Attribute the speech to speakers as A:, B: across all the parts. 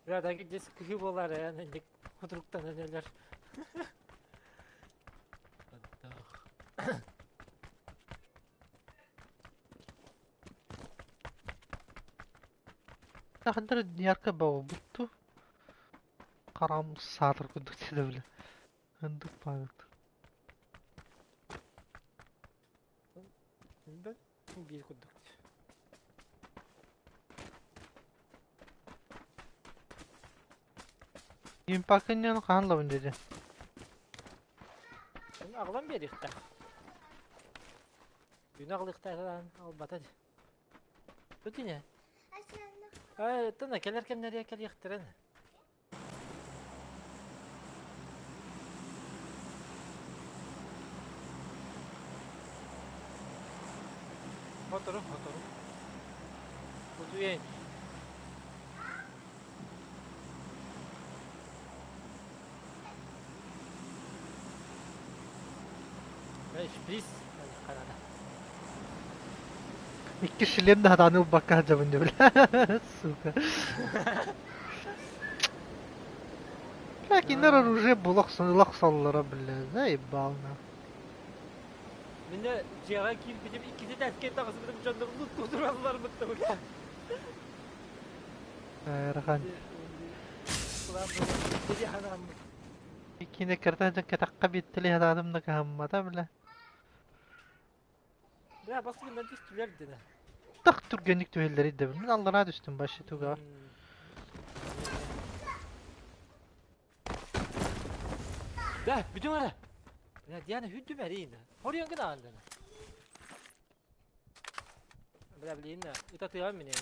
A: Бля, здесь кыһыы буолар ээ, инник хутуруктанан өлөр.
B: Тахындар ярко бау бутту. Карам саатыр курдук деді бile. Ындык памят.
A: Биир курдук.
B: Импакыннан хаан лабын dedi.
A: Аҕалан биэриэхтээх. Күнү аҕалыахтаах албата. Тут ине. Э, тына кэлэр кэмнэрэ кэлиэхтэрин. Хотору, хотору. Утуйайын. Шприц харада.
B: Икки шлем да хатааны ылбакка сылдьабын дебил. Сука. Бля, кинилэр оружие булах ылах бля, заебал на.
A: Мине дьиэҕэ киирбитим иккити тэскэ таҕысыбытым дьоннор луттуураллар бытта бля.
B: Ыарахан. Иккини кыртан кэтахха биттили хатаатым да кыһаммата бля.
A: Бля, бастыгынан түстүлэр дина.
B: Тах түргэнник түһэллэри да мин аллараа түстүм вообще туга.
A: Бля, бүтүн ара. Бля, Диана хүддүм эриин. Хоруйан гына андана. Бля, блин, ытатыам мине.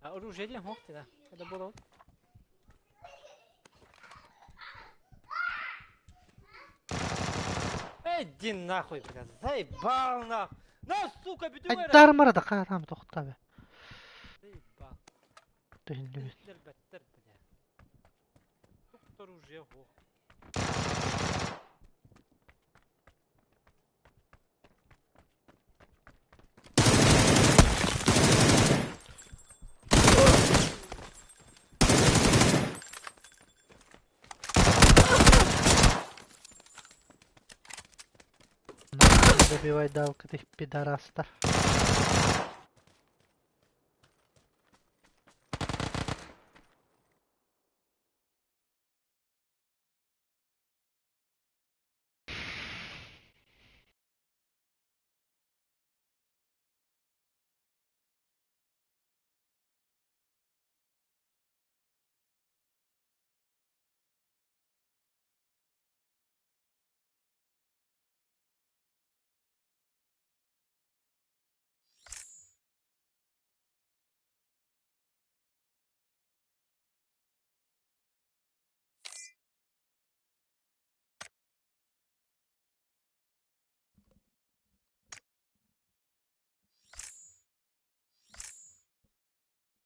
A: А оружие диэн суох дина. Это было. Иди нахуй, бля, заебал нахуй. На, сука, бүтүн ара.
B: Айдармара да хаатам тохта бе.
A: Заебал.
B: Түһүннүбүт.
A: Бэттэр, бля. Тут оружие суох.
B: Нахуй добивай далка ты пидорастар.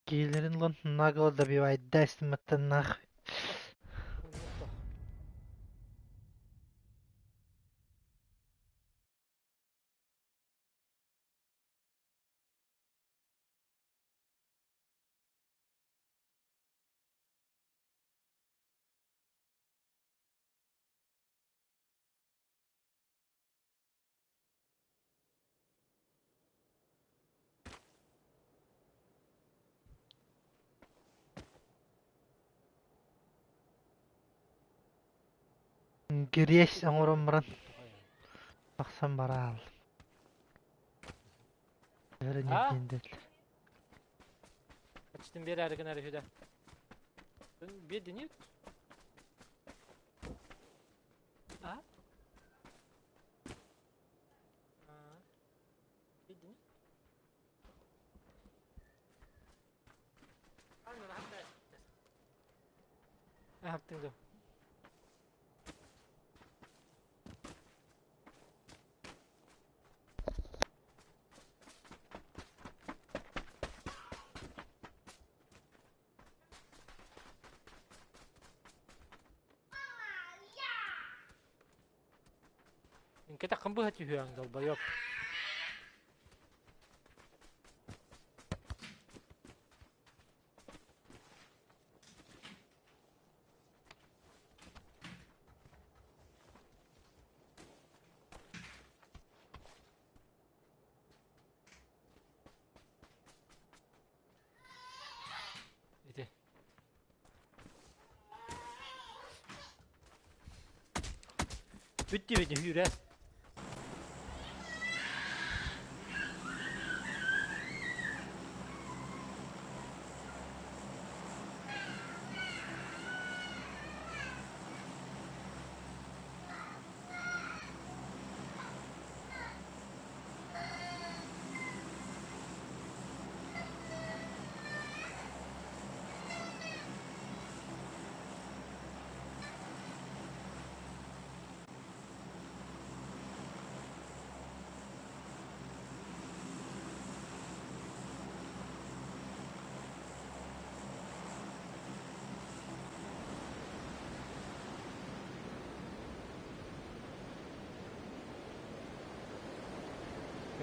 B: Киилэрин лон нагло добивай дайстым нахуй. Гресь оҥорон баран тахсан бараал. Өрө
A: А?
B: ньиргиндэл.
A: Ачтым бер гынар үһү да. Бедини. А? А. Бедини. Аһаптың да. Кэтэххин быһа түһүөҥ, долбоеб. Ити. Бүттү бүттү hүүрэ.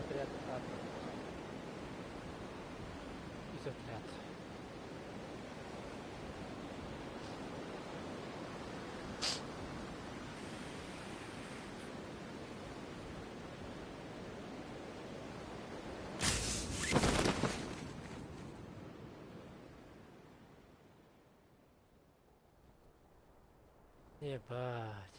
A: Отряд Үс отряд. Ебать.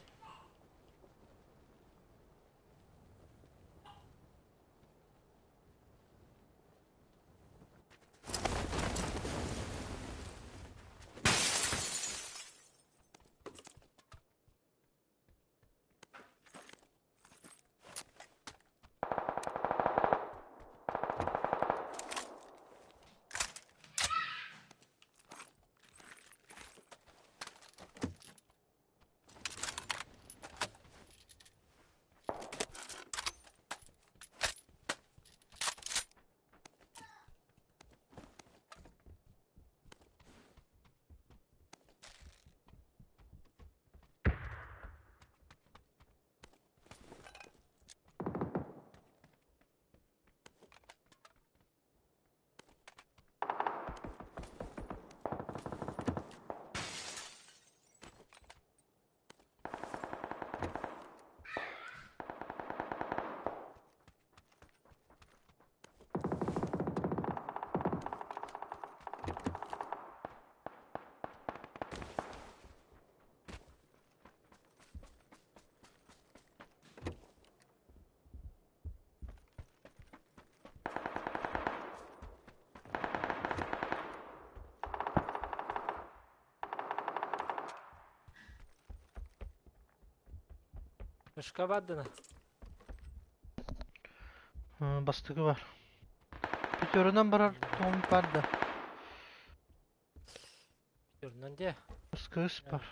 A: Мышка бардына.
B: Бастакы бар. Пятерынан барар тоҕум бар да.
A: Пятерынан де.
B: Кыыс бар.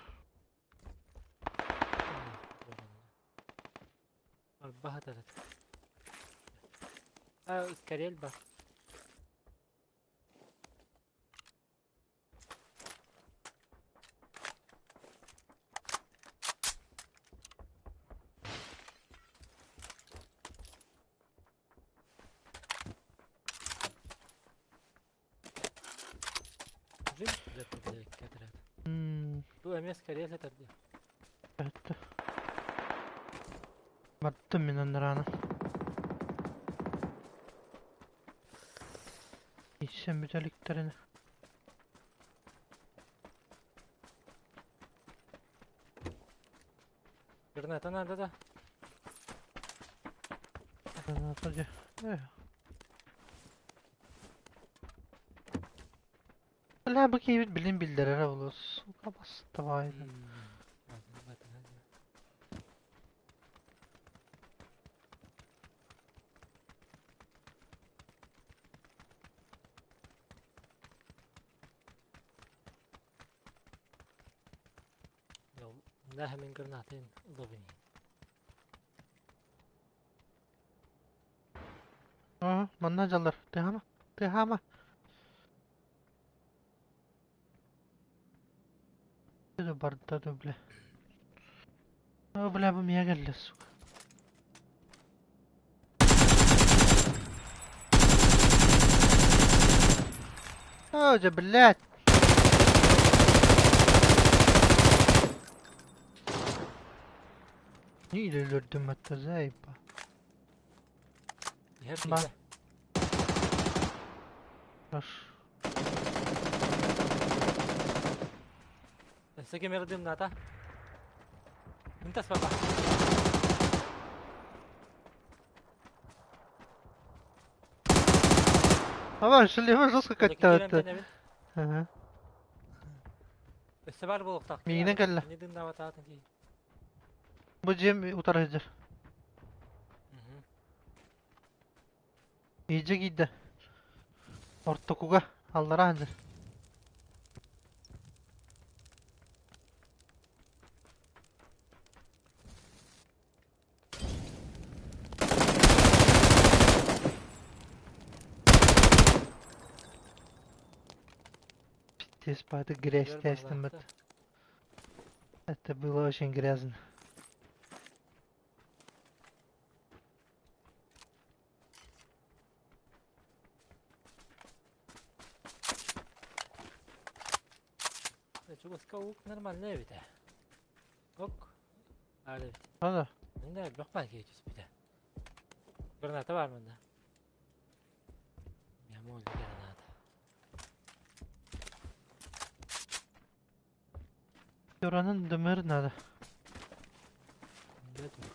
A: Арбаһа тарат. А, Карель бар. Бу эмиэ скорее сытар дии.
B: Это. Бардым мин аннарааны. Ичсем бүтэликтэрин.
A: Граната надо да?
B: Граната дьэ. Бля, бу киһибит билин биллэрэрэ буолуо. Сука, бастабайда.
A: Наһа мин гранатын ылабын.
B: Аа, манна дьаллар. Тыһаама. Тыһаама. Барда да, бля. О, бля, бу миэхэ кэллэ, сука. Оо, дьэ, блядь! Не өлөрдүм это заеба.
A: Иһэр
B: Ба.
A: киһи.
B: Хорош.
A: Өссө ким эрдимната? Интас баба.
B: Ава, шлема жестко
A: Кэлэн
B: как-то.
A: тэнэбин.
B: Ага.
A: Өссө бар буолуохтаах.
B: Миигинэн кэллэ.
A: Кини дымнаабатаатын киһи.
B: Бу дьиэм утары сылдьар. Иидьэ киирдэ. Ортокуга аллараа сылдьар. Пиздец, это грязь тестом. Это было очень грязно.
A: Чугаска ук нормально эбит. Ок. Ары эбит.
B: Ана.
A: Мында элбэх баар киһи түспүтэ. Граната бар мында. Мямоль граната.
B: Yoranın dımır надо.
A: Мында тур.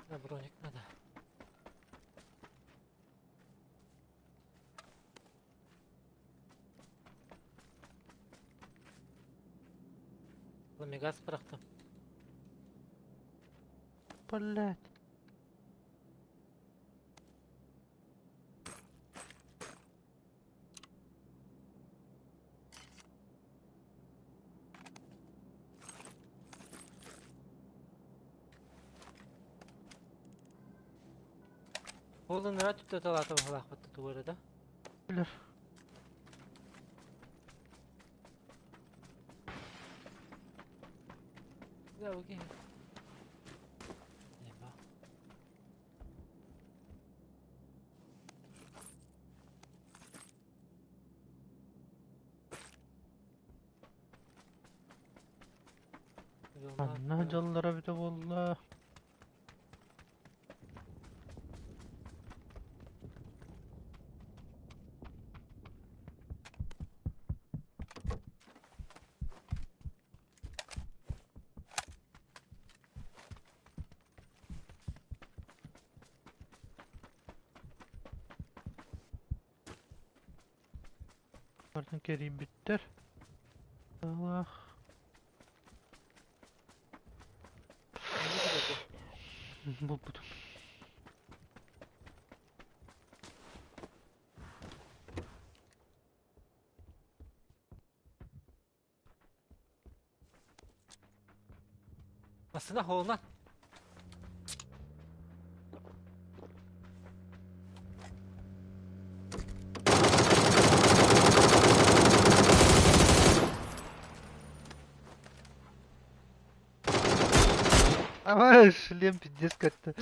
A: На броник надо. Ламегас бырахтым.
B: Блять.
A: Ол ыныраа түттэ талаата баһылаахпытта тугу эрэ да.
B: Билэр.
A: Да, окей. Нема.
B: Анна дьоллоро эбитэ буолла. Барытын кэрийбиттэр. Аллах. Булбутум.
A: Массына холунан.
B: Ава, шлем пиздец как-то.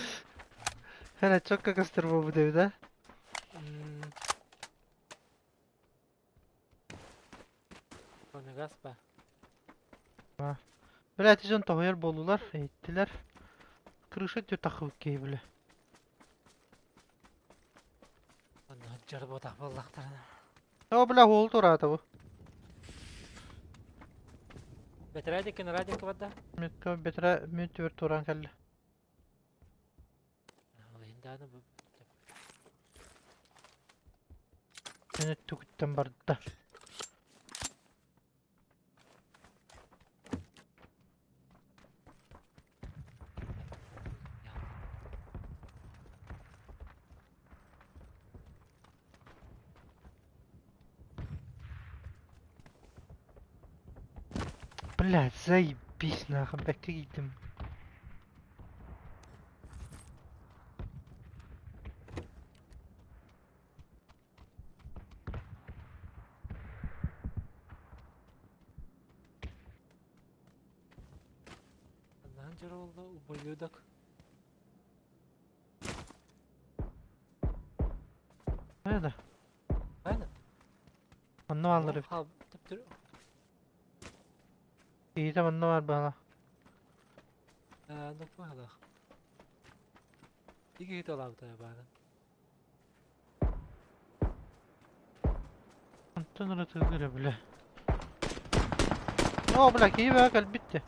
B: Хара, чё как острова будет, да?
A: Омегас ба.
B: Блядь, дьон тоһуйар буоллулар, иһиттилэр. Крыша түө тахыбыт киһи, бля.
A: Онно дьарботах буоллахтарына.
B: О, бля, уол тураата бу.
A: Бэтэрээ радик барда.
B: Метка бэтэрээ мүн түбэр тураан кэллэ.
A: Ол иһин даҕаны бу
B: Мин өттүгүттэн барда. Блядь, заебись нахуй, бэккэ киирдим.
A: Ханнаан дьоро буолла ублюдок.
B: Хайа да?
A: Хайа?
B: Манна бааллар эбит. Киһитэ манна баар баала.
A: Нукмалах. Икки киһи талаабыта баарын.
B: Онтон эрэ тыгыр бля. О, бля, киһи бөҕө кэлбит де.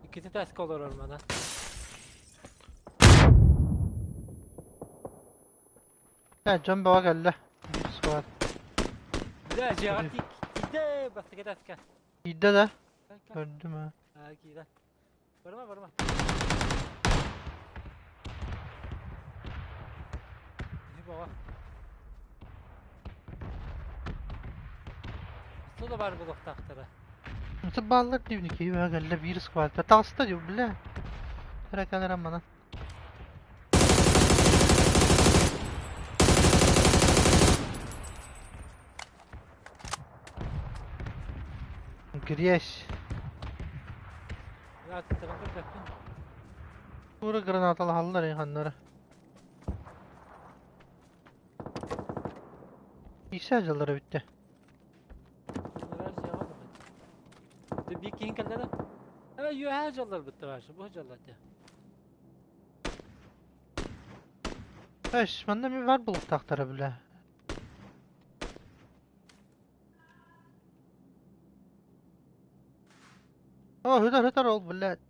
A: Иккити таска олорор мана.
B: Э, дьон бөҕө кэллэ. Биир склад.
A: Бля, дьиэҕэр тиийдэ, бастакы таска.
B: Киирдэ да? Көрдүм аа.
A: Аа, киирэ. Барыма, барыма. Киһи бөҕө. Су да баар буолуохтаахтара.
B: Nasıl бааллар диибин киһи бөҕө кэллэ биир складка. Таҕыста дии, бля. Эрэ кэлэрэ манан. Грязь. Тура гранаталаһаллар ханнара. Исә дьаллара бүттэ.
A: Биир киһин кэллэ да? Үөһээ дьаллар бытта башы, бу дьаллар
B: Эш, манна ми бар булуктаахтара бля. О, хытар хытар ол, блядь.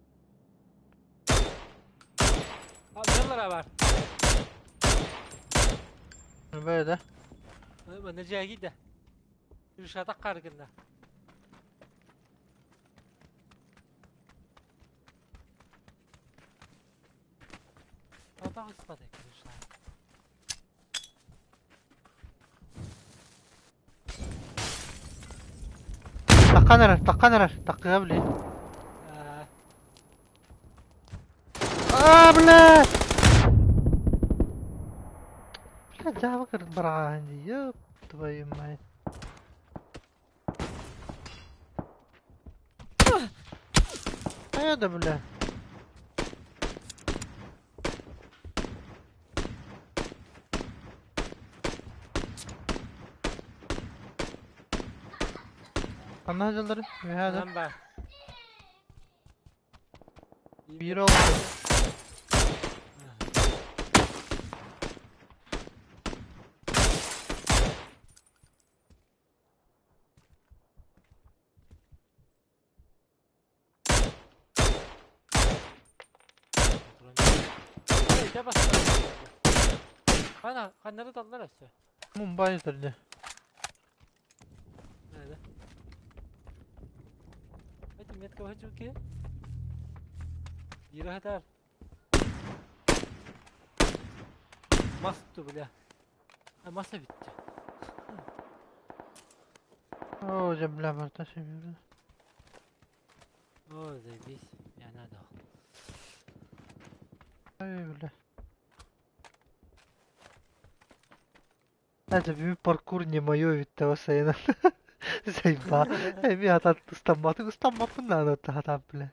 A: Дьаллара бар.
B: Böyle.
A: Манна дьиэҕэ да. Ыршатак харгынна. Атах ыспат крыша.
B: Таххан эрэр, таххан эрэр, таххыа били. Аа, бля! Бля, дьаабы быраҕааһын дии, ёп твою мать. Хайа да, бля. Ханна сылдьаллар? Үөһээ да?
A: Анан баар.
B: Биир ол.
A: Хана, ханнары таллар өссө.
B: Мумбай төрдө.
A: Nerede? Hadi метка бачуки. Yürü. Mastı bile. Ha, masa bitti.
B: О, дьэ, бля, барта сөбү.
A: О, заебись. Я надо.
B: Ай, бля. Это бүгүн паркур не мое ведь того сайына. Заеба. Эми хатан ыстамматы ыстаммаппын наада хатан, бля.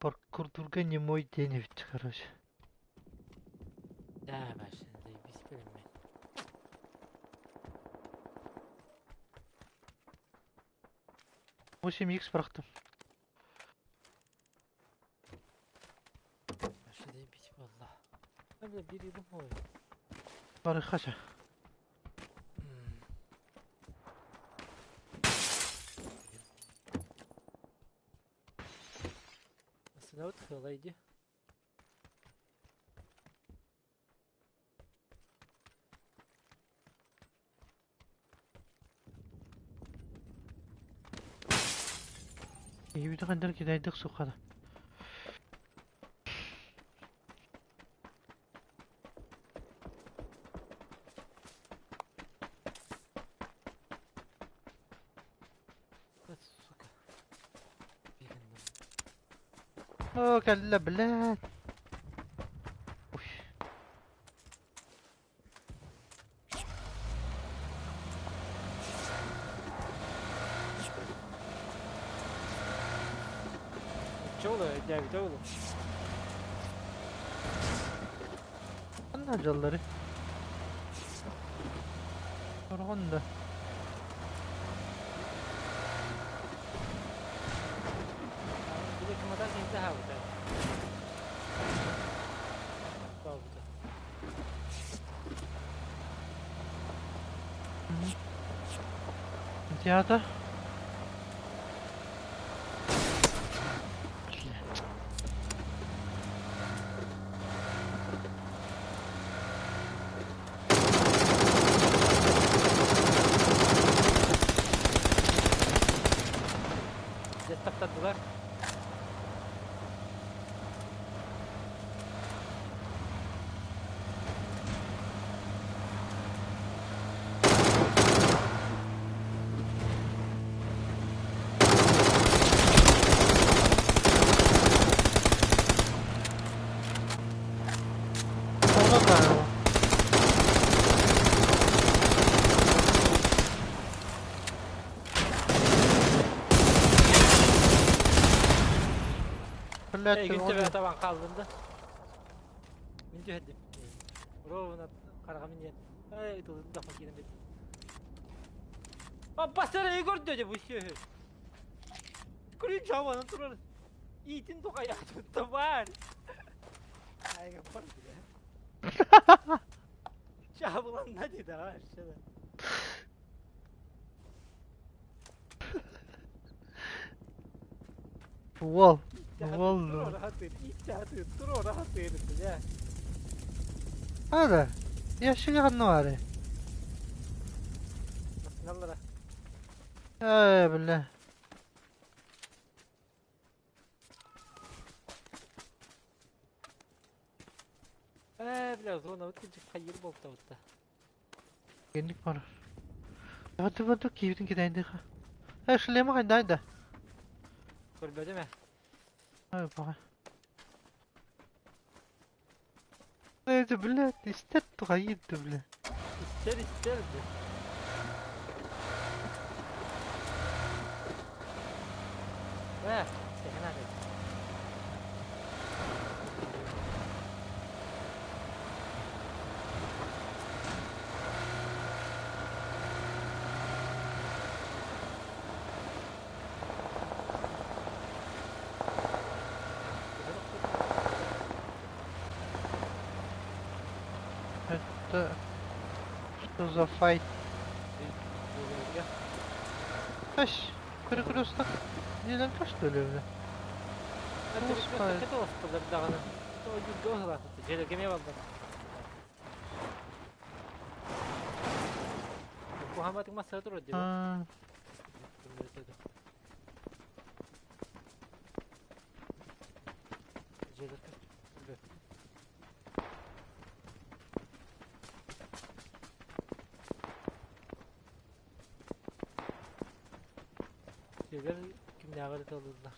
B: Паркурдурга не мой день ведь, короче.
A: Да, вообще, заебись прям.
B: 8 х бырахтым.
A: Вообще заебись буолла. Бля, биир йылым ой.
B: Барыхача.
A: Остановит хыла, иди.
B: Ийбити хандар кидайдык сухада.
A: Вот, сука. Беган.
B: О, кэллэ, блядь. Ой.
A: Оччо өйдөөбүтэ буолуо.
B: Ханна дьаллары? Орҕон да.
A: Били кымата синтэ хаалбыта. Хаалбыта.
B: Театр?
A: Дьэ таптардылар.
B: Ona da. Блядь,
A: Эйигин төбө табан хааллым да. Мин түһэрдим. Ровно хараҕым диэн. Эй, тылын да киирэн бит. Аппастар эй көрдө дьэ бу сүөһү. Күрүн жабанан турар. Иитин тухайаатытта бар. Айга бар бile. Чабыланна деді вообще.
B: Уол. Уол. Hadi. Ящига ханна баарый? Ээ, бля.
A: Ээ, бля, зона хайыр болта.
B: Кэнник бар. Баду баду киибитин кидэйдиха. Э, шлема хайда.
A: Көрбөдүм ээ.
B: Ой, баҕа. Это, блядь, истер тухайыт, бля.
A: Истер истер. Ээ, сэхэн аҕай.
B: Это что за файт? Каш, перекресток. Дилен каш что ли, бля? А,
A: Кимнээҕэр ыталыыллар.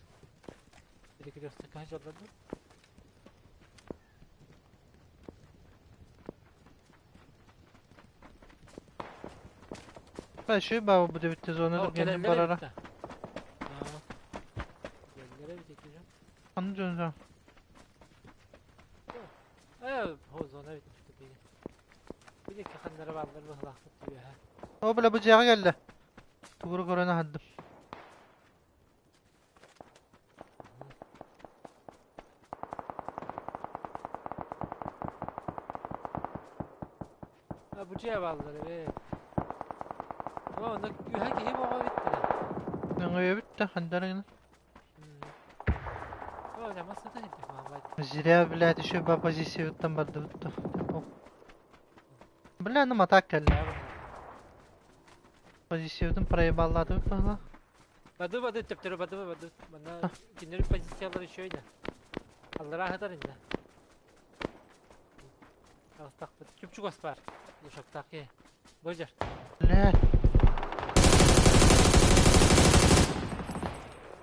A: Перекрестокка дьоллорду.
B: Бә, şu баба бу дебитте зона генин барара.
A: Кэлэллэр эбит икки
B: Аны жонжа.
A: Ээ, хо зона бит били. Били ханнара бааллар быһылаахпыт түбэһэ.
B: О, бля, бу жаға келді. Тугуру көрөне хаддым.
A: А бу дьиэ бааллар эбит. О, онно үһэ киһи боҕо биттэ.
B: Аңа битте, хандарыгын.
A: О, жамас сата хитте маабайт.
B: Зря, блядь, еще ба позиция там барды бутты. Бля, ну атак келді. Позициятын проебаллады бла.
A: Бады бады төптөрү бады бады. Манна кинилер позициялары еще иде. Аллара хатар инде. Астак чүпчүк ас бар. Душактаки. Божар.
B: Блядь.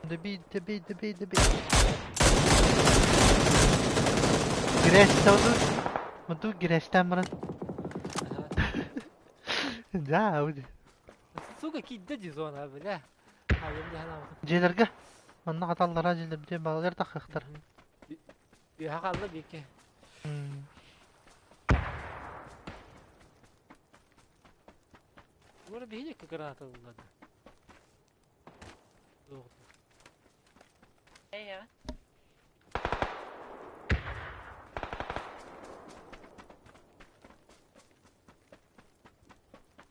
B: Добей, добей, добей, добей. Грязь сауду. Муду грязьтан баран. Да, уди.
A: Сука кидде ди зона, бля. Хайым дихана.
B: Дьиэлэргэ. Манна хаталлара дьилбити балыгар тахыахтар.
A: Үөһэ хаалла биики. Ура биһиги граната ыллады.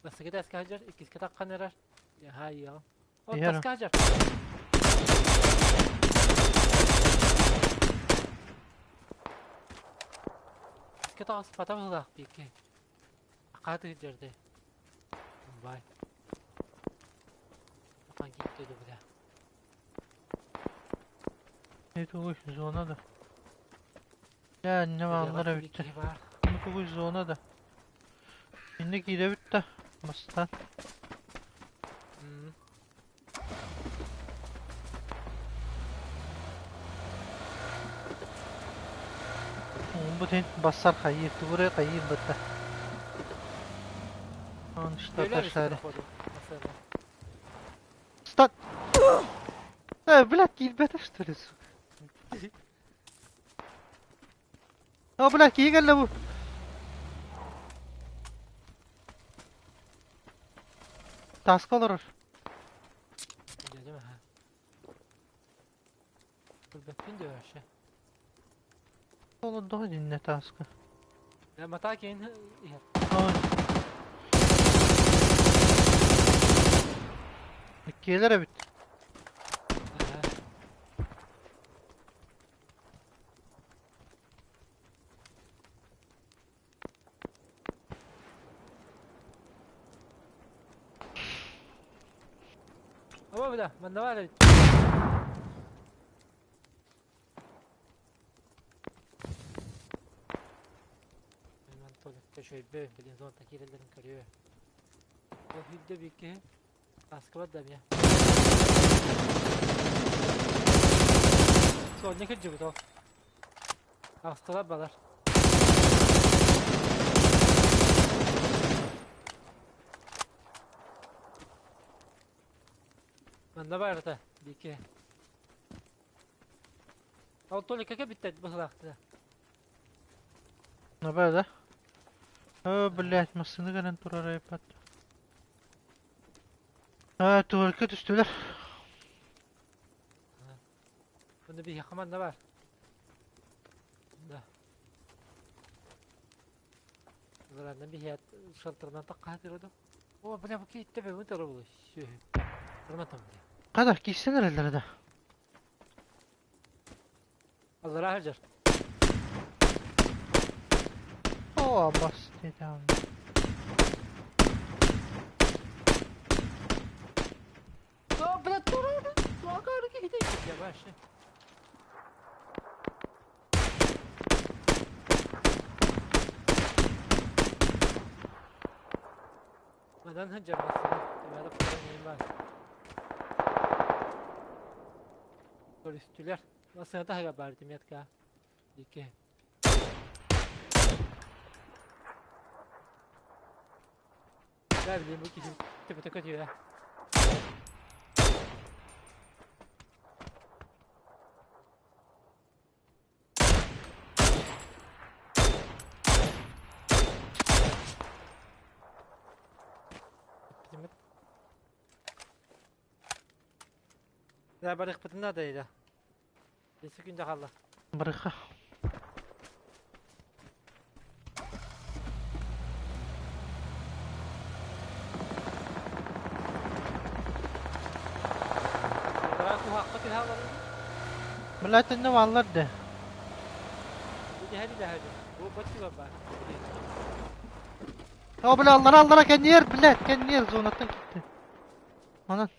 A: Бастакы таска сылдьар, иккискэ таххан эрэр. Яха иэҕим. Ол таска сылдьар. Икки таҕыспата быһыылаах биикки. Акааты сылдьар дии. Бай. Ахан киирдэ бля.
B: Это зона да. Я не баллар эбиттэр. Тугуй зона да. Инне киирэбит да мастан. Бу бассар хайыр, тугуре хайыр бытта. Он что-то шарит. Стат! Блядь, киирбэтэ что ли, сука? О, блядь, киһи кэллэ бу. Таска олорор.
A: Дядя ха. Көрбөппүн да вообще.
B: Олордоҕо динне таска.
A: Матаа киин иһэр.
B: Иккиэлэр эбит.
A: Оба бля, манна баар эбит. Мен туалетка үчүгэйбин, билин зонта киирэллэрин көрүө. Ол сүүрдэ биир киһи Москва да эмиэ. Соня кырдьыбыт ол. Аҕыстылар балар. Манна баарыта биики. Ол Толика бүттэ быһылаахтыга.
B: Набар да? О, блядь, массыына кэлэн турар айпад. А, туорка түстүлэр.
A: Бұны биһиэхэ манна баар. Да. Ладно, биһиэт шалтырынан таққаһа тырыдым. О, бля, бу киитте бе, мын тыры булу. Сүһү. Тырматам бля.
B: Қада, киссен эрэллэр да.
A: Аллара сылдьар.
B: О, бас дедам.
A: О, бля, турары. Суакары киһите. Я вообще. Манан сылдьар массыына. Тымара нейм бар. Көрүстүлэр. Массыына таһыгар баар метка. Ики. Да, блин, бу киһи төбөтө көтүө. Да, барыхпытын да да. Бес күндө хаалла.
B: Барыха. Блядь, не валлар да. О, бля, аллара, аллара, кэнниэр, блядь, кэнниэр зонаттан киирдэ. Манан.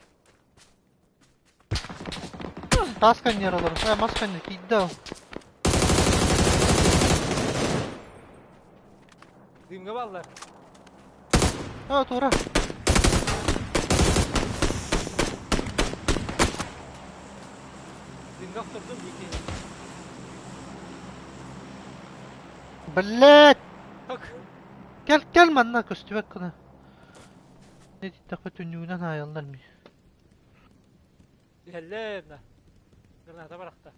B: Таас кэнниэр олорор. Э, мас кэнниэр киирдэ ол.
A: Дымга баллар.
B: О, тура.
A: Дымга охтордум дики.
B: Блядь!
A: Хок.
B: Кэл, кэл манна көстүбэт гына. Не диэтэххэ түннүгүнэн аайаллар ми.
A: Иһэллэр на. Граната барахта.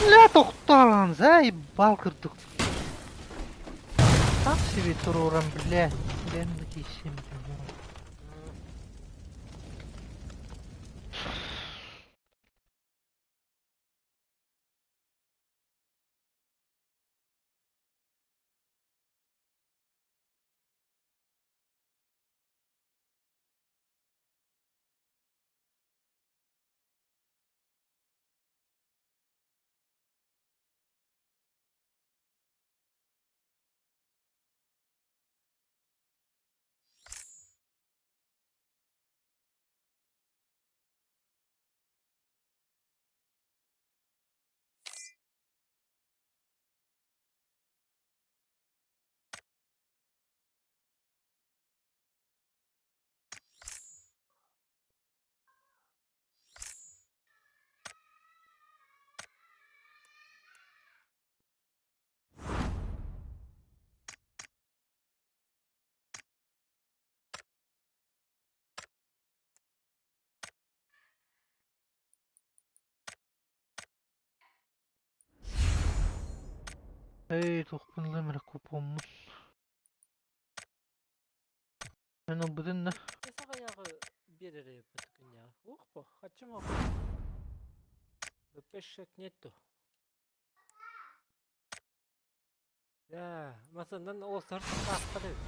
B: Бля, тохтоон, заебал курдук. Так себе туруран, бля. Бля, тиийсим, бля. Эй, туохпун ылыам эрэ купоммун. Эн ылбытын да?
A: Саҕайаҕы биэрэр эбиппит күннээҕи. Уох бо, хаччым ох. ВПшек нету. Да, масандан ол сорт таахтар эбит.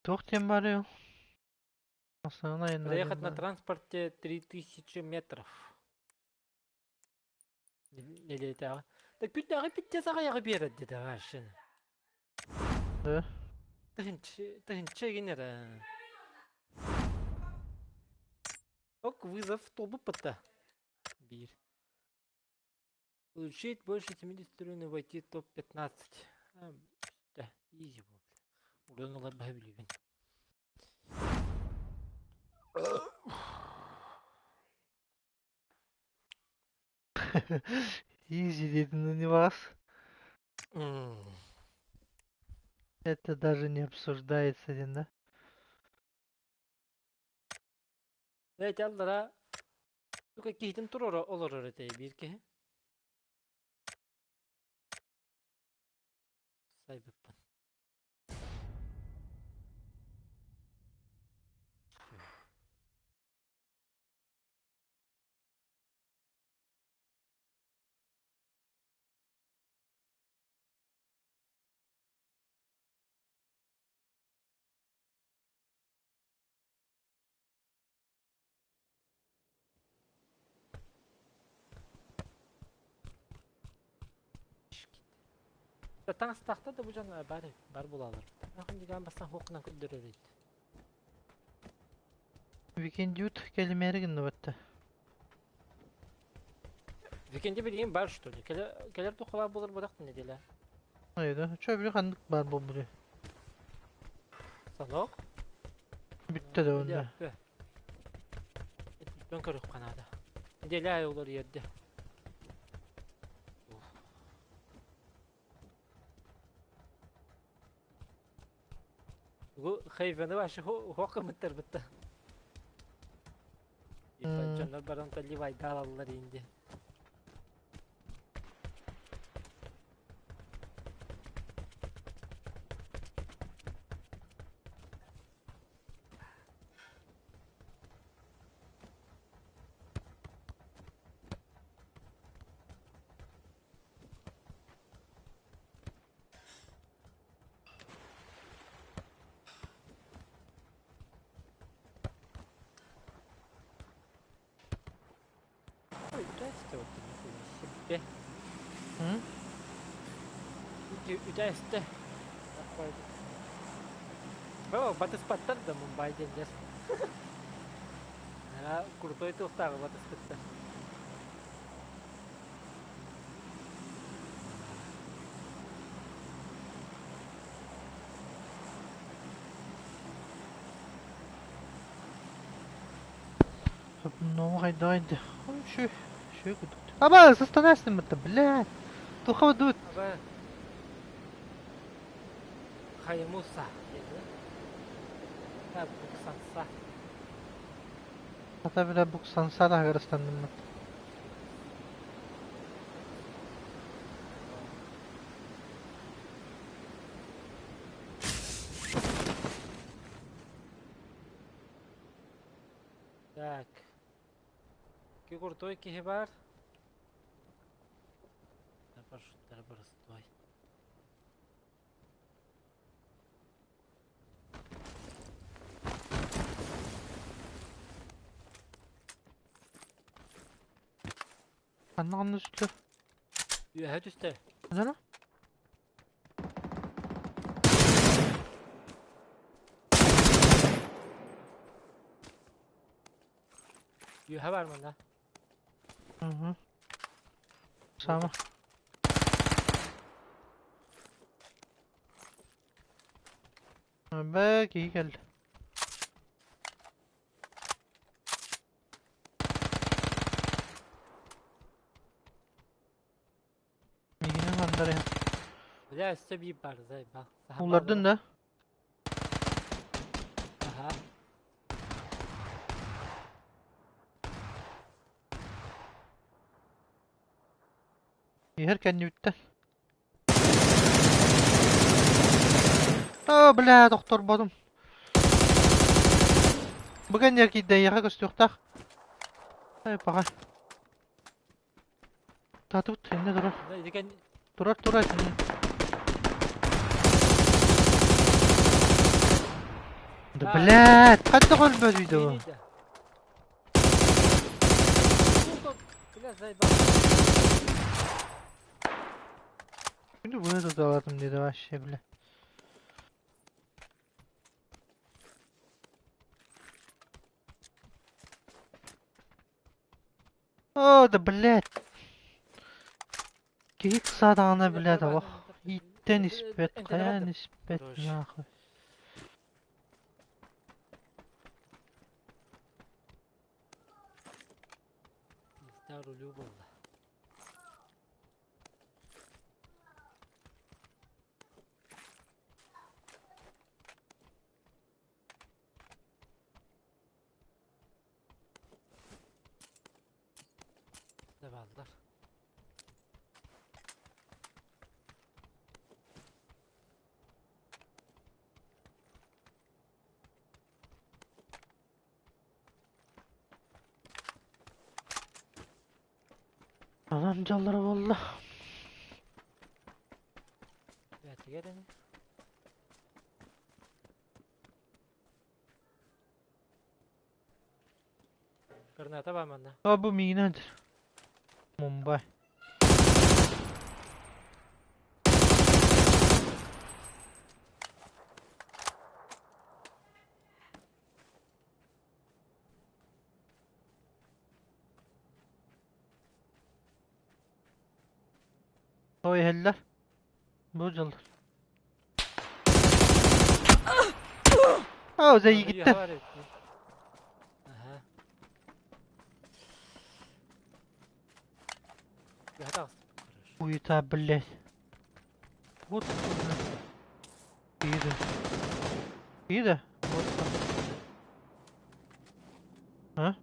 B: Туох диэн баарый ол? Масанан
A: Проехать
B: айаннаатым
A: на
B: да.
A: транспорте 3000 метров. Нэлиэтээҕи. Да күннээҕи питте саҕайаҕы биэрэр диэтэ машина.
B: Да?
A: Тыһынчы, тыһынча гинер. Ок, вызов толбуппутта. Биир. Получить больше 70 уровней, войти в топ-15. Да, изи буолла. Уран ылар баһа билибин.
B: Изи диэтин не вас. Это даже не обсуждается диэн да?
A: Эти аллара сука киһитин туруора олорор этэ биир киһи. Сайбыппын. Таҥастаахтар да бу дьон бар бар булалар. Ахын бастан хуоккунан көрдөрөр эбит.
B: Викендют кэлимээри гынныбатта.
A: Викенде билигин бар что ли? Кэлэр тухалар булар бадах неделя.
B: Айда, чё били ханнык баар буолбутуй?
A: Санок?
B: Бүттэ да онно.
A: Этпен көрүк канада. Неделя ай олар ерде. Бу хейвені вообще хоқы мыттыр бітті. Дьоннор баран ливайда алаллар инде. Ой, үтээсте вот нихуя себе.
B: М?
A: Үтээсте. Бaba батыспаттар да Мумбай диэннэр. Крутой туохтааҕы батыспыттар.
B: Ну, хайда Ой, шү, шү кудук. Аба, сыстанасың бытта, блядь. Туха дуут.
A: Аба Хаямуса. Ha, буксанса.
B: Хата бile буксанса таһыгар ыстанным.
A: Так. Ки крутой киһи баар. Парашюттара простой.
B: Ханна ханна түстэ?
A: Үөһэ түстэ.
B: Ханна?
A: Үөһэ баар манна.
B: Угу. Сама. Бэ, киһи кэллэ. Миигинэн хандар иһэн.
A: Бля, өссө биир баар, заебал.
B: Улардын да?
A: Аха.
B: Иһэр кэннибиттэн. Оо, бля, тохторботум. Бу кэннигэр киирдэ, эйиэхэ көстүөхтээх. Эй, паҕа. Татыбыт, иннэ турар. Турар, турар. Да, блядь, хайдах өлбөтүй да бу?
A: Бля, заебал.
B: Şimdi bunu da daladım dedi вообще, бля. О, да блядь. Киһи ыксаатаҕына, блядь, олох ииттэн испэт, хайаан испэт, нахуй.
A: Рулю буолла. Ne бааллар.
B: Анам дьаллара буолла.
A: Бээтигэр ини. Граната баар манна.
B: А бу миигинэн Мумбай. Ой, иһэллэр. Бу дьаллар. Оо, зайгиттэн.
A: Аха.
B: Хуета, блядь. Вот. Ида. Ида? Вот там. А?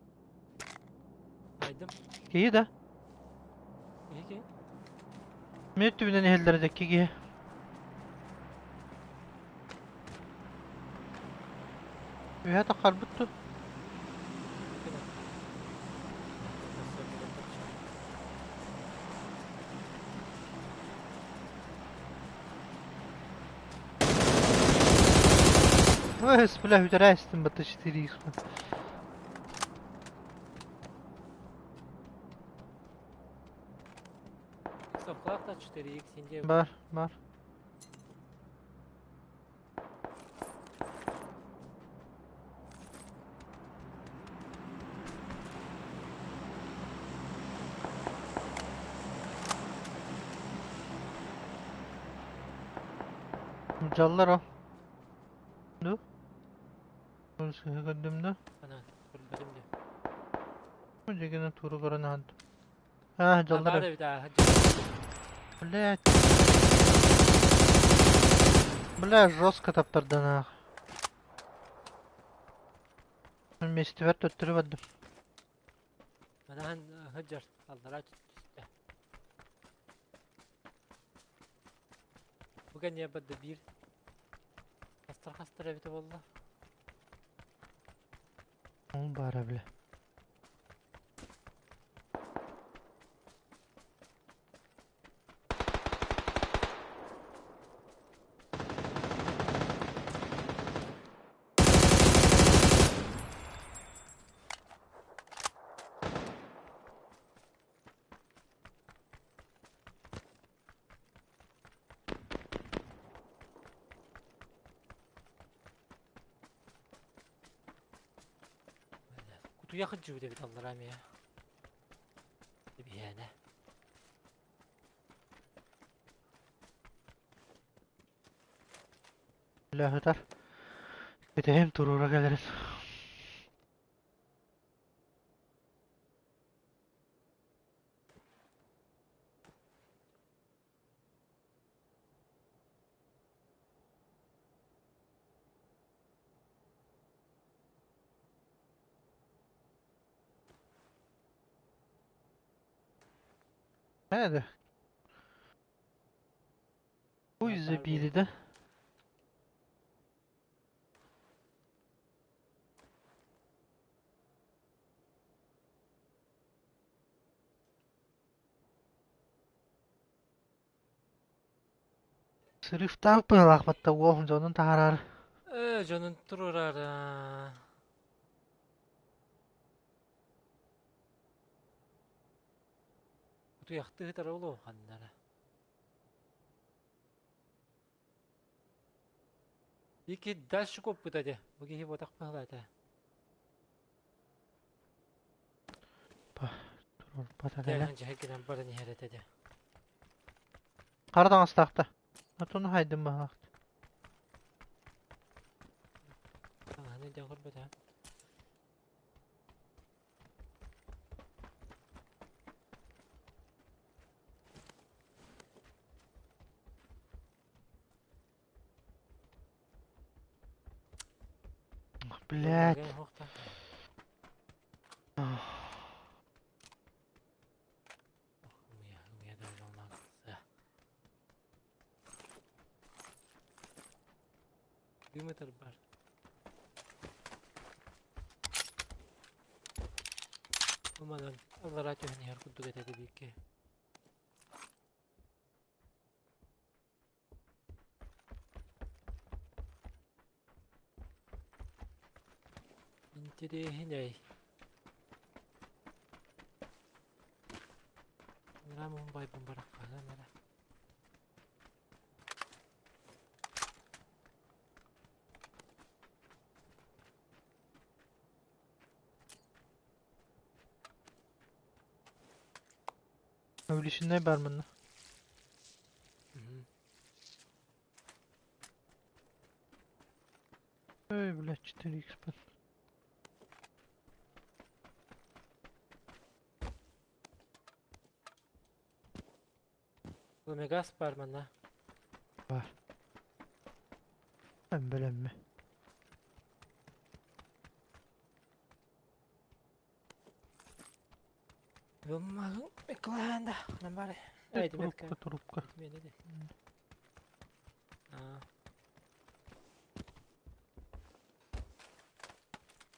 A: Айдым.
B: Ида?
A: Ики.
B: Мен түбүнэн иһэллэр дьэкки киһи. Үһэ таххарбыт ту. Ой, бля, үтэрэ истим батта 4 х.
A: Иксовкалаах 4x инде.
B: Бар, бар. Дьаллар о. Ну? Көрдүм да.
A: Ана, көрбөтүм дии.
B: Дьигинэн тууру көрөн аһан. Аа, дьаллар.
A: Баар эбит аа.
B: Блядь. Бля, жестко таптардан. Миэстибэр төттөрү бардым.
A: Манаһан сылдьар, аллараа түстэ. Бу кэнниэ барда биир хастар-хастар эбитэ буолла.
B: Ол баара бile.
A: Кутуйах сылдьыбыт эбит аллараа эмиэ. Биһээнэ.
B: Үлэһитэр. Кэтэһим туруора кэлэрин. Nerede? Bu yüzde de. Сырыфтаах быһалаахпатта уоһун дьонун таһаарар.
A: Ээ, дьонун туруорар. Утуйахтыы сытар ол ханнара. Ики дальше коппута де. Бу киһи ботах быһалаата.
B: Туруорбата кэлэ.
A: Дьэ кэлэн баран иһэр этэ де.
B: Хара таҥастаахта. Отону хайдым быһалаахта.
A: Таҥаһаны дьэ көрбөтө.
B: Блять.
A: Дымытыр бар. Уманан аллараа түһэн иһэр курдук этэ биикки. Интэриэһинэй. Аллараа муһун байбын бараххаһыам эрэ.
B: Өлүсүнэй бар манна. Ой, блядь, 4 х
A: Мегас бар манна.
B: Бар. Эмбэлэммэ.
A: Кланда, набары.
B: Трубка, трубка.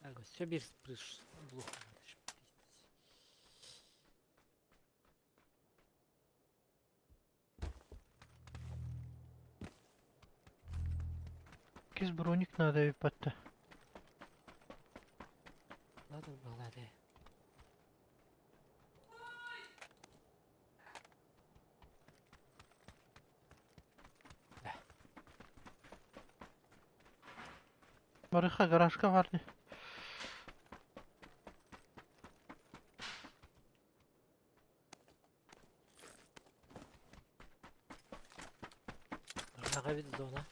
A: Так, все бир спрыш.
B: Кис броник надо ипатта.
A: Надо было, да.
B: Барыха гаражка бар не.
A: Аҕа эбит зона.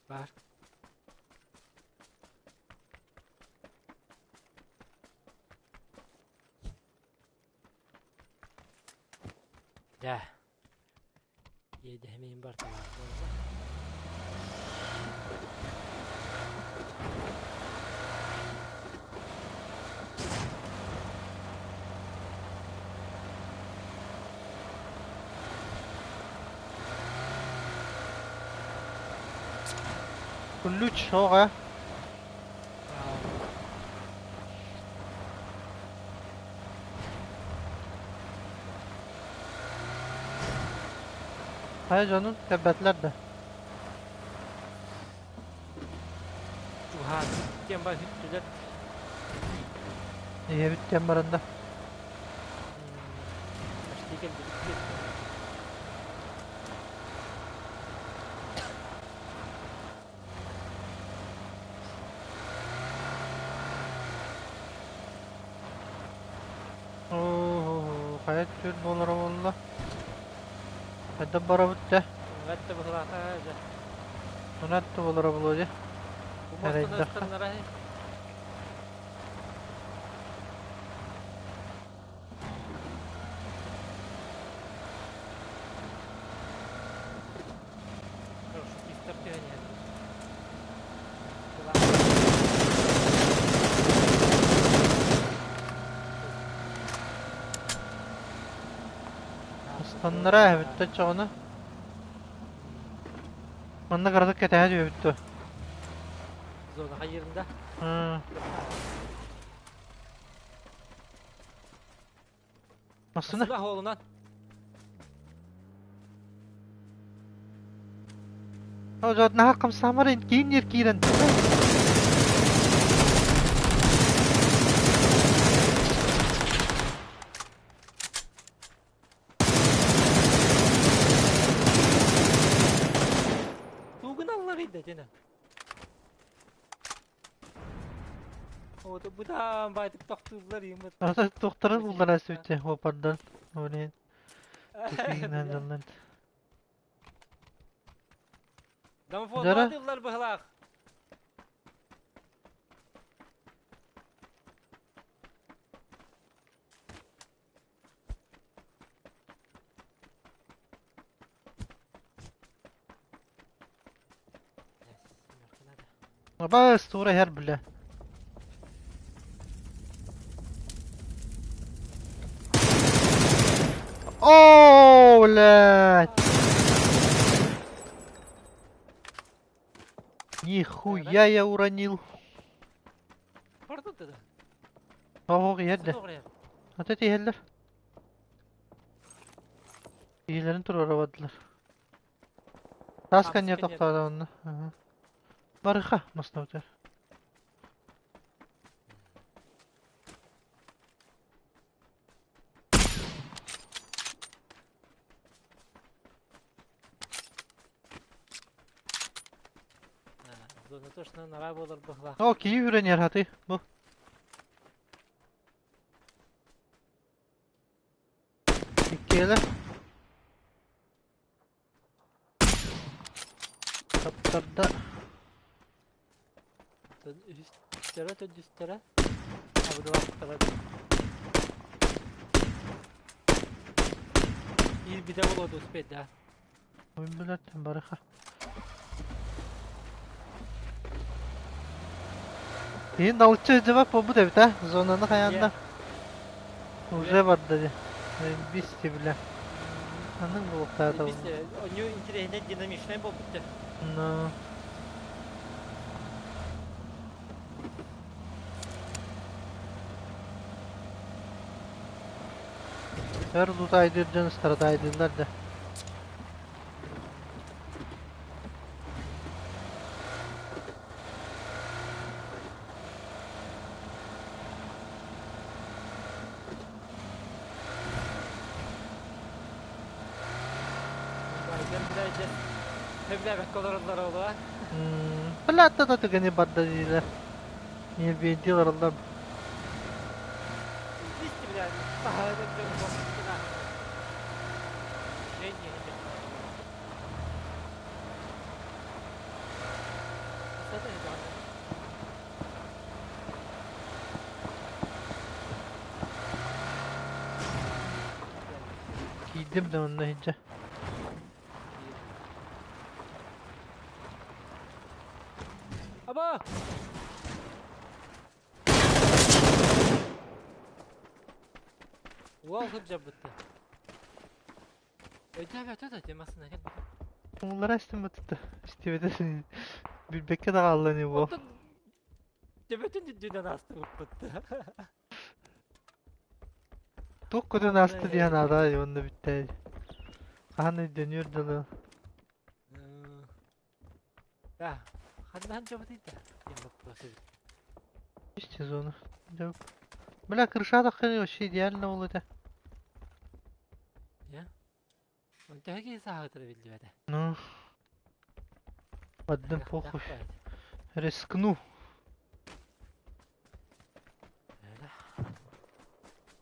A: Баар. Дьэ, иэдэһимиин барталаах буолла.
B: Ключ суох ээ. Хайа дьонун кэлбэтилэр да.
A: Чугаһаан диэн бар сүттүлэр.
B: Ийэбит диэн баран да.
A: Почти кэлбит.
B: Оо, хайа түр буолара буолла? Хайдах барабыт дэ?
A: Уҥатта быһылаата дьэ.
B: Унатта буолара буолуо дии.
A: Бу муостаны
B: Эрэйдэххэ.
A: ыстаннара Парашютистар түһэн иһэллэр.
B: Ыстаннара эһэбит оччоҕуна. Манна кыратык кэтэһэ түһэбит дуо?
A: Зона хайыырында?
B: Массыына.
A: Массыына оһуолунан.
B: Наһаа хамсаамар киин киирэн.
A: Тугун алларыйда дена. Вот бутаан байтык тохтууллар иммит.
B: Ата тохторун уллара сүтте опардан. Олен. Тутуйунан дыллан.
A: Домофоннаа дыллар быһылаах.
B: Абаас тура иһэр бля. О, блядь! Нихуя я уронил. Оһох иһэрдэ. Ата тиһэллэр. Киһилэрин туруора бардылар. Таас каньер тохтоото онно. Барыха мостовтар.
A: Зона точно нара буолар быһылаах.
B: О, киһи үрэн хаты бу. Иккиэлэр. Таптарда.
A: Үстэрэ төрдүстэрэ абыдылаахтара Иирбитэ буолуо успеть да.
B: Ой, блядь, барыха. Иин налыччы сылдьыбат буолбут эбит а, зонаны хайаанда. Уже барда дии. Бисти бля. Ханнык буолуохтаата
A: Бис онньу интириэһинэй динамичнай буолбут
B: Ну. Өр лутайдыыр дьон ыстаратаайдыыллар да.
A: Сөбүлээбэккэ олороллор оҕолор.
B: Блядь, да түгэни барда диилэр. Ньирбиэнтии олороллор.
A: Исти блядь, таһаарар дьон
B: Киирдим да онно иһдьэ.
A: Аба! Уол сылдьарбытты. Өйдөөбөтө да темасына кэлбит.
B: Уллара истим бытта. Истибэтэ билбэккэ да хаалла ини буол.
A: Оттон төбөтүн үрдүнэн аастыбыппыт.
B: Туох көтөн ааста диэн аата уонна бүттэ. Хаһан өйдөнүөр дылы.
A: Да, ханнаан дьабытый да диэн боппуруос эбит.
B: Үс сезону. Бля, крыша таххын вообще идеально ол этэ.
A: Я? Он төһө киһи сааһытара биллибэтэ.
B: Ну, одним похуй. Рискну.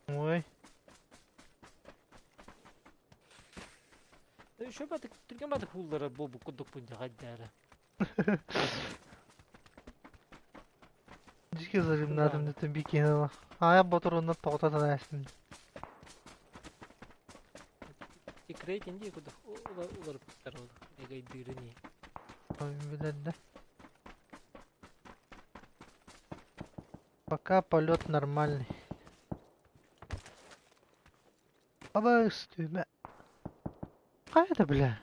B: Ой.
A: Еще батык түргэн батык хууллара буолбут курдукпун дьаҕайдаара.
B: Дьикки зажимнатым дэтин бикини Аайа ботурунна тоҕото танаасын.
A: Икрейтин дии курдук уларыппыттар ол эгайдыырын
B: Билэрдэ. Пока полет нормальный. Абас түмэ. Хайа бля?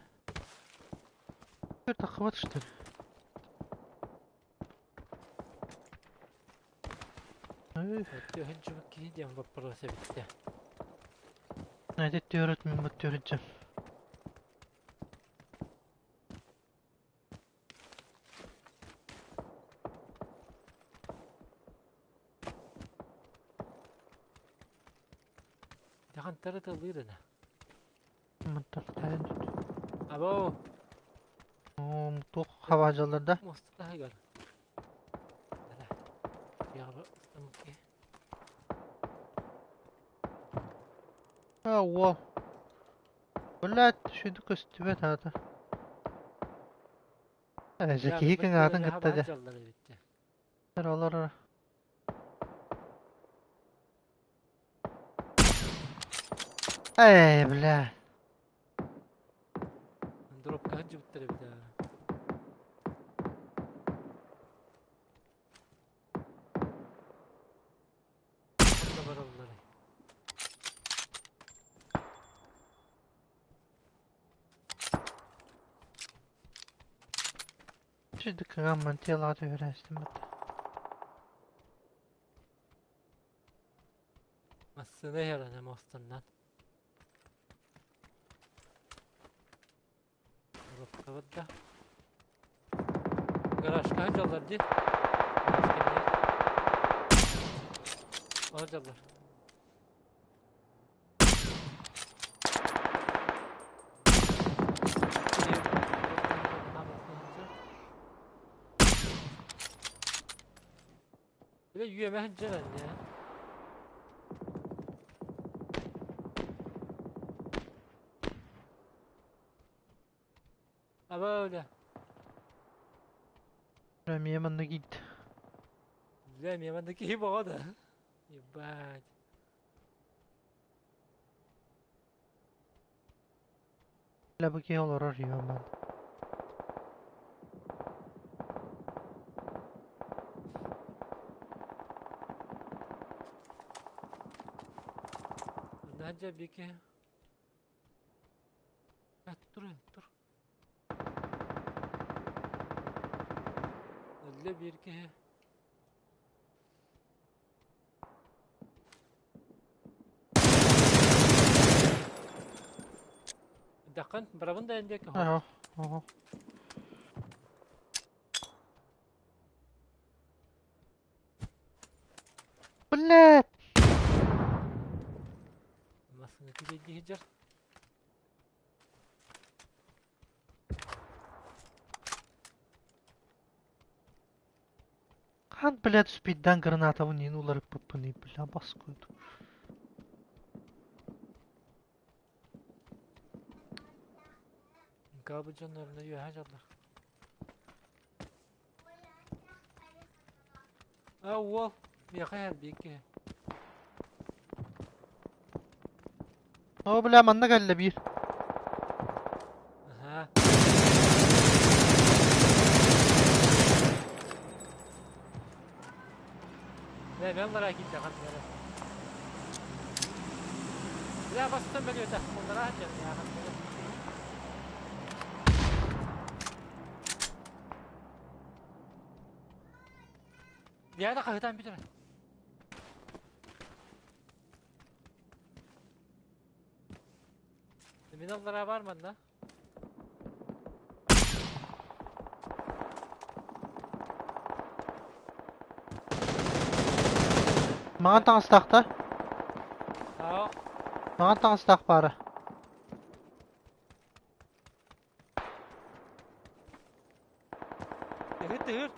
B: Это хват что ли?
A: Төһөнчүбүт киһи диэн вопрос эбиттэ.
B: Эти төрөт мин бу төрөтчүм.
A: Дьахантары тыллыыр ына.
B: Мантан хайан
A: Або!
B: Туох хабаажалар да?
A: Муоста таһыгар.
B: А, уол. Блядь, шүдү көстүбэт аата. Эже киһи кыҥаатын кытта дьэ. Олор Эй, бля.
A: Дропка сылдьыбыттар эбит аа. Ханна баралларый?
B: Шүдү кыҥааммын телаҕа түһэрээстим бытта.
A: Массыына иһэр аны муостаннан. Коробкабыт да. Гаражка сылдьаллар дии. Сылдьаллар. Бile үөмэ сылдьар анньа. Аба бля.
B: Бля, миэ манна киирдэ.
A: Бля, миэ манна киһи боҕо да. Ебать.
B: Бля, бу киһи олорор ё-ман.
A: Надя бики. Тур, тур. Өллө биир киһи. Даххан, барабын да эндиэки
B: Ага, ага. Блядь!
A: Массыына килэйдии сылдьар.
B: Хаан, блядь, спиддан гранатабын иин уларыппыппыный, бля, баскуйду.
A: Кабы дьоннорун үөһэ дьаллар. А уол, миэхэ иһэр киһи.
B: О, бля, манна кэллэ биир.
A: Аха. Бля, мен лара киирдэ ханна эрэ. Бля, бастан бөлүөтэ. Оннара сылдьар я ханна эрэ. Диана хаһытаан бүтэрэ. Мин аллараа бар манна.
B: Маҥан таҥастаахта.
A: Аа.
B: Маҥан таҥастаах баара.
A: Тыһыр тыһыр.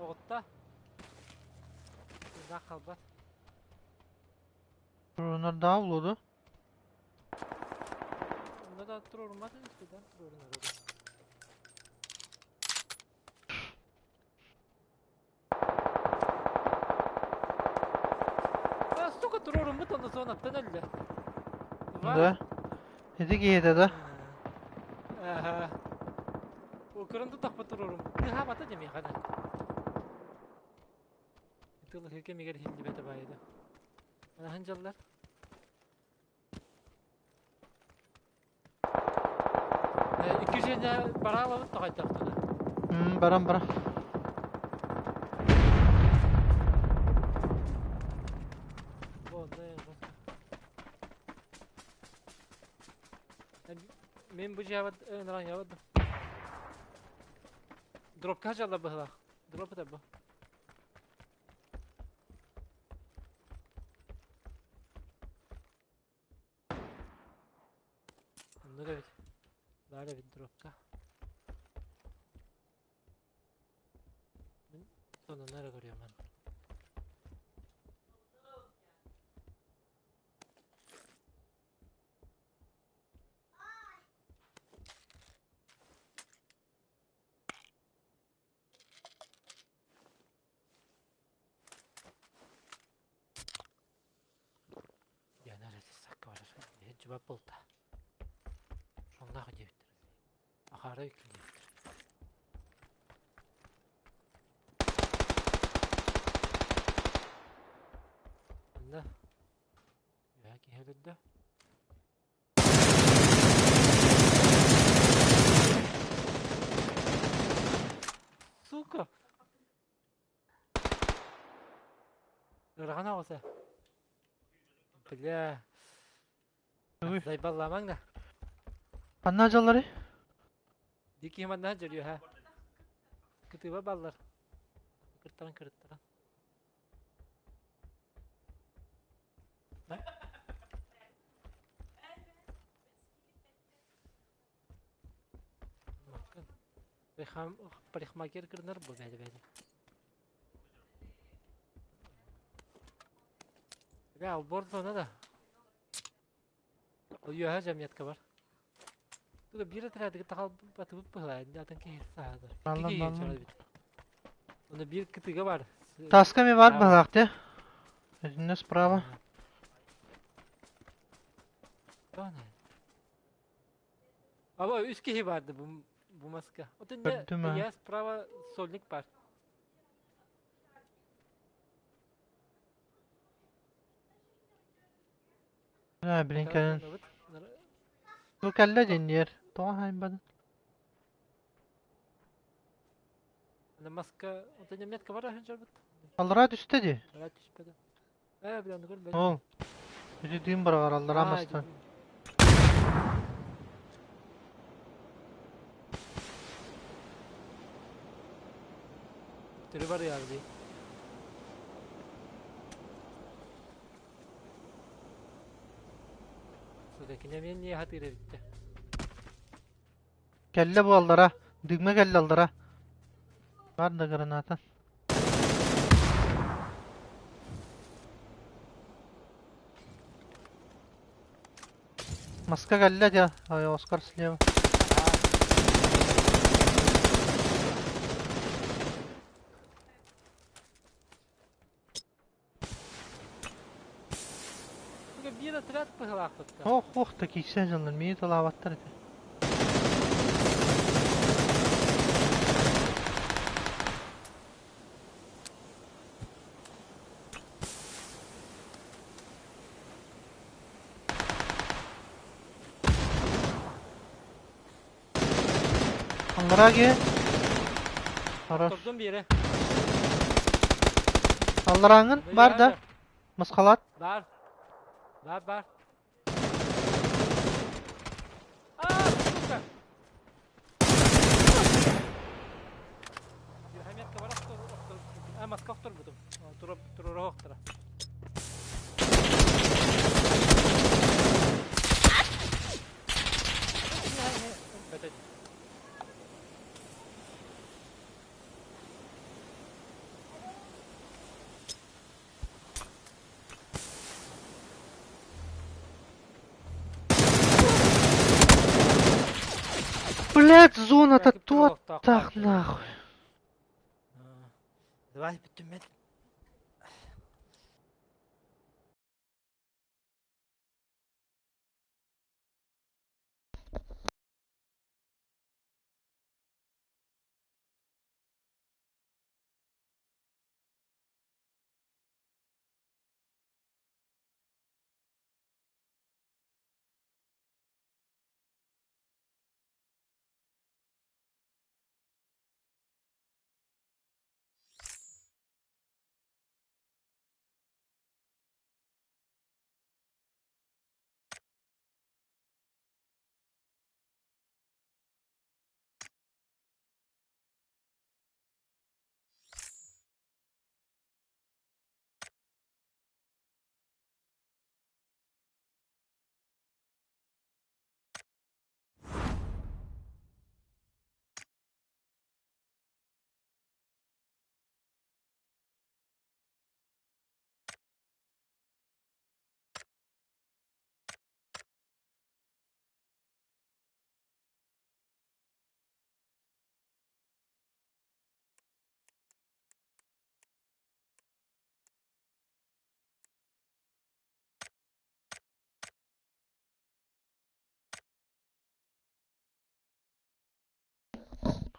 A: Оҕутта. Тыыннаах хаалбат.
B: Турунардаҕа булуоду.
A: Онно да туруорумматын үстүдэн туруорунар А, сука, туруоруммут онно зонаттан өллө.
B: Да. Ити киһитэ да.
A: Аха. Укырын тутахпыт туруорум. Тыһаабата дэмиэхэ да. Тылыһы кэмигэр иһиллибэтэ баайда. Анаһын дьаллар. Икки дьиэнэ бараалабыт тоҕойдохтуна.
B: Баран баран.
A: Мен бу дьиэбит ыныран ябыт. Дропка жалла быһылах. Дроп это бу. Оннук эбит. Баар эбит дропка. Мин сонуну эрэ көрүөм аны. Диана эрэ сакка барар. Дьуба булта. Шоҥнаах диэбиттэр. Ахаара үккүн диэбиттэр. Онно үөһэ киһи өлөрдө. Сука! Ыарахан оҕуса. Бля. Зайбалламаҥ да.
B: Ханна дьалларый?
A: Дикий манна дьөрүөһэ. Кытыба баллар. Кыртаран кырыттаран. Парикмахер кырынар бу бэйдэ бэйдэ. Бля, албор зона да. Ол үөһэ заметка бар. Туга биир отрядыгы тахал батыбыт быһылаа, атын киһи саһадар. Икки киһи чара бит. Оны биир кытыга бар.
B: Тасками бар быһылаах Итиннэ справа.
A: Аба үс киһи барды бу бу маска. Отын я справа сольник бар.
B: Ээ, блин, кэлин. Бу кэллэ диэн Тоҕо хаайбатын?
A: Маска отын метка бар аһын
B: Аллараа түстэ дии.
A: Аллараа түспэдэ. Ээ, блин, көрбөтүм.
B: Ол. Ити дыым бараҕар аллараа мастан.
A: Түрү барыар дии. Сука, кини эмиэ не хатыыр эбиттэ.
B: Кэллэ бу аллара. Дыгма кэллэ аллара. Бар да граната. Маска кэллэ дьэ. Ой, Оскар слева.
A: Биир отряд быһыылаахпыт да.
B: Ох, ох да киирсэн дьоннор миигин тулаабаттар этэ. Аллараа киһи. Хорош.
A: Турдум биири.
B: Алларааҥҥын бар да. Маскалаат.
A: Бар. Бар, бар. А, сука! Хаметка бар а, маска охторбутум. Турура охтора.
B: Блять, зона-то тот так нахуй.
A: Давай, бүттүм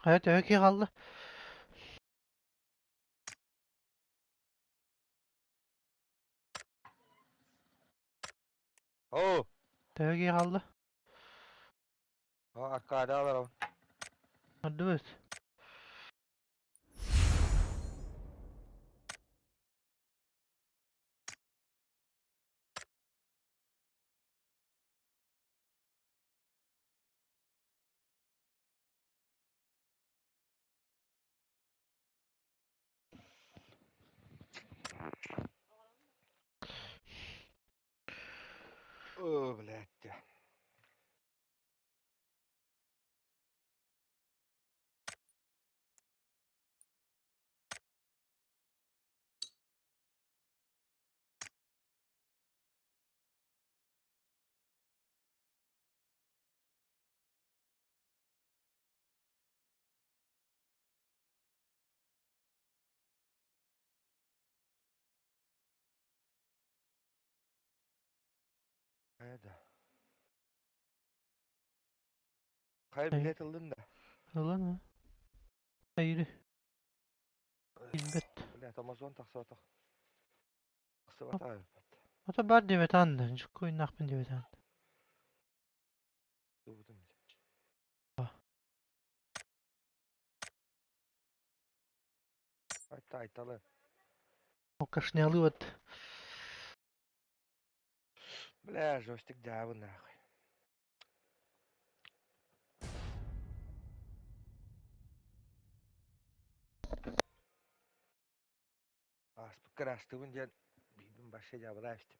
B: Хайа төһө киһи хаалла?
C: Оо,
B: Төһө киһи хаалла?
C: Аркада олоробун.
B: Ордубут.
C: Оо, блядь. Хайа да. Хайа билет ыллын да.
B: Ылан а. Хайры. Билбэт.
C: Блядь, Амазон тахсыбатах. Тахсыбатах эбит.
B: Ата бар диэбэтэ анды. Дьуккуйнаахпын диэбэтэ анды.
C: Тубутум. Айта айталы.
B: Алкашнялы вот.
C: Бля, жостик дьаабы нахуй. Ааспыккар аастыбын диэн биирбин вообще дьаабылаа истим.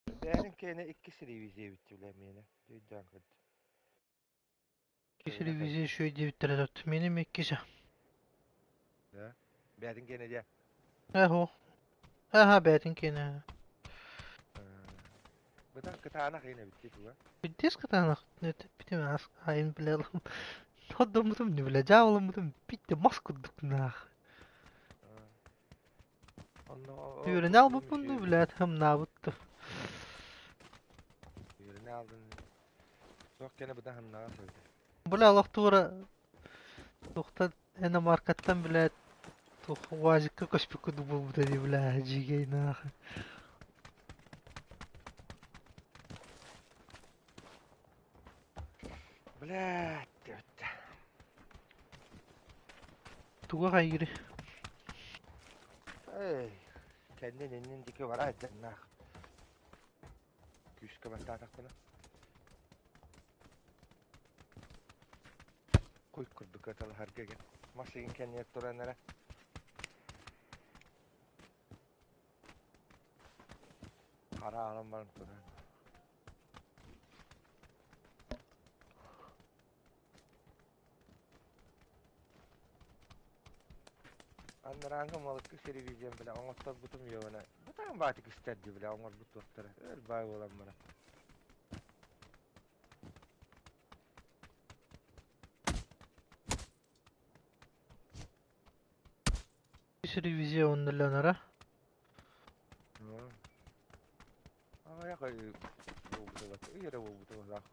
C: Бэйэтин киэнэ иккис ревизия эбит бля миэнэ. Өйдөөн көрдүм.
B: Иккис ревизия үчүгэй диэбиттэрэ тут. Миним иккисэ.
C: Да? Бэйэтин киэнэ дьэ.
B: Эһо. Аха бэйэтин киэнэ.
C: Бытан кытаанах иин эбит дии туга.
B: Бүттээс кытаанах бүтүм аас айын билэлым. Ходдоммутум не бля дьаабыламмытым битте мас курдук наах. Үөрэнэ албыппын дуу, блядь, хамнаабыт дуу.
C: Үөрэнэ алдын. Суох кэнэ быдан хамнаҕа сылдьар.
B: Бля, олох туора туохтан иномаркаттан, блядь, туох УАЗикка көспүккэ дуу буолбута дии, бля, дьиигэй нахуй.
C: Блядь, диэбиттэ.
B: Туга хайгыры?
C: Эй, кэннин иннин диэки бара дьаннаах. Күүскэ баттаатахпына. Куй курдук ыталаһарга гэн. Мас игин кэннигэр туран эрэ. Хара аалан баран туран. Анарааҥҥы малыкка телевизиям бile оҥотторбутум үөҕүнэ бытаан баатык истэрди бile оҥорбут туохтара өр баай буолан баран.
B: Ревизия оннуланара.
C: Аҕыйах ый буолбута ый эрэ буолбута быһыылаах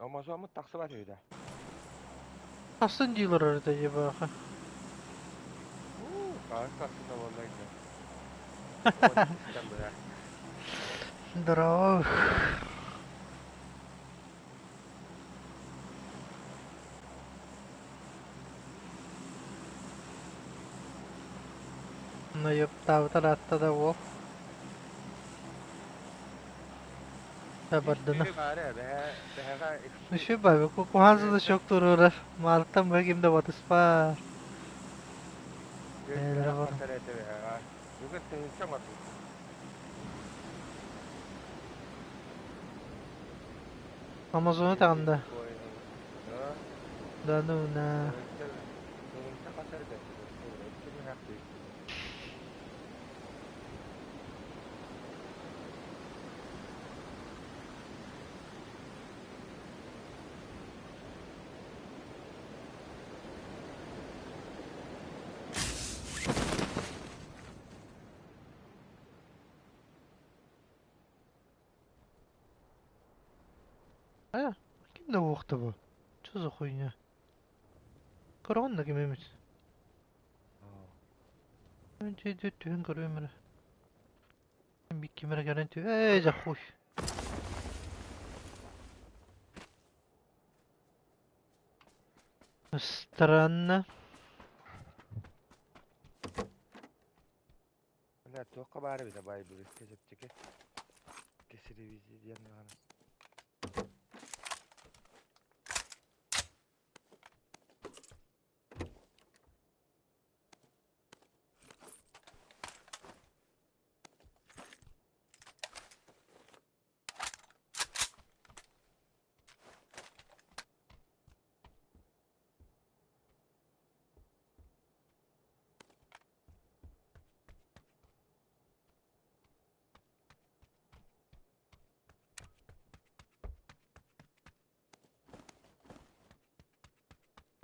C: Амазоммут тахсыбат үһү да?
B: Тахсын дииллэр эрэ ебаха.
C: Уу, хаһан тахсына буолла ини. Уон иккиттэн быһа.
B: Здорово. Ну ёптаабыта ыраатта да уол. Бардына. Үчүгэй баҕайы куһаҕан сыта чок туруорар. Маалыттан быһа ким да батыспат. Бэйэлэрэ баран. Амазону таҕында. Да ну на. А, ким да уохта бу? Что за хуйня? Көрөҕүн да ким эмит? Түһэн көрүөм эрэ. Ким эрэ кэлэн Эй, за хуй. Странно.
C: Бля, туохха баар эбитэ баай бүрүскэ чэпчэки. Кесеревизия диэн даҕаны.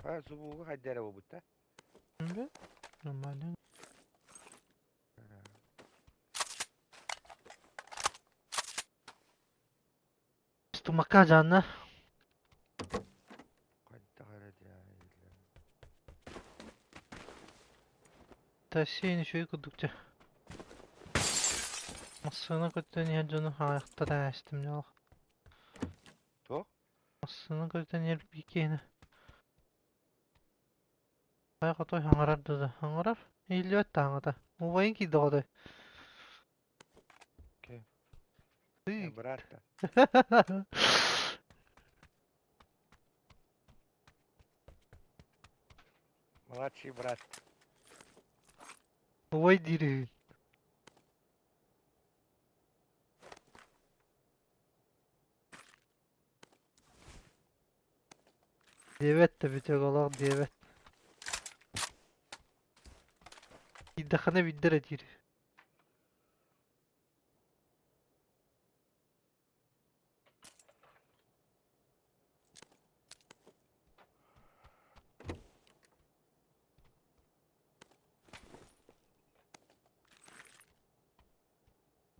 C: А, субууга хайда эрэ буолбут да?
B: Да, нормально. Тумакка дьаанна.
C: Хайдах эрэ диэн
B: Тассиэн үчүгэй курдук дьэ. Массыына көтөн иһэр дьону хаайахтара ээстим дьолох.
C: Туох?
B: Массыына көтөн иһэр биир киһини. Хайа хотой хаҥарар да хаҥарар. Иһиллибэт да хаҥата. Убайын киирдэ хотой.
C: Окей. Брат Младший брат.
B: Убай диир үһү. Диэбэт да бүтүөх олох диэбэт. Иирдэххинэ биирдэ эрэ диир.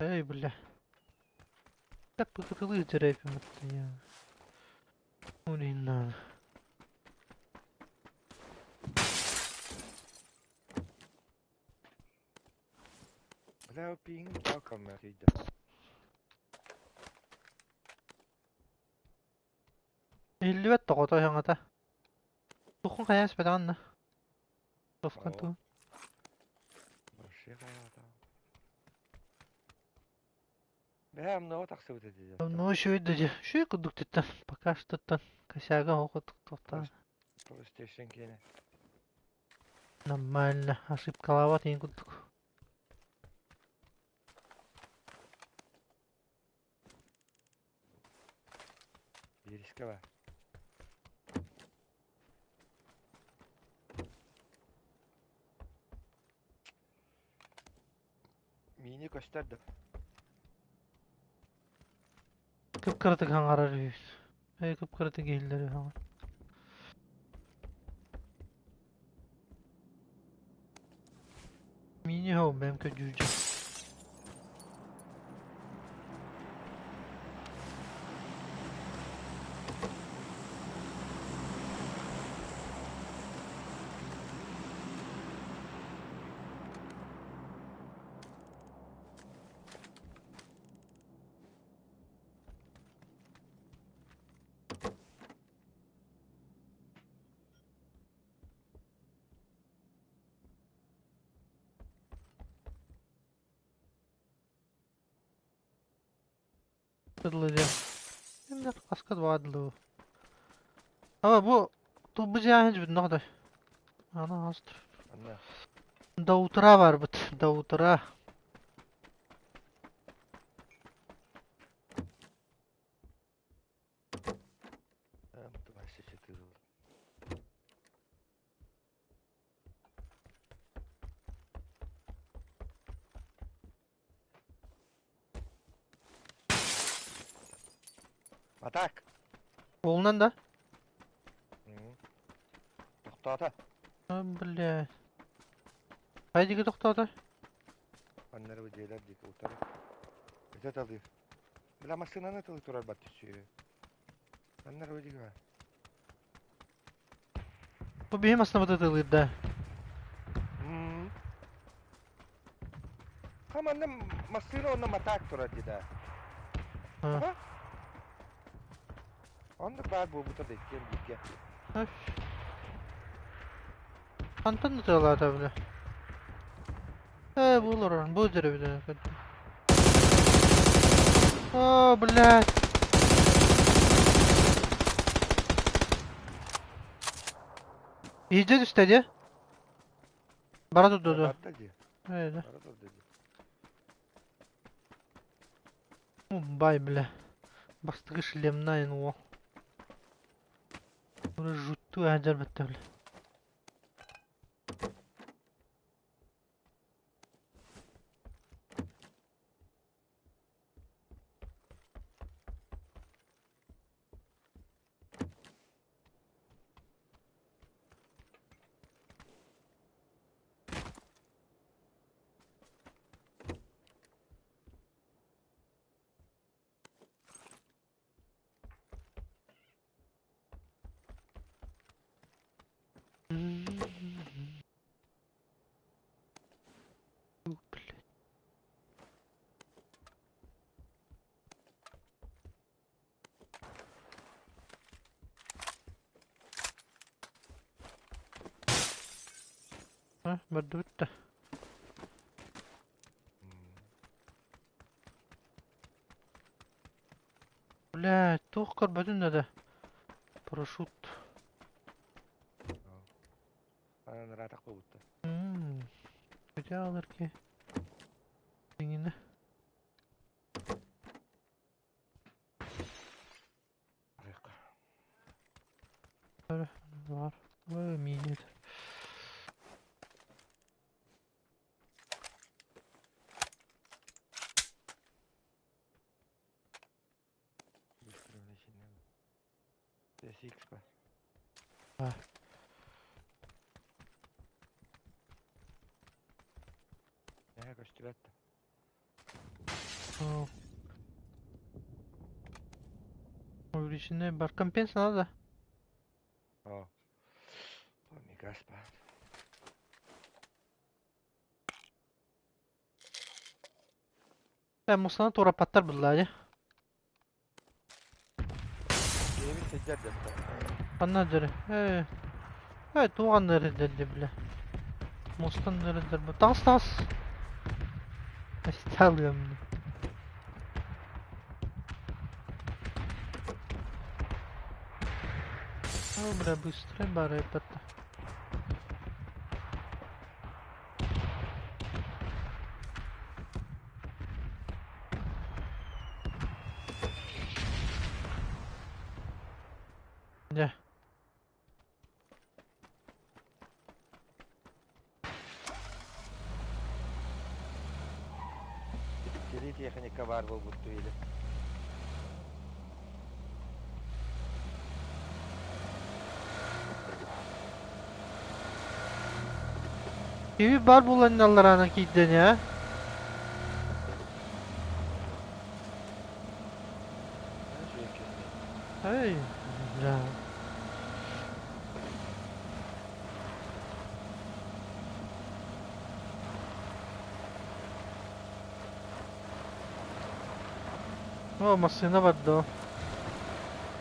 B: Эй, бля. Так пыкытылыы дьэрэйпиммит я. Уринна.
C: Бля, пиҥ талкамна тиийдэ.
B: Иһиллибэт тоҕото саҥата. Туххун хайаан испэтэҕин да. Туоххан
C: Оо.
B: тугун.
C: Вообще хайаата. Бэһэ амныга тахсыбыт этэ дьэ.
B: Ну үчүгэй да дьэ. Үчүгэй курдук титтэн. Пока что-тан косяга оҕо туохтаан.
C: PlayStation киэнэ.
B: Нормально. Ошибкалаабат иһин курдук.
C: Биэрискэ баар. Миини көстөр да.
B: Кып-кыратык хаҥарар үһү. Эй, кып-кыратык иһиллэр үһү. Мини хоу бэм көдьүүрдьэ. Дылы Эмдер хаска двадлы. Ама бу тубу жааһын бүтүн оҕотой. Ана астыр.
C: Анна.
B: До утра барбыт. До утра.
C: М24. Атак!
B: Уолунан да?
C: Тохтоото.
B: Бля. Хайа диэки тохтоото?
C: Аннары дьиэлэр диэки утары. Ити талыы. Бля, массыынаны тылы турар бат түсүө. Аннары диэки бар.
B: Бу биһи массыынабыт ытылыыр да.
C: Хаманна массыына онно матаак турар дии да. А? Оннук баар буолбута да иккиэн бииргэ.
B: Хантан ытыалаата бile? Ээ, бу олорор, бу дьэрэ О, блядь. Иһдьэ түстэ дии. Бара турда дуо?
C: Барда дии.
B: Ээ, да.
C: Бара турда дии.
B: Бай, бля. Бастакы шлемнайн уол. Жуттуу сылдьар бэтте бля. Блядь. А, барда бүтте. Блядь, туох көрбөтүн да Парашют.
C: Анан ыраатах буолбуттар.
B: Хотя ки. Дingine. Var. Миинет.
C: SX бар.
B: Бар.
C: Nähe көстүбэт.
B: Увеличенный бар. Компенс надо?
C: О. Мигас бар.
B: Ben musana тура паттар булла.
C: Киһибит сылдьар дьахтар.
B: Ханна дьөрү. Э. Э, туган дэрдэ бля. Мустан дэрдэр. Тас тас. Осталым. О, бля, быстро бары патта. Дьэ.
C: Сэрии техника баар буолбут или.
B: Киви бар буланналларана киирдэн я.
C: Үчүгэй киһи.
B: Эй, бля. О, массыына барда.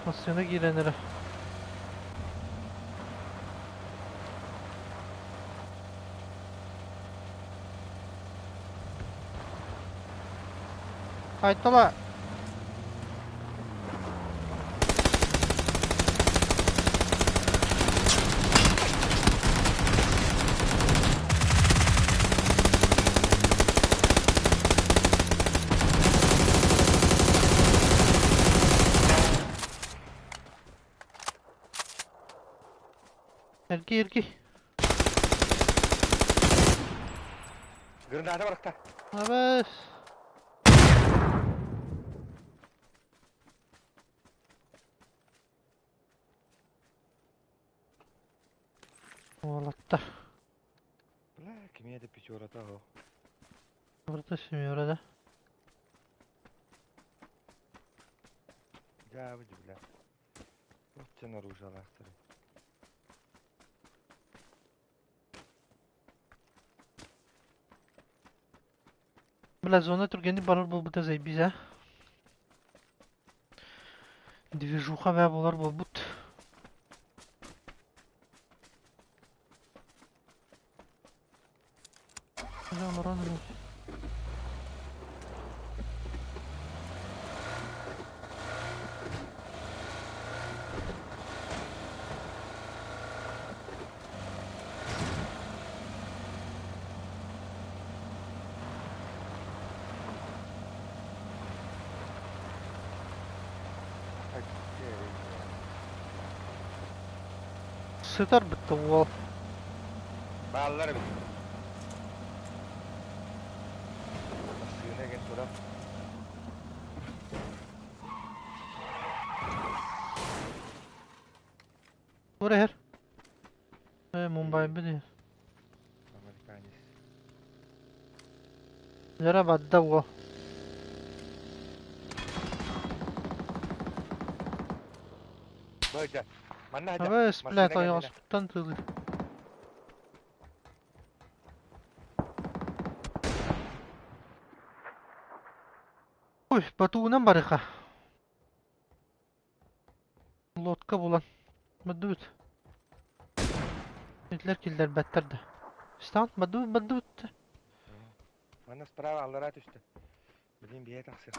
B: Массыына киирэн эрэ. Айтала. Эргий, эргий.
C: Граната барахта.
B: Абас. Уолаттар.
C: Бля, кимиэ да пятерата о.
B: Врата семера, да?
C: Дьаабы бля. Туох оружиялаахтар.
B: Бля, зона түргэнник барар буолбута заебись, а. Движуха баа буолар буолбут. Бля, олорон эрэр. Сытар бытта уол.
C: Бааллар эбит. Массыына ген турар.
B: Тура иһэр. Э, Мумбай били.
C: Американец.
B: Дьара барда уол.
C: Быйда. Манна хадьа.
B: Абас, блядь,
C: Массыына кэннинэ.
B: ойоҕоспуттан тыылый. Ой, батуунан барыха. Лодка булан. Бадыбыт. Итилэр киллэрбэттэр да. Стан, бадыбыт, бадыбыт.
C: Манна справа аллараа түстэ. Билин бие тахсыр.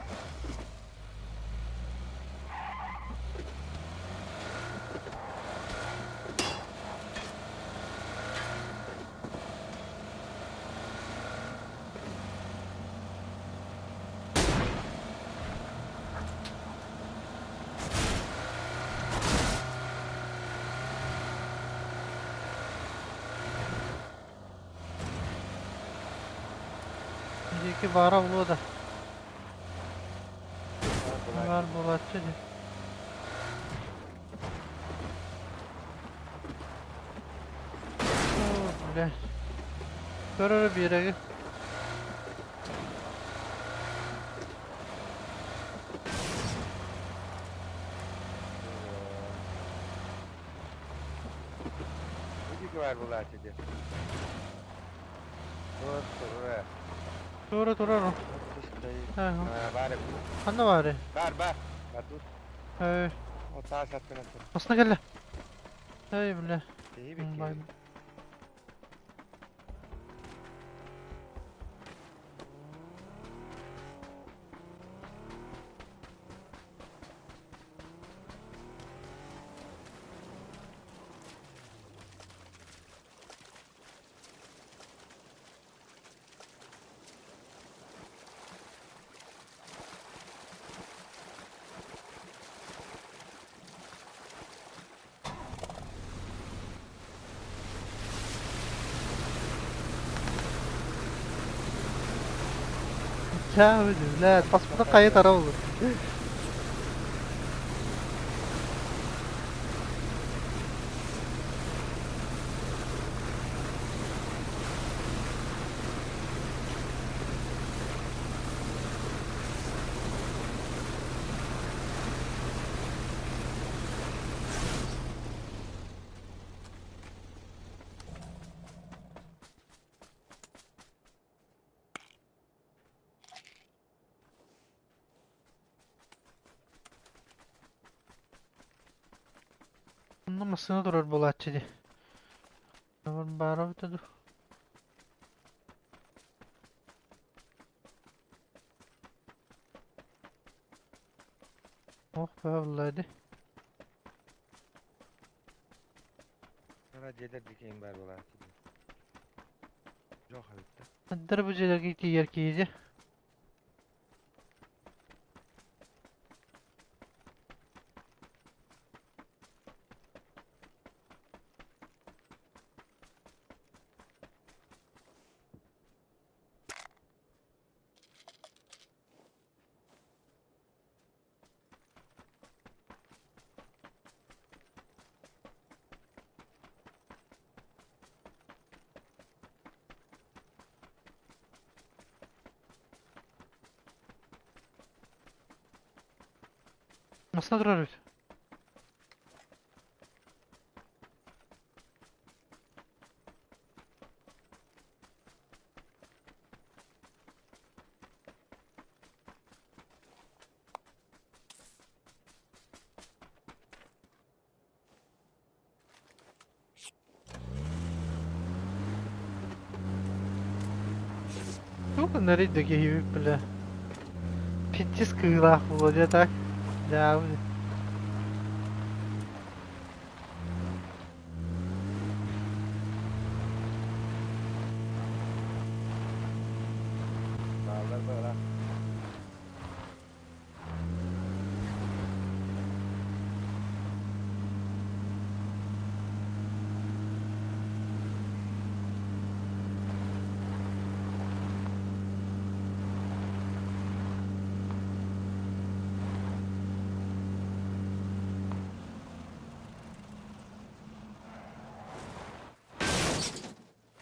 B: Диэки баара буолуо да. Баар буолааччы дии. Оо, блядь. Көр эрэ биэрэги.
C: Диэки баар буолааччы дии. Тур турар.
B: Тура турар ол.
C: Баар эбит.
B: Ханна баарый?
C: Бар бар. Бар dur.
B: Эй,
C: О таас аттынан тур.
B: Басына кэллэ. Эй, бля.
C: Киһи бит
B: Бай.
C: киһи.
B: Чаа, бля, таспыта хайа тарабыл. Онно массыына турар буолааччы дии. Баара эбитэ дуу. Ох, баа дии.
C: Ана дьиэлэр диэки баар буолааччы дии. Жоқ эбит да.
B: Хандар бу дьиэлэргэ тиийэр киһи дии. Массыына турар эбит. Туох гыннарый да киһибит бля. Пиздец кыылаах буолуо дьэ так. Дьаабы.
C: Бааллар баара.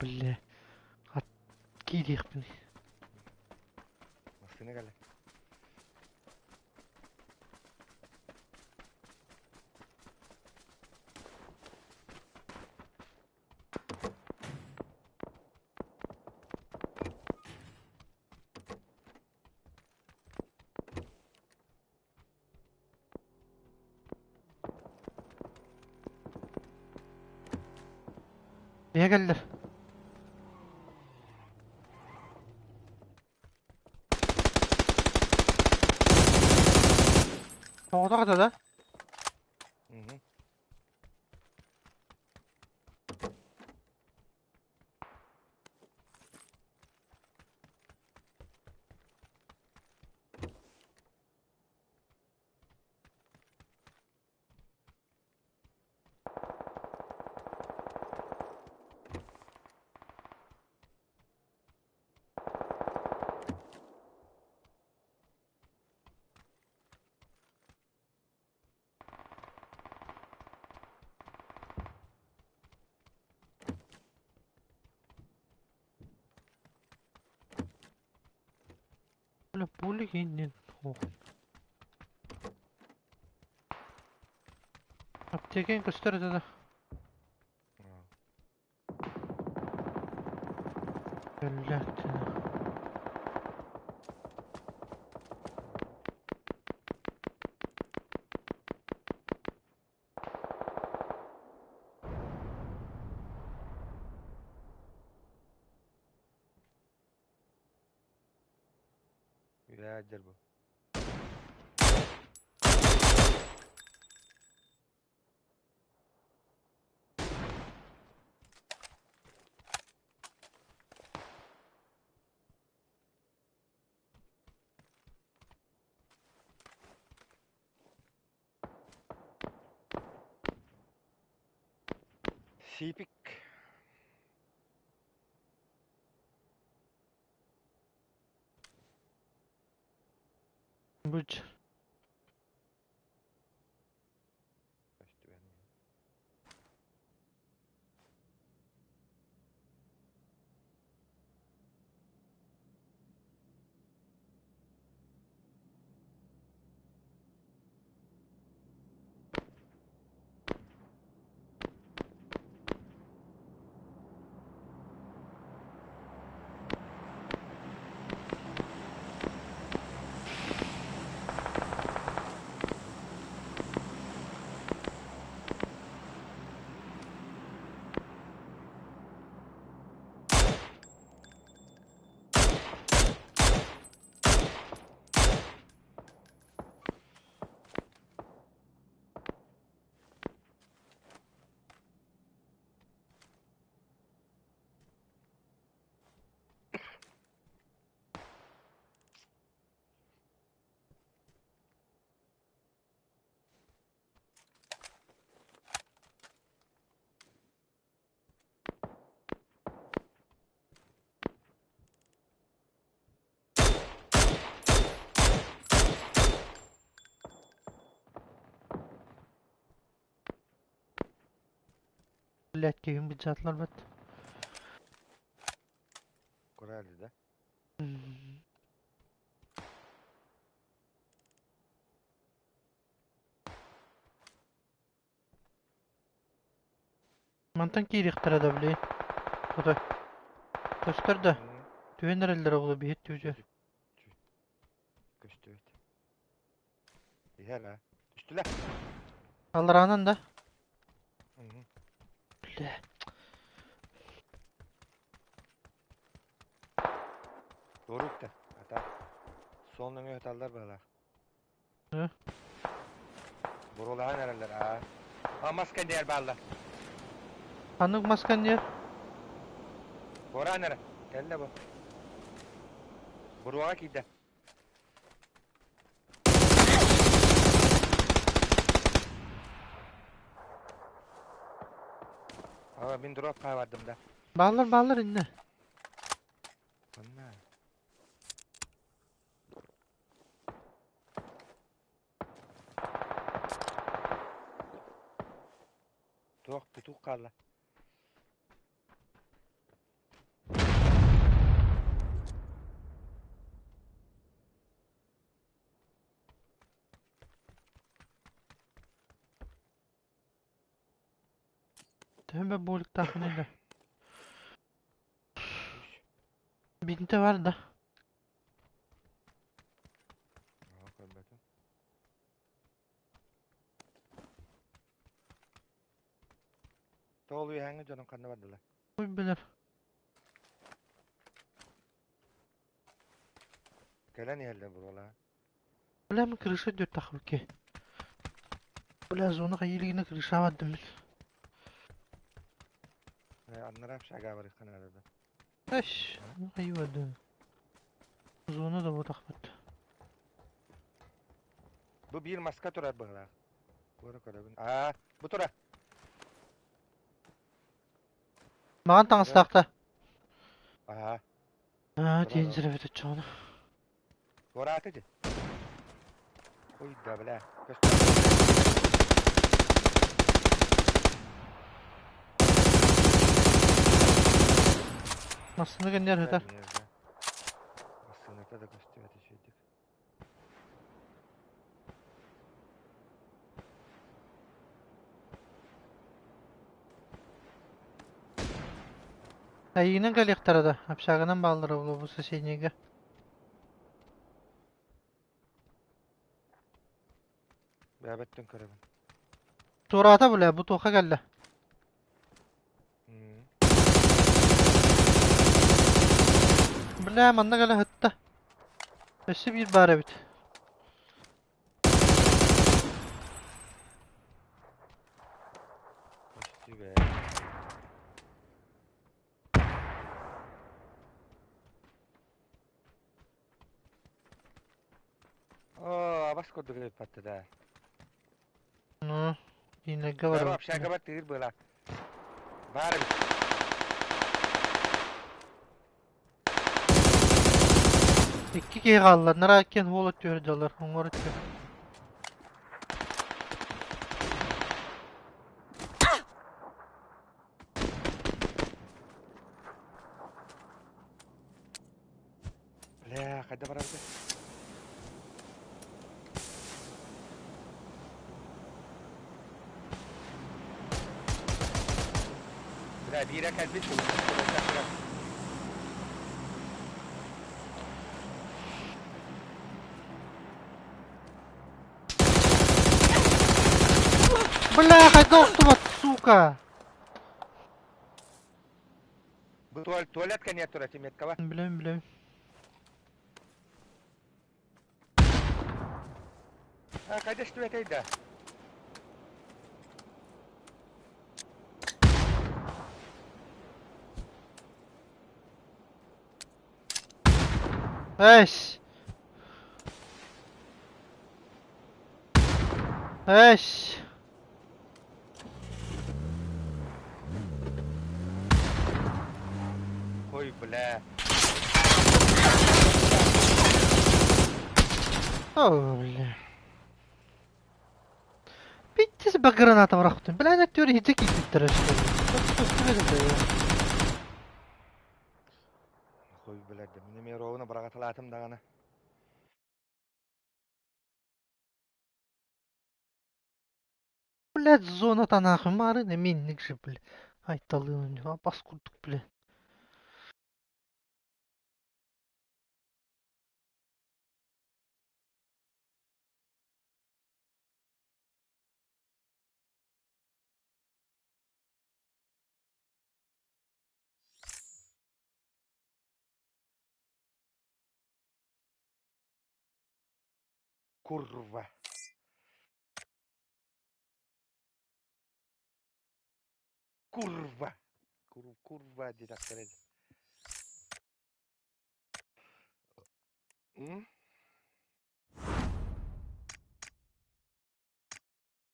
B: Бля. Ат киириэхпин.
C: Массыына кэлэ.
B: Niye geldiler? Тоҕото да?
C: Мгм.
B: Бля, пули кинин. Ох. Аптекаң көстөр этэ да. Блядь.
C: Үөһээ дьэр бу. Сиипик.
B: Быч.
C: Көстүбэн.
B: Блядь, киһим быдьаатылар бат.
C: Курали да?
B: Мантан киириэхтэрэ да блин. Отой. Көстөр да. Түһэн эрэллэрэ буолуо биһит түүтү.
C: Көстүбэт. Иһэр а. Түстүлэр.
B: Аллараанан да? Бля.
C: Туорук да. Ата. Суол нөҥүө ыталлар быһалаах. Бурулаһан эрэллэр аа. А мас кэннигэр бааллар.
B: Ханнык мас кэннигэр?
C: Буораан эрэ. Кэллэ бу. Буруоҕа киирдэ. Аа, мин дроп хаалардым да.
B: Бааллар бааллар иннэ.
C: Манна. Туох петух хаалла.
B: Төһө эмэ буолуктааххыный да. Бинтэ бар да.
C: Аа, көрбөтүм. Тоҕо үөһээҥҥи дьонум ханна бардылар?
B: Ой билэр.
C: Кэлэн иһэллэр буруолаан.
B: Бля, мы крыша идет тахвыки. Бля, зона хайилигина крыша бардым.
C: Аннара общага барыхха наада да.
B: Эш, хайы бардым. Зона да ботахпыт.
C: Бу биир маска турар быһылаах. Көрө көрөбүн. Аа, бу тура.
B: Маған таҥастаахта.
C: Аа.
B: Аа, тиин сирэбит оччоҕуна.
C: Туорааты дии. Ой да, бля.
B: Массыына кэннигэр сытар.
C: Массыына. Карта да көстүбэт үчүгэйдик.
B: Эйигинэн кэлиэхтэрэ да, общаганан бааллара буолуо бу соседнийга.
C: Бэбэттэн көрөбүн.
B: Туораата бля, бу туохха кэллэ? Бля, манна кэлэ сытта. Өссө биир баар эбит.
C: Көстүбэт. Оо, абас курдук эбиппатты да.
B: Ну, киинлэргэ
C: Бэбэ
B: барабыт.
C: общагабар тыыр была. Баар эбит.
B: Икки киһи хаалла. Нара иккиэн уол өттүгэр дьаллар, уҥуор өттүгэр.
C: Бля, хайда барабыт? Бля, биирэ кэлбит
B: Бля, хайда охтубат, сука!
C: Бу туалет кэнниэ турар меткаба.
B: Билэм, билэм.
C: А, хайда истибэтэй да?
B: Эс! Эс!
C: Ой, бля.
B: О, бля. Биттис ба граната бырахтым. Бля, ана теория хитэ киирбиттэрэ что ли?
C: Ой, бля, да мин эмиэ ровно быраҕаталаатым даҕаны.
B: Блядь, зона нахуй марын минник же, бля. Ай, талын, апас курдук, бля.
C: Курва. Курва. Курва диэтэхтэрэ дии. М?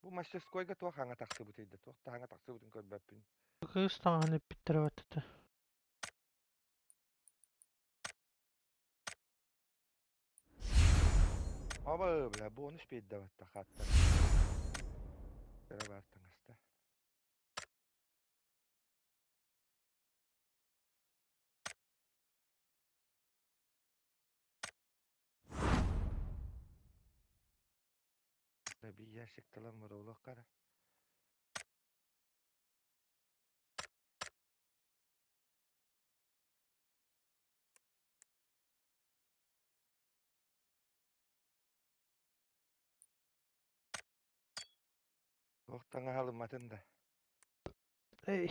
C: Бу мастерскойга туох хаҥа тахсыбытый да, туох таһаҥа тахсыбытын көрбөппүн.
B: Кыыс таҥаһын эппиттэрэ баттата.
C: Оба, бля, бонус биэрдэ хаттар. Кыра баар таҥаста. Биир ящик талан баролох кара. Туох таҥаһалымматын да.
B: Эй.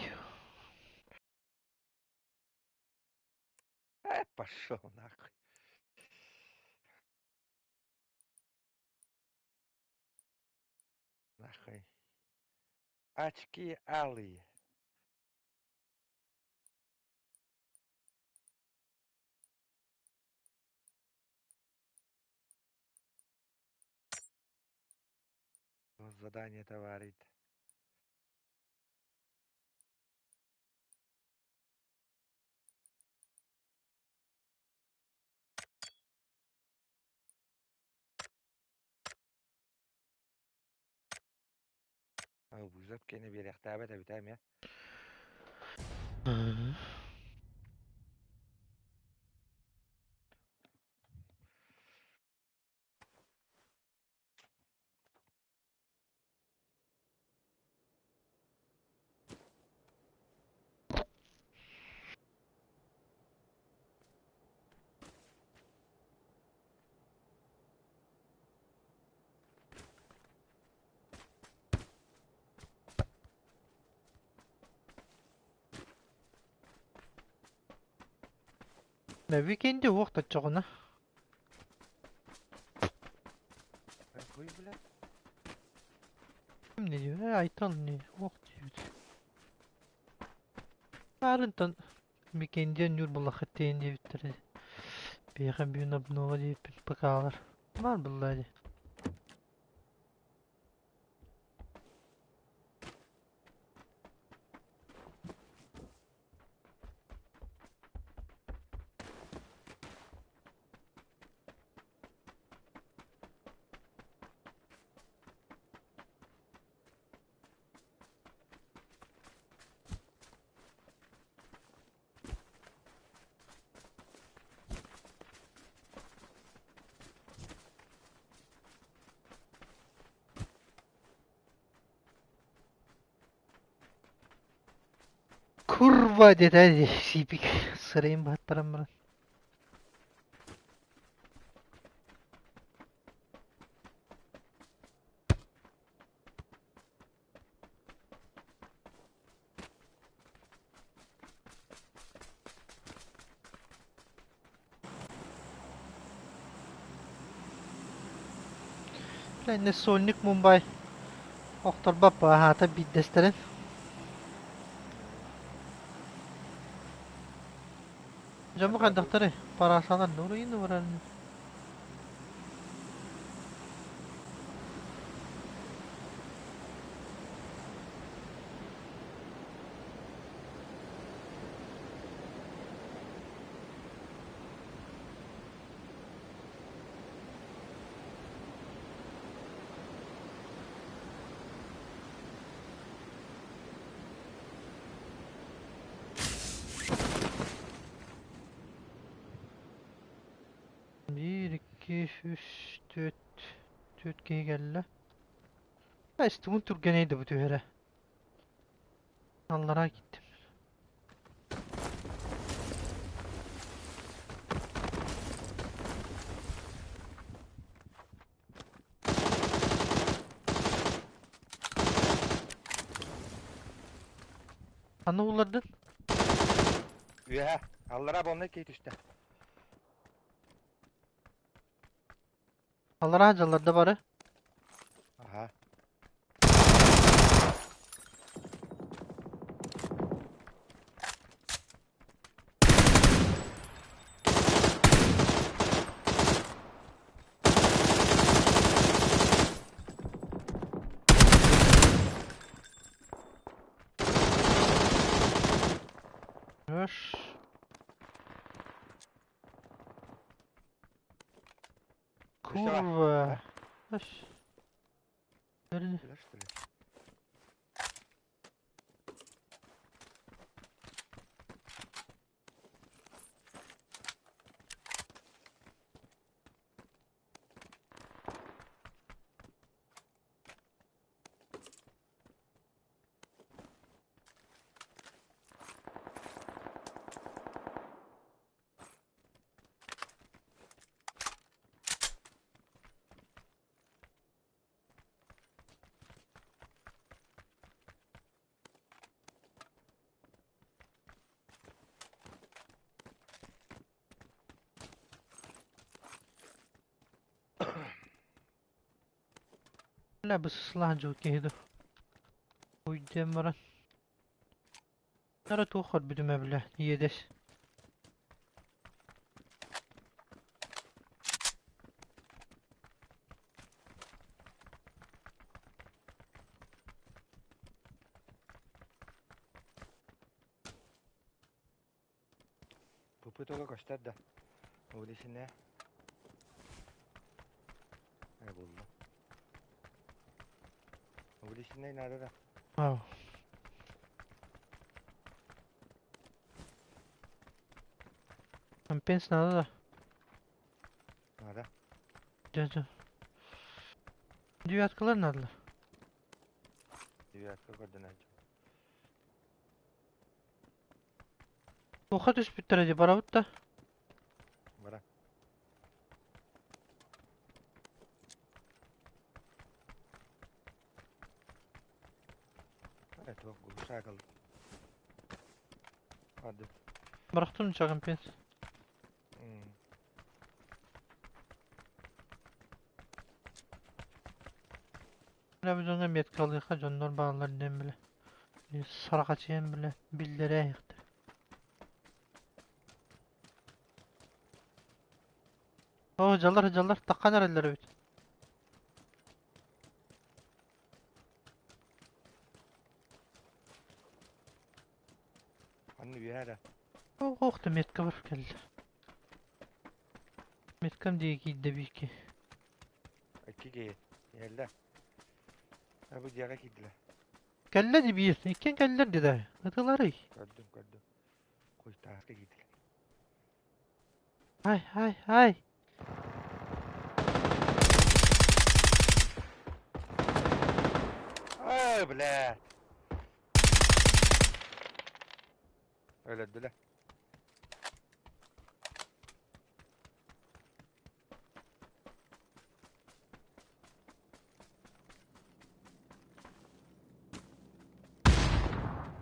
C: Пошел нахуй. Нахуй. Очки алые. Задание товарит. Вызов кэнэ биэриэхтээбэт эбит эмиэ.
B: Викенди уох точчоҕуна.
C: Хуй, блядь.
B: Не диyor? Айтал не? Ох диyor. Арынтан Викендиэн ньуур буллахха тэйэн диэбиттэрэ. Биһиэхэ бүгүн обнова диэбиппит ПК-лар. Баар булла дии. Kurva диэтэ сиипик сырайын быһаттаран баран. Бля, сольник Мумбай охторбоппа аһаата биирдэстэрин. Дьомму хайдахтарый? Парасалар дуруйун барар. Биир, икки, үс, түөрт, түөрт киһи кэллэ. Эстугун түргэнэй да бу түһэрэ. Аллараа киттим. Ханна буллардын?
C: Үөһэ, аллараа буолна киһи түстэ.
B: Аллараа дьалларда бары.
C: Аха.
B: Үш.
C: Түстэ
B: Курва. Үш. Бэрин.
C: Билэр что ли?
B: Бля, бу сылаан дьыл киһи ду. Уйдем баран. Нара туох көрбүтүм бля, иэдэс.
C: Попытка көстөр да. Ол исинэ. Э булла. Ол исинэ надо да.
B: Ау. Компенс надо да.
C: Надо.
B: Дьэ, дьэ. Девяткалар надо.
C: Девятка көрдөнөөчү.
B: Туохха түспүттэрэ дии барабыт да.
C: Бара. Это глушакал. Ады.
B: Барахтым ча компенс. Бля, бу дьоҥҥо меткалыахха дьоннор бааллар диэн бile. Сарахачыйан бile биллэрэ иһиэхтэр. Оо, дьаллар, дьаллар, таххан эрэллэр эбит.
C: Анны үөһэ эрэ.
B: Ох да метка бар кэллэ. Меткам диэки киирдэ биики.
C: Икки киһи. Иһэллэр. Бу дьиэҕэ киирдилэр.
B: Кэллэ ди биир, иккиэн кэллэр ди да. Ытыларый.
C: Көрдүм, көрдүм. Куйтааска киирдилэр.
B: Ай, ай, ай.
C: Ай, бля. Өлөрдүлэр.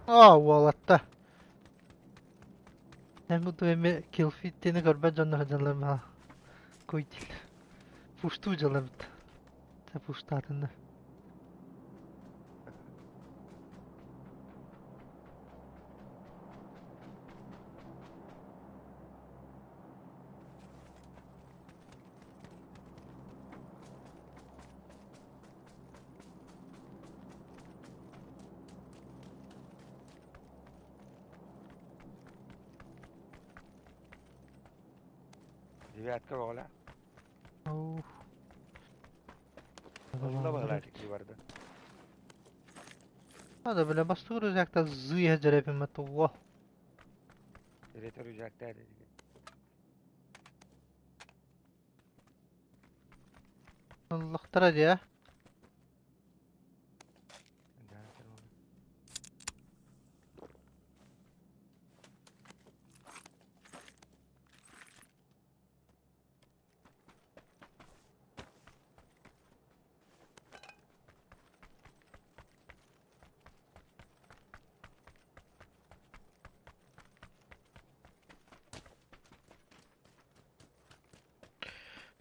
B: Аа, уолатта. Эн бу эми килфиттини көрбөт дьонно сылдьаллар маа. Куйтил. Пуштуу дьалабыт. Та пуштаатынна.
C: Девятка оҕола.
B: Оу.
C: Онно баҕалаатык барда.
B: Hadi бля бастыыр рюкзакта зыya дьэрэпим туго.
C: Директор рюкзакта dedi.
B: Аллахтара дьэ.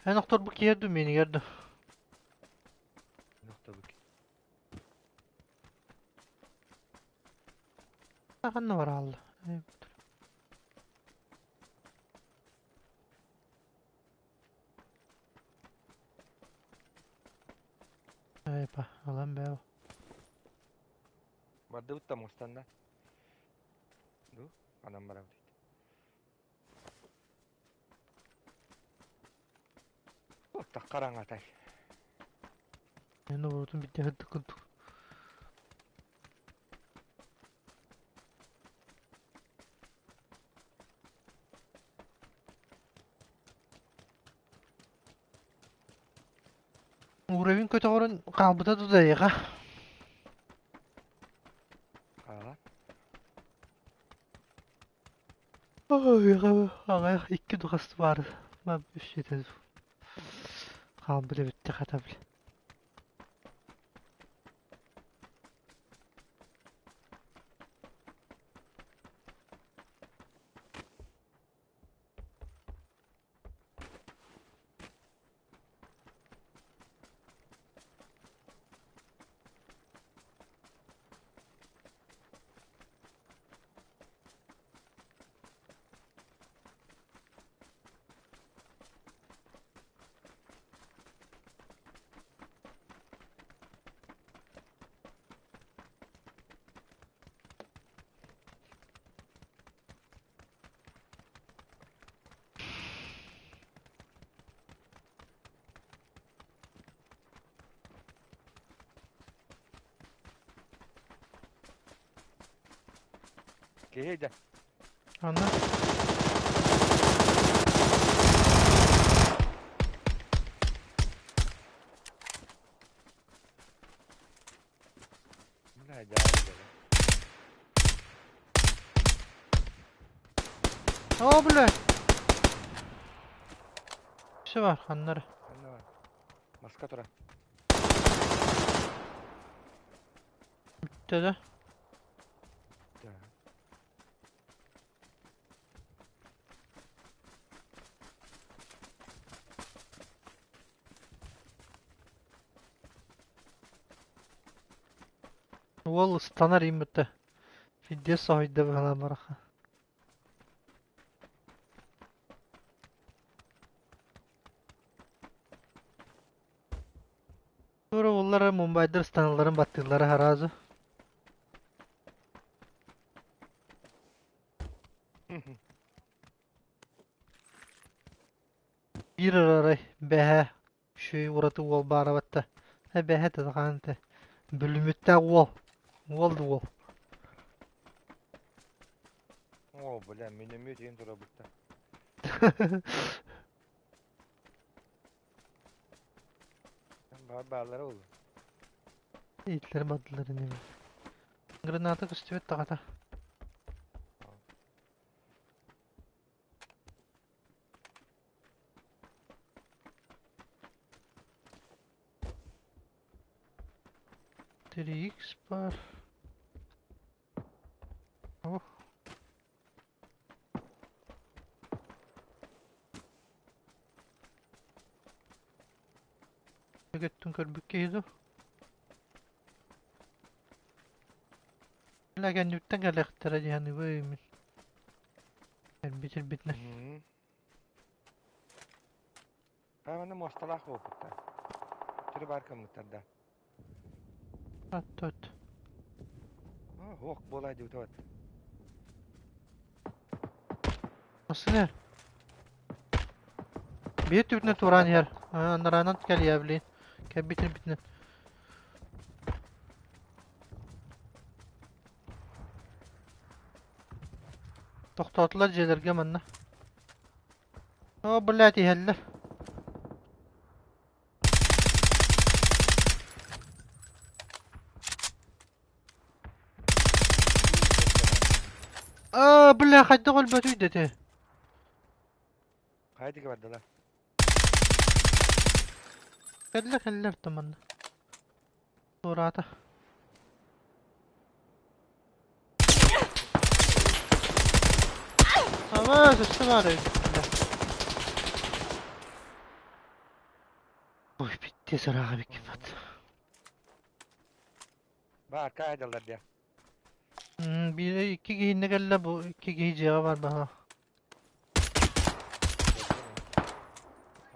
B: Эн охторбу киэрдим миэнигэр да. Ханна бараалла. Айпа, алан бэв.
C: Бардыбыт да мустанна. Ду, анам барабыт. Таккараҥатай.
B: Мен оборотун битте хырдык курдук. Уровень көтөҕөрүн хаалбыта тудайыга.
C: Хаала.
B: Ой, аҕайах икки духас баар. Үс хаалбыт эбитте хата бile.
C: Киһи да.
B: Анна.
C: Бля, дьаары
B: О, бля. Все бар, ханнары.
C: Ханна бар. Маска тура.
B: Бүттэ да.
C: Да.
B: Уол ыстанар ииммитэ. Пиздец соһуйда быһалаан бараха. Тура уоллара Мумбайдар ыстаналларын баттыыллара сразу. Биир арай бэһэ үчүгэй ураты уол баара батта. Эбэһэ татахан этэ. Бүлүмүттээх уол. Уол да уол.
C: О, бля, миномет диэн турабытта. Баар бааллара ол.
B: Итлер бардылар ини. Граната көстүбэт таҕата. 3X бар. Ох. Өттүн көрбүт киһи дуу? Бля кэнниттэн кэлэхтэрэ дии саныыбын мин. Эрбит ирбитинэн.
C: Манна муосталаах буолбуттар. Түрү баар кыммыттар да.
B: Ат-тут.
C: Ох, буолай диэбит.
B: Массыына. Биир түбүтүнэн туораан иһэр. Анараанан кэлиэ блин. Кэлбит ирбитинэн. Тохтоотулар дьиэлэргэ манна. О, блядь, иһэллэр. Аа, бля, хайдах өлбөтүй дэтэ.
C: Хайа диэки бардылар?
B: Кэллэ кэллэр да манна. Туораата. Ава, өссө баар эбит. Ой, пиздец ырааҕа эбиккин бат.
C: Баар каайдаллар диэ.
B: Биир икки киһиннэ кэллэ бу икки киһи дьиэҕэ бар баһа.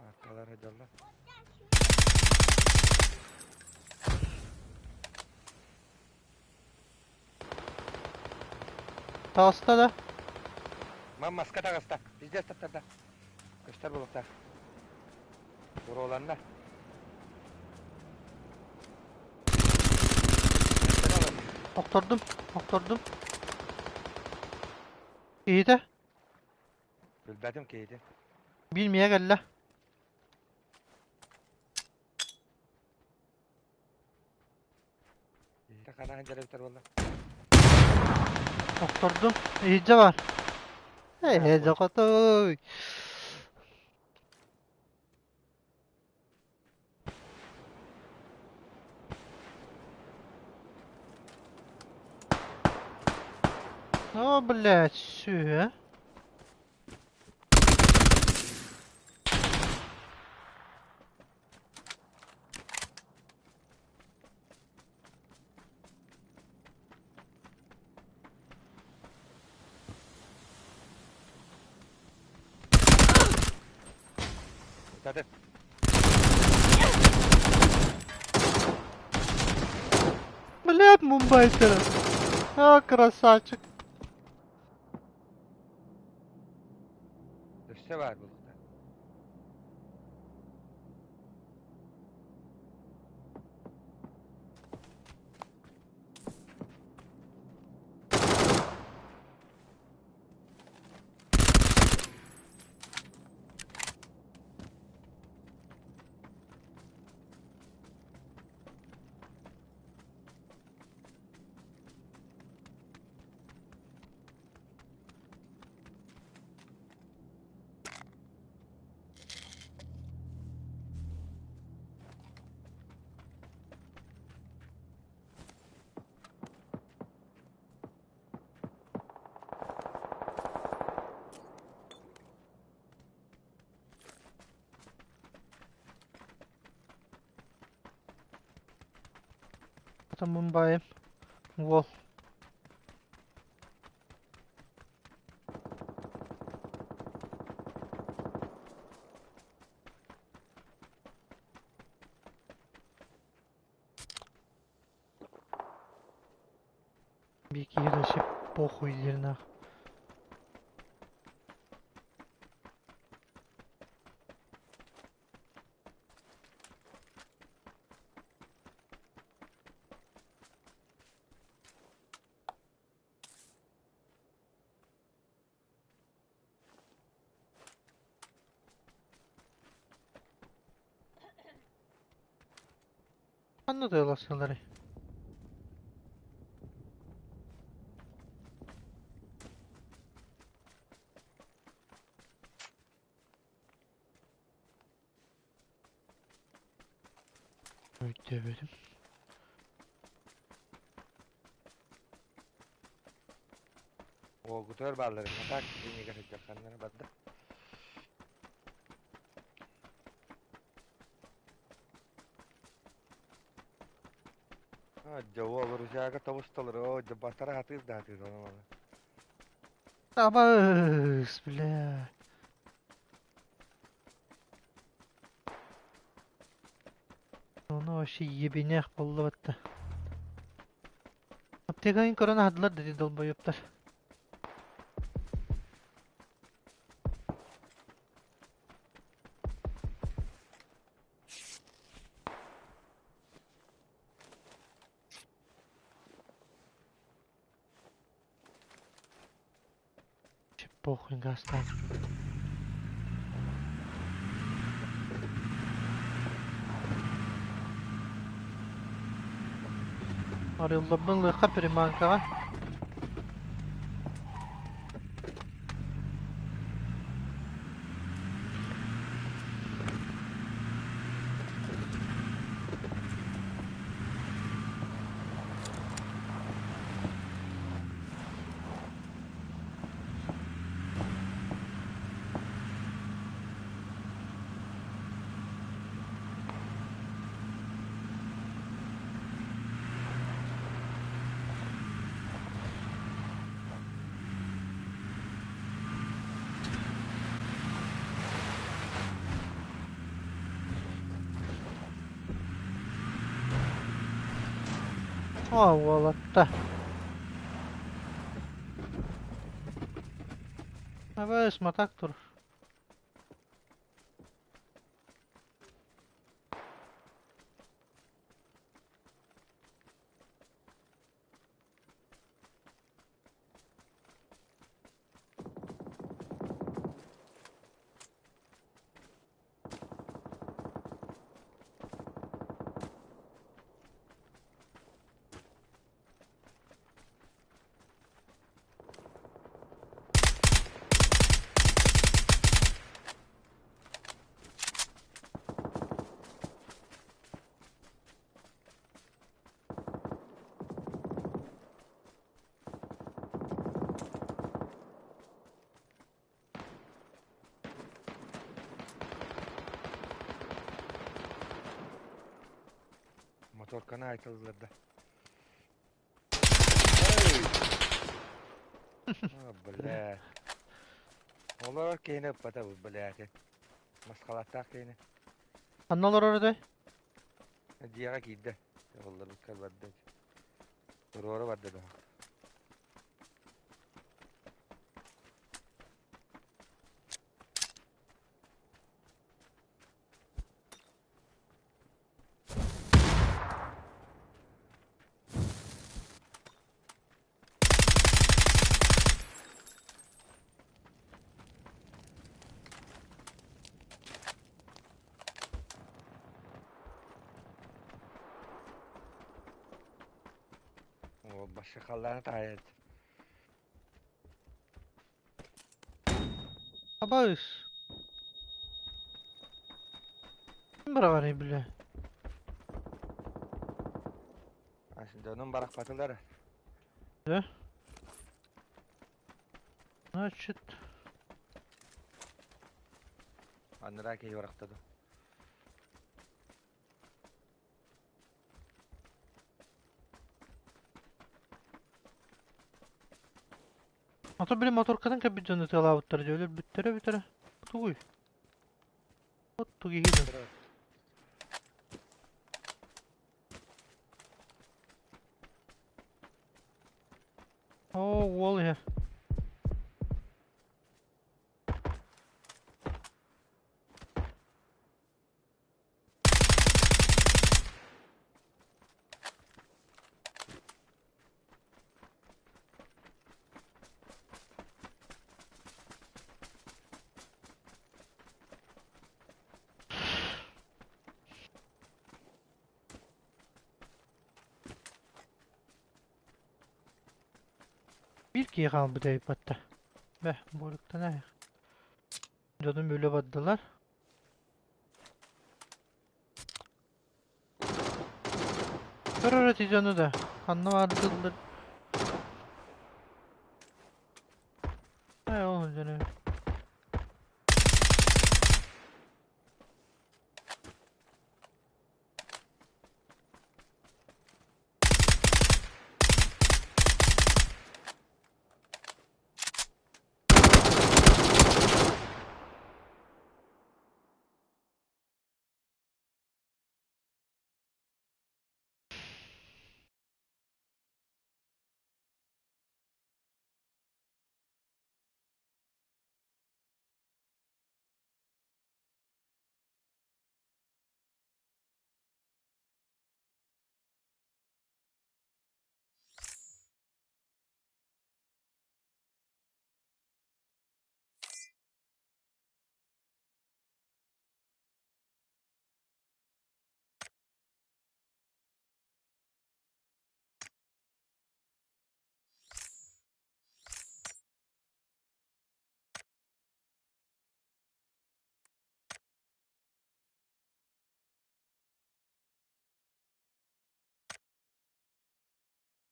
C: Аркалар айдаллар.
B: Таҕыста да?
C: Мам маска таҕыста. Пиздец таптарда. Көстөр буолуохтаах. Буруоланна.
B: Охтордум, охтордум. Киһитэ?
C: Билбэтим киһитин.
B: Биир миэ кэллэ.
C: Киһитэ ханаан дьарыктар буолла.
B: Охтордум. Иһирдьэ бар. Ээ, дьохотой. О, блядь, сүө.
C: Тады.
B: Блядь, мумбайтера. А, красавчик.
C: Өссө баар буолуохтаах.
B: Мумбаем. Уол. Биир вообще похуй диир нах. Ханна тыалассаларый? Өйдөөбөтүм.
C: Уолгутугар бааллар так клиника сылдьар ханна барда. Дьэ уол рычага тобусталар, оо дьэ батара хатыыр да хатыыр ону маны.
B: Абыс, бля. Ону вообще ебенях буолла батта. Аптекаҕын көрөн аһардылар да долбоебтар. Похуй гаастаан. Арыалларбын ылыахха приманкаҕа. О, уолатта. Абыс, матак тур.
C: Моторканы айтылдылар да. А, бля. Олорор киһини ыппата бу, блядь. Масхалаттаах киһини.
B: Ханна олорор этэй?
C: Дьиэҕэ киирдэ. Оллорбукка барда. Туруора барда да. О, башы халлааны таайат.
B: Абыс. Ким быраҕарый, бля?
C: Дьонум барахпатылар.
B: Да? Значит...
C: Анараа киһи барахтады.
B: Ото били моторканан кэлбит дьону ытыалаабыттар дьэ өлөрбүттэрэ бүтэрэ. Тугуй? Вот тугиһи. Оо, уол иһэр. Биир киһи хаалбыт эбит батта. Бэ, буолуктан аһыах. Дьонум өлө бардылар. Көрөр эти дьону да. Ханна баардылар. Ээ, ол дьону.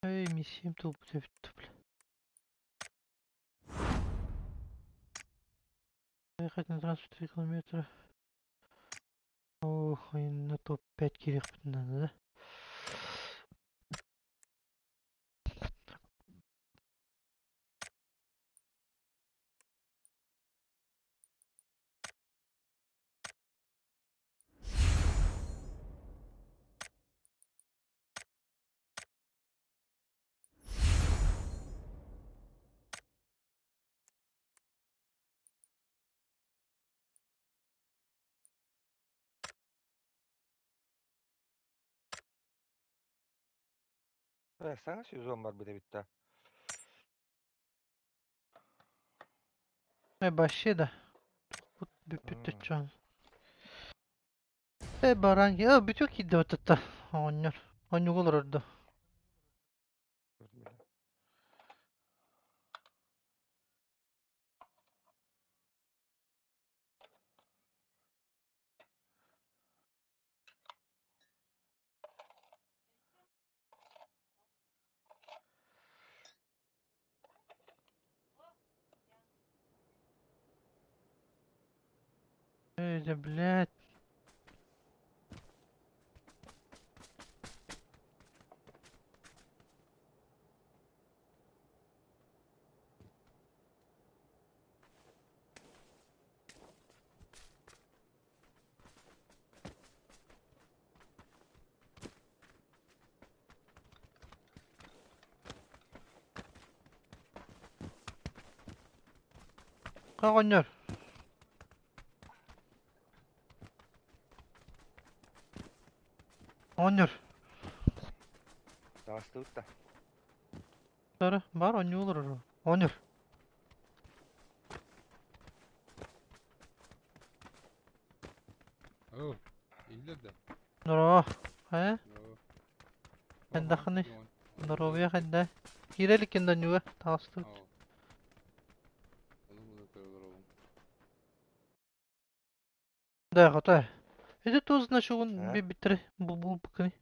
B: Эй, миссиям тулбут эбит бля. Ехать на транспорт 3 километра. Ох, на топ-5 киириэхпитин наада да?
C: Э, саҥа сезон барбыт эбит да.
B: Э, вообще да. Тут бүппүт дьон. Э, баран э, бүтүө киирдэ баттатта оҕонньор. Оонньууга олорор да. Эй, да блядь. Оҕонньор. Оҕонньор.
C: Таҕыстыбыт да.
B: Сара, бар оонньуу олорор. Оҕонньор.
D: Оо, иһиллэр да?
B: Здорово. Э?
D: Здорово.
B: Хайдаххыный? Здоровье хайда? Киирэ иликкин да оонньууга таҕыстыбыт.
D: Оо. Ону муну көрө олоробун.
B: Да, хата. Это тоже значок
C: А?
B: биттери бу бу букыны.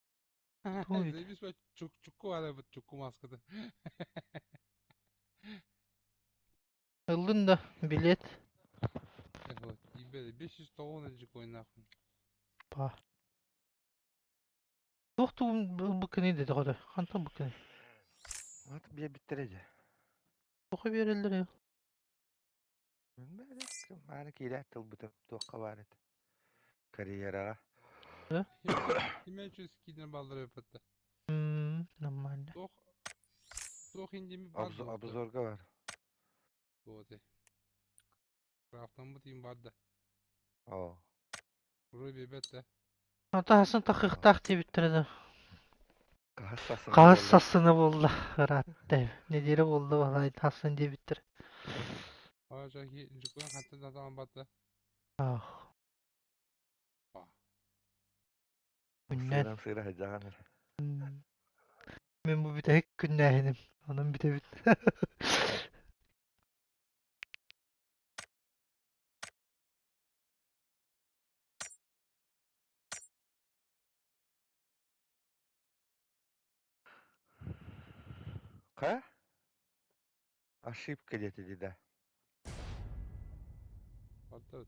B: Туй.
D: Заебись бать чукку баар чукку маската.
B: Ыллын да билет.
D: Вот, тиийбэт 509 койнаахпын.
B: Па. Туох тугун букыны деди хата. Хантан букыны?
C: Вот биэрбиттэрэ дьэ.
B: Туоху биэрэллэрий?
C: Мааны киирээт тылбытым туохха баар этэ. Карьераҕа.
D: Кимээччи скиден баллар өпөттө.
B: Нормально.
D: Туох туох индими бар
C: Обзорга бар.
D: Вот. Крафтаммыт им бар да.
C: Оо.
D: Руй бебет да.
B: Ата хасын тахыхтаах диэбиттэрэ да.
C: Хаһыс сассына
B: Хаһыс
C: буолла?
B: сассына буолла ыраатта. Неделя буолла балай хассын диэбиттэр.
D: Aa, жукун хаттан татаан батта.
B: Ах. Күннээн.
C: Сыыран сыыра сылдьаҕын эрэ.
B: Мин бу бүтэһик күннээһиним. Онон бүтэбит.
C: Ха? Ошибка диэтэ дии да.
D: Батта.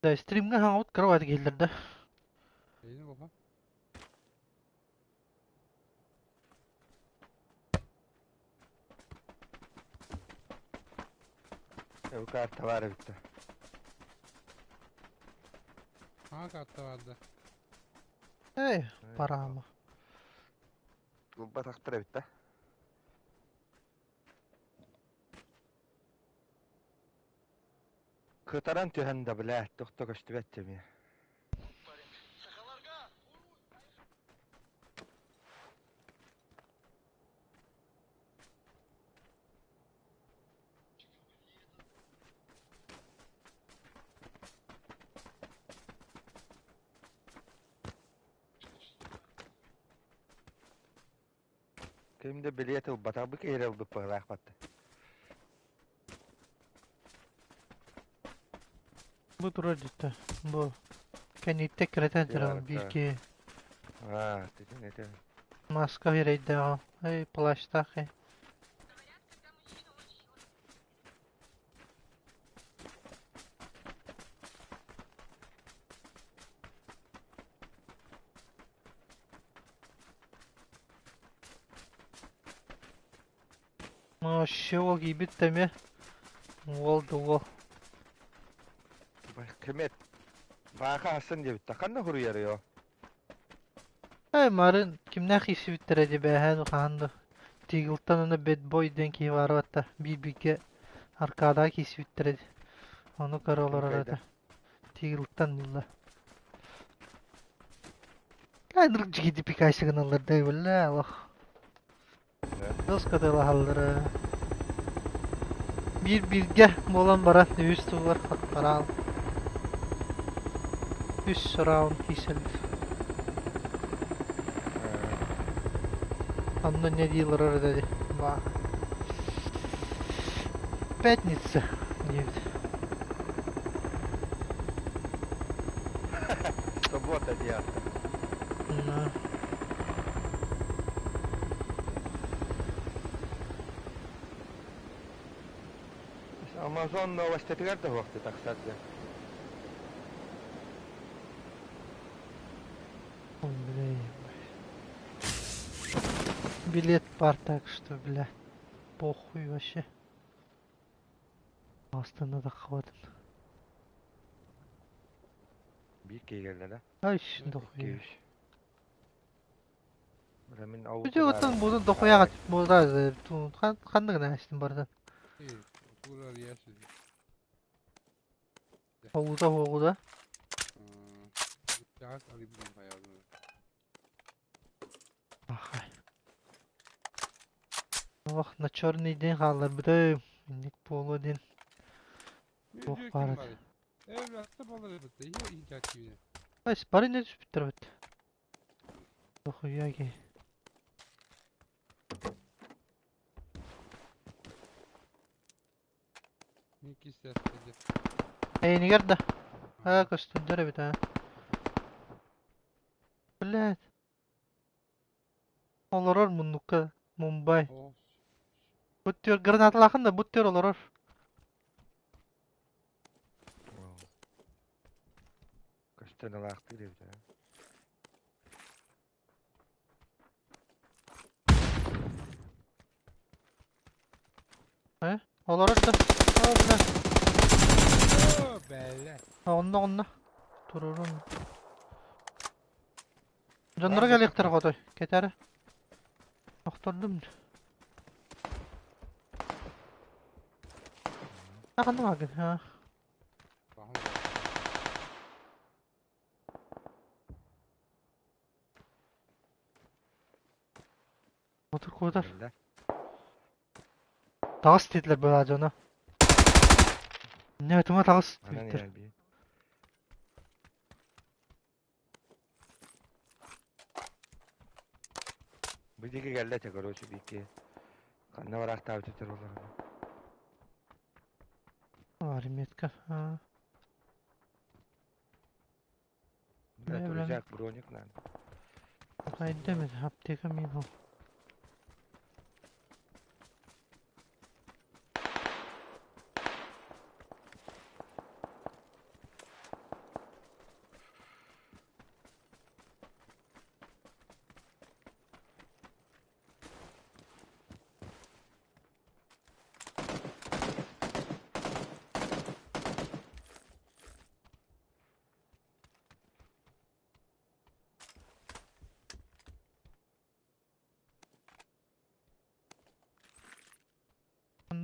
B: Да, стримҥэ хаҥабыт кыра киһилэр да.
D: Эйне баха.
C: Бу карта баар эбит да.
D: Хаҥа карта бар да.
B: Эй, парама.
C: Гулбатахтар эбит да. Кытаран түһэн да бля, тохто көстүбэт эмиэ. Ким да билиэт ылбатах бу киһи ылбыт быһыылаах батта.
B: Бу турар дьиттэ. Бу кэнниттэ кирэтэн турар биир киһи.
C: Аа, титин этэ.
B: Маска эрэйдээҕэ. Эй, плащтаах эй. Вообще ол киирбит да эмиэ. Уол да уол.
C: Кимет бааха асын диэбит ханна хуруйарый о?
B: Эй, марын кимнээх киирсибиттэрэ дии бээһээ хаһан да Тигилтан уонна Бэтбой диэн киһи баара батта биир бииргэ аркадаҕа киирсибиттэрэ дии. Ону көрө
C: Ким
B: олорор
C: кыайда?
B: этэ. Тигилтан булла. Ынырык дьигиди пикайсы гыналлар да бля олох. Доскатылаһаллара. Биир бииргэ буолан баран үс тугар хаттараал. Үс раунд киирсэллэр. Онно не дииллэр эрэ Ба. Пятница диэбит.
C: Суббота диэхтэ.
B: Ну.
C: Амазон новостетигэр да суохты тахсар диэн.
B: Ой, бля. Билет пар, так что, бля, похуй вообще. Астана да хватит.
C: Биир киһи да?
B: Ай, дохуя.
C: Икки Бля, мин
B: Бүтэ оттон буду дохуяга бууда ханнык гына бардан.
D: Турар яши.
B: Оҕута оҕуда.
D: Чаас арыйбытым хайаҕын.
B: Ахай. Ох, на черный день хаалларбытым. Инник буолуо диэн. Туох баар этэ.
D: Эвратта балар эбит. Ийэ иһдьээччине.
B: Ай, бары не түспүттэр эбит. Дохуя ки.
D: Мин кистэстэ.
B: Эйинигэр да. Аа, көстүллэр эбит аа. Блядь. Олорор муннукка Мумбай.
D: Оо,
B: Бу түөр гранаталаахын да бу түөр олорор.
C: Көстөн ылаахтыыр эбит ээ.
B: Э? Олорор да. Оо, бля.
D: Оо, бэлэ.
B: Онно онно. Турурун. Дьонноро кэлиэхтэрэ хотой. Кэтэрэ. Охтордум. Ханна бааргын? Ha. Куотар куотар. Таҕыс диэтилэр быһаа дьоно. Не тума таҕыс диэбиттэр.
C: Бу диэки кэллэ этэ, короче, биики. Ханна бараахтаабыт этэр олорон.
B: Арметка.
C: Бля, друзья, броник надо.
B: Хайда аптека мин ол.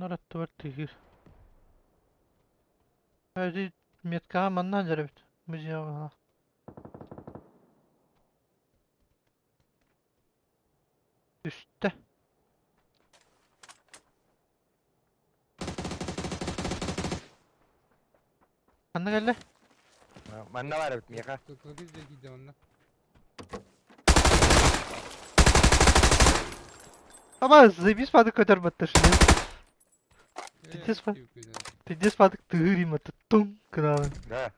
B: Оннор аттыбар тыгыр. Öyle меткаҕа манна дьарыбыт. Бу дьиэҕэ. Түстэ. Ханна кэллэ?
C: Манна баар эбит миэхэ.
D: Тыкыры диэки онно.
B: Аба, заебись падык көтөр баттар шли. Пиздец па. Пиздец падык тыгыр иматы тум кынаалы.
C: Да.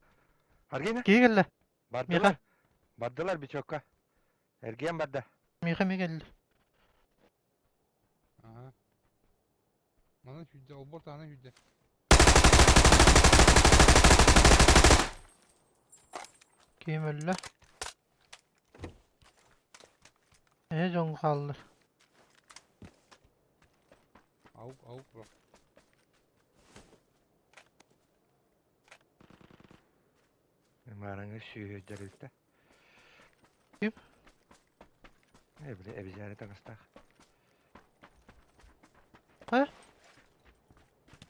C: Аргина?
B: Киһи кэллэ.
C: Бардылар.
B: Миэхэ.
C: Бардылар бичокка. Эргиэн барда.
B: Миэхэ эмиэ кэллэ.
D: Ага. Манан сүүрдэ, олбуор таһынан сүүрдэ.
B: Киһим өллө. Эһэ дьон хааллар.
D: Аук, аук, бро.
C: Маараңы сүүһүрдэрилтэ.
B: Ким?
C: Э, бile эбизээри таҥастаах.
B: Хайа?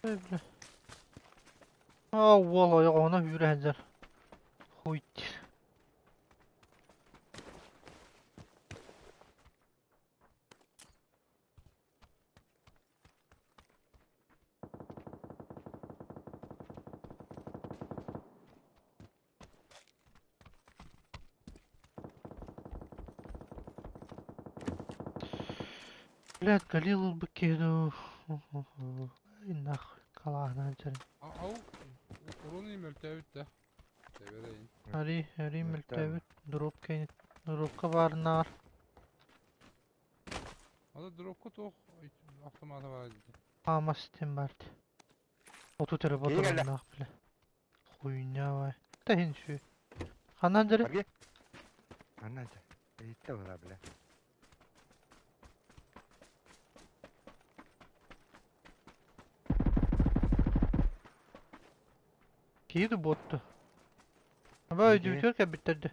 B: Эй, бля. Аа, уол ойоҕоһуна үүрэ сылдьар. Хуй Блядь, Галил бы киду. Ай, нахуй, калаһынан сирин.
D: Ау, уруну мөлтөөбүт да. Тэбэрэйин.
B: Ари, ари мөлтөөбүт, дроп кэнит, дропка баарынаар.
D: Ада дропка туох автомата бар дии.
B: Аамас тем бар дии. Отут эрэ
C: Киһи кэллэ.
B: ботуруоннаах бile. Хуйня вай. Тэһин сү. Ханан дьэрэ?
C: Арги. Манна дьэ. Иһиттэ була бile.
B: Киһи да буотту. Аба
C: Киһи киһи.
B: өйдүүтүгэр кэлбиттэр дии.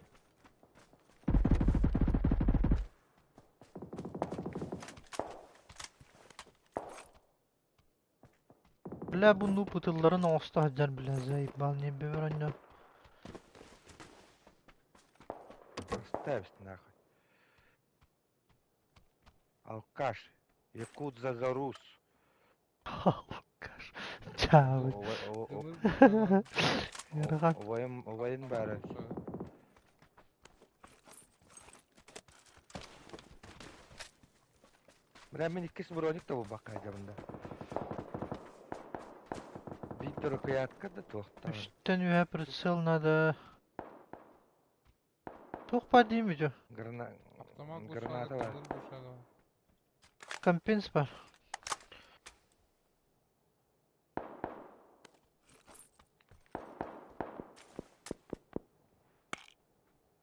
B: Бля, бу нууп ытылларын оҥосто сылдьар бля, заебал, не бэбэр онньоон.
C: Оставь нахуй. Алкаш. Якудза за рус.
B: Алкаш. Чаабыт. Ыарахан.
C: Убайым, убайым баара. Бля, мин иккис броник да булбакка дьабында. Биир рукоятка да туохтаан.
B: Үстэн үһэ прицел надо. Туох баар диим үтү?
C: Грана...
D: Автомат
C: Граната
D: глушага,
C: бар.
D: кызыл глушага.
B: Компенс бар.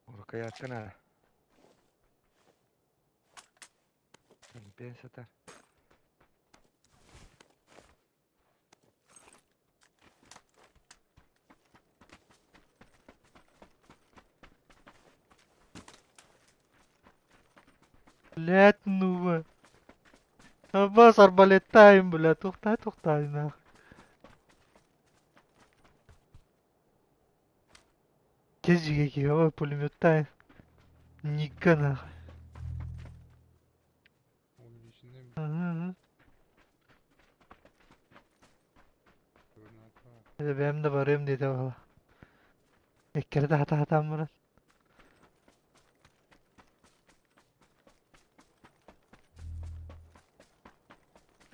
C: Уруккай аттана. Компенсатор.
B: Блядь, ну Аббас арбалеттаем, бля, тухтай тухтай нахуй. Кезиге киһи пулеметтаем. Ника нахуй.
D: Onun içinde mi?
B: Hı-hı.
D: Granata var.
B: Бэйэм да барыам диэтэ буолла. Эккирэтэ хата-хатаан баран.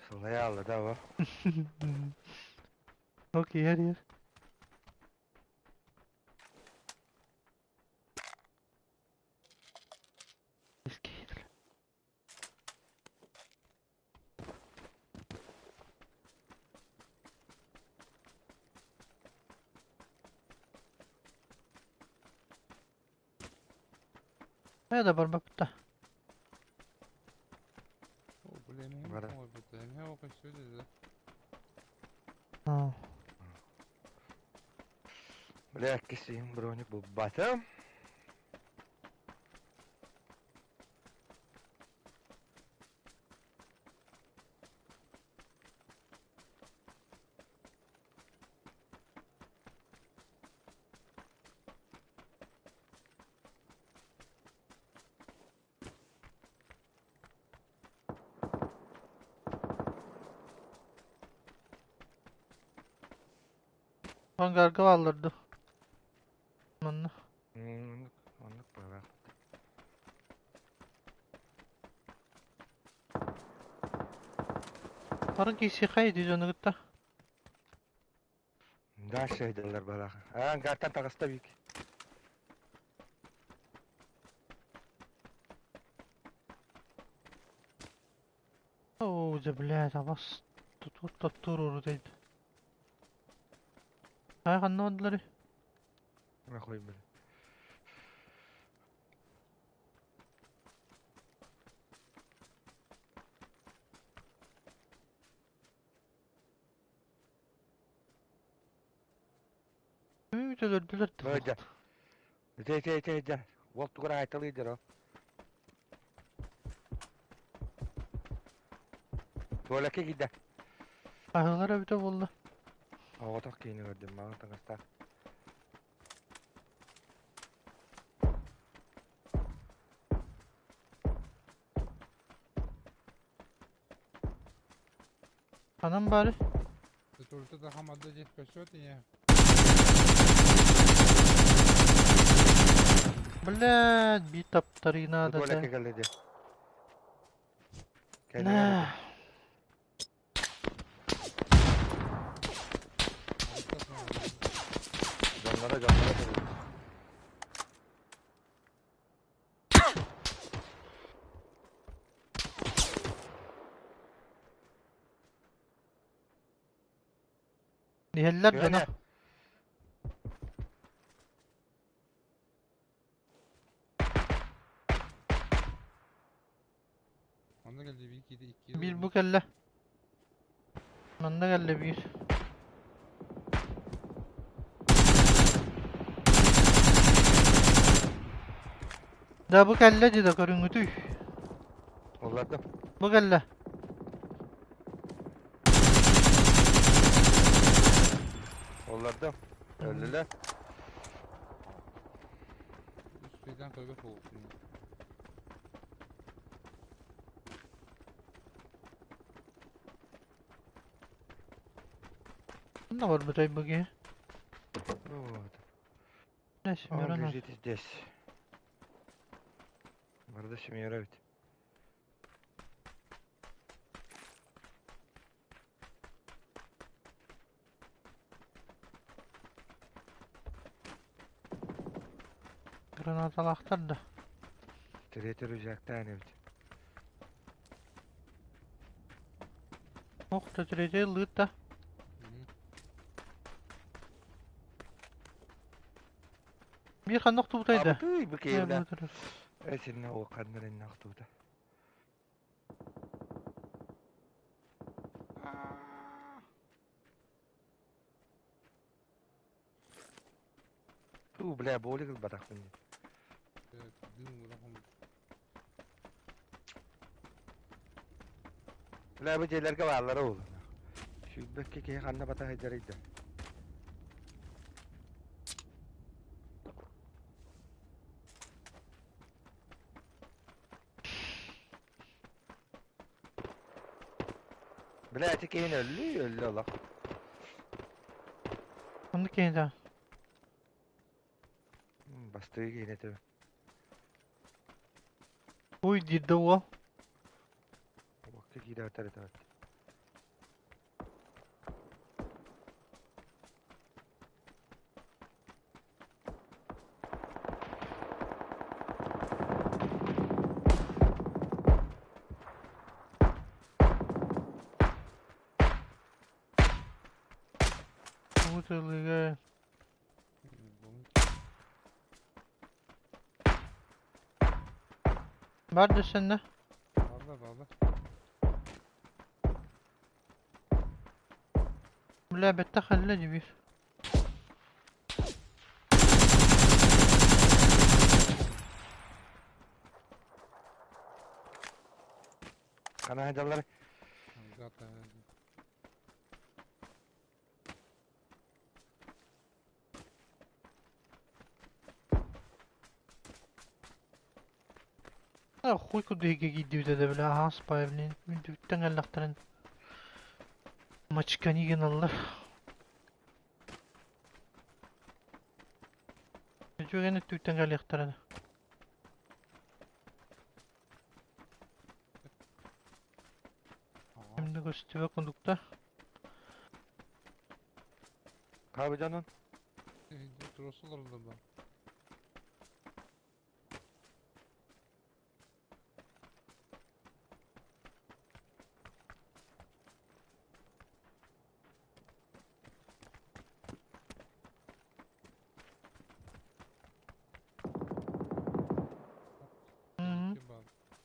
C: Сылайа алла да о.
B: Ок, иһэр иһэр. Хайа да барбаппыта.
D: О, бля, эмиэ
C: Бара.
D: оҥорбута, эмиэ оҕо dedi.
C: Бля, кисим броник булбатым.
B: Ангарга алларды. Манна.
C: Оннук, оннук бара.
B: Барын киси хай дии дьону кытта.
C: Дальше идэллэр бара. А, ангартан таҕыста бик.
B: Оо, дьэ, блядь, абас тутур тоттуур урут Хайа ханна бардылар?
C: Нахуй, бля.
B: Өлөрдүлэр
C: Бöйдэ. Ите ите ите ите. Уол тугар айталыйдыр о. Туалетке киирдэ.
B: Аһылар эбитэ буолла.
C: Оҕотох киини көрдүм, маҕан таҥастаах.
B: Ханан баары?
D: Турта да хамадда дед көсөт ийэ.
B: Блядь, биир таптарыы наада
C: Туалетке
B: этэ.
C: кэллэ дии. Кэллэ.
B: На.
C: Дьонноро дьонноро кэллэ.
B: Иһэллэр дьоно.
C: Күөнэ.
D: Онно кэлли bir iki iki.
B: Биир бу кэллэ. Манна кэллэ биир. Да бу кэллэ дии да көрүҥҥүтүй.
C: Уллардым.
B: Бу кэллэ.
C: Уллардым. Өллүлэр.
D: Үстүйден көрбөт болуп.
B: Ханна барбытай бу киһи?
C: Вот.
B: Не,
C: Он
B: семерон
C: лежит здесь. Барда семеро ведь.
B: Гранаталаахтар да.
C: Третий рюкзактаан эбит.
B: Ох, третий лыта. Биир ханна охтубутай да?
C: Абытый бу киһи Эсинне ол ханнар инне охтубута. Туу, бля, боли ылбатахпын дии. Бля, бу дьиэлэргэ бааллара ол. Сүүрбэккэ киһи ханна бата сылдьарый да. Бля, ити киһини өллүү, өллө олох.
B: Оннук киһи да.
C: Бастыы киһини этэ.
B: Уй диир да уол.
C: Уокка киирээбиттэр этэ.
B: Уу тылыга Бар дэсэннэ.
D: Бааллар, бааллар.
B: Бля, бэттэх хэллэ дибир.
C: Хана сылдьаллар.
B: Хуй курдук киирдибит этэ бля аһаас блин үрдүттэн кэллэхтэрин мачкани гыналлар. Үчүгэн өттүттэн кэлиэхтэрин. Кимде көстүбэ курдукта.
C: Хабы дьонун?
D: Туруорсаллар да.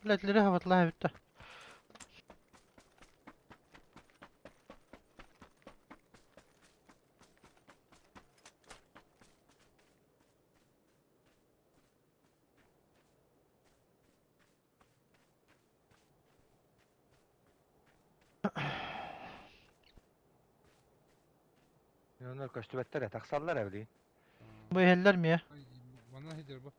B: Блядь, хабатлаha бүттэ.
C: Онор көстүбэттэр э, тахсаллар э билигин.
B: Бу иһэллэр миэ.
D: Манна сылдьар бу.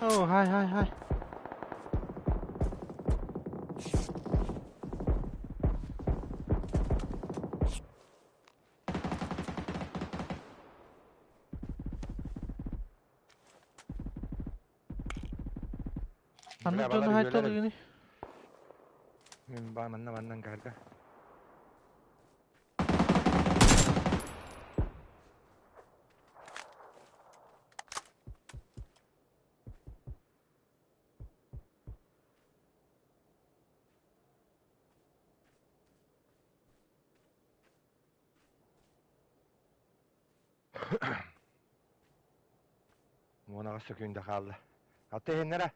B: Оо, хай хай хай. Ханнык
C: Бля,
B: дьону
C: балар
B: хайтал
C: үөлэр эбит.
B: гыный?
C: Мин ба манна маннан каарга. Уон аҕыс сөкүүндэ хаалла. Алта иһиннэрэ.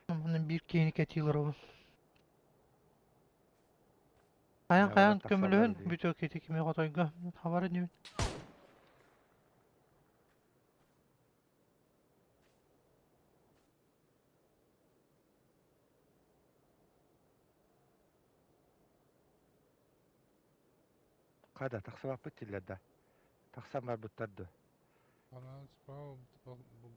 B: Манна биир киһини кэтиилэр ол. Хайан
C: Бля,
B: хайан
C: балар тахсаллар
B: көмөлөһөн
C: билигин.
B: бүтүө кити кими хотойго хабар инибин.
C: Хада тахсыбаппыт диллэр да. Тахсан барбыттар дуо?
D: Она справа бу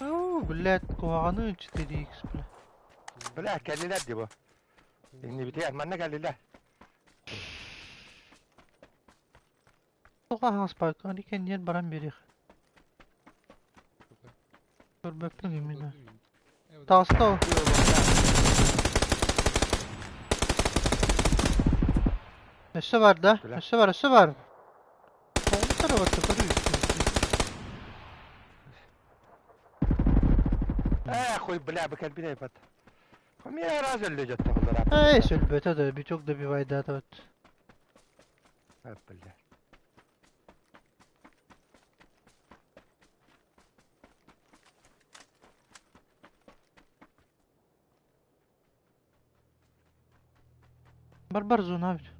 B: Оо, блядь, куһаҕаны 4x, бля.
C: Бля, кэллилэр дии бу. Иннибитигэр манна кэллилэр.
B: Тоҕо аһаҕаспакка аны кэнниэр баран биэриэх. Көрбөппүн именно. Таҕыста ол. Өссө бар да?
C: Бля.
B: Өссө бар, өссө бар. Оҕустар барта көрүү.
C: Э, хуй, бля, бы кэлбит эпат. Мне раз өллө дьоттоҕулар.
B: Эй, сөлбөтө да, биток добивайдаата вот.
C: А, бля.
B: Бар-бар зона бит.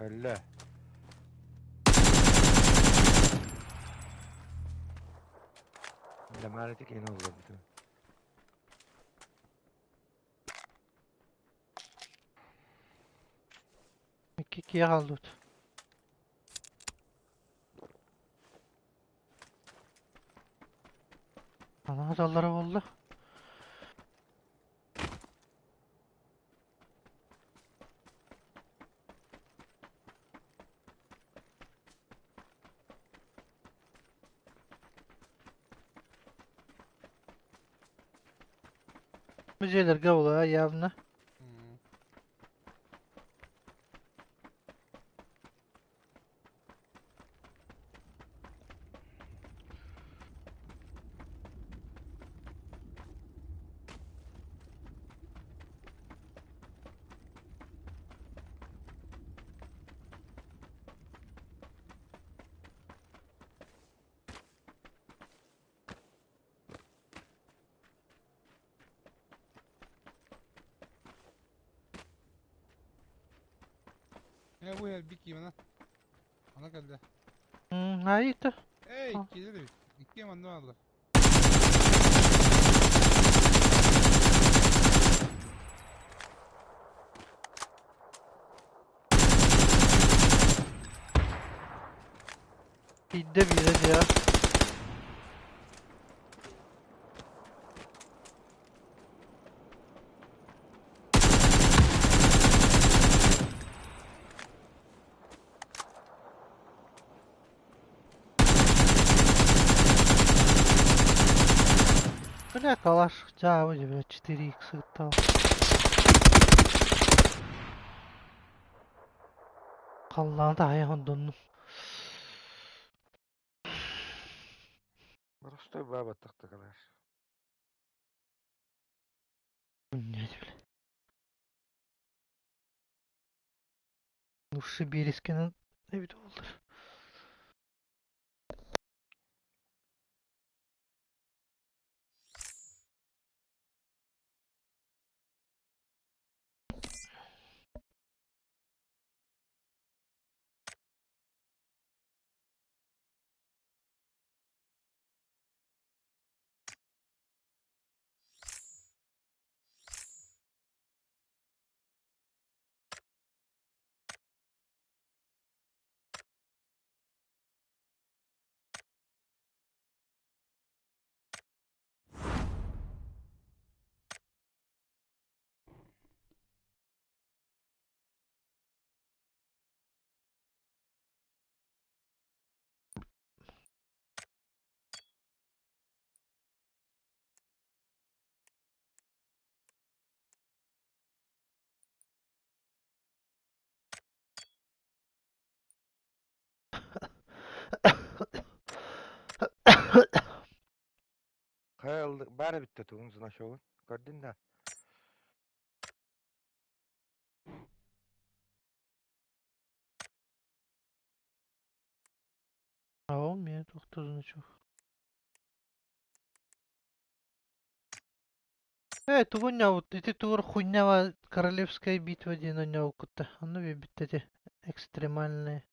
C: Өллө. Бля, маарати киин олорбутум.
B: Икки хаалбыт. Ана заллара буолла. Бу дьиэлэргэ буолла явно.
D: Э, бу эр бик киимана. Ана кэллэ.
B: Айта.
D: Эй,
B: А.
D: иккилэр эбит. Икки манна бааллар.
B: Идде биирэ дьиэ. Бля, калаш, дьаа, бля, 4 х ыттал. Халлаан таһайан доннум.
C: Простой баба тахтакалаш.
B: Блять, бля. Ну, Шибирискинен эбит буоллар.
C: Хайал бары битте тугун значогун. Көрдүн да.
B: А он мне тут значок. Э, тугуння вот, ити тугур хуйнява королевская битва диэн онньооккутта. Онно биэрбиттэ экстремальные.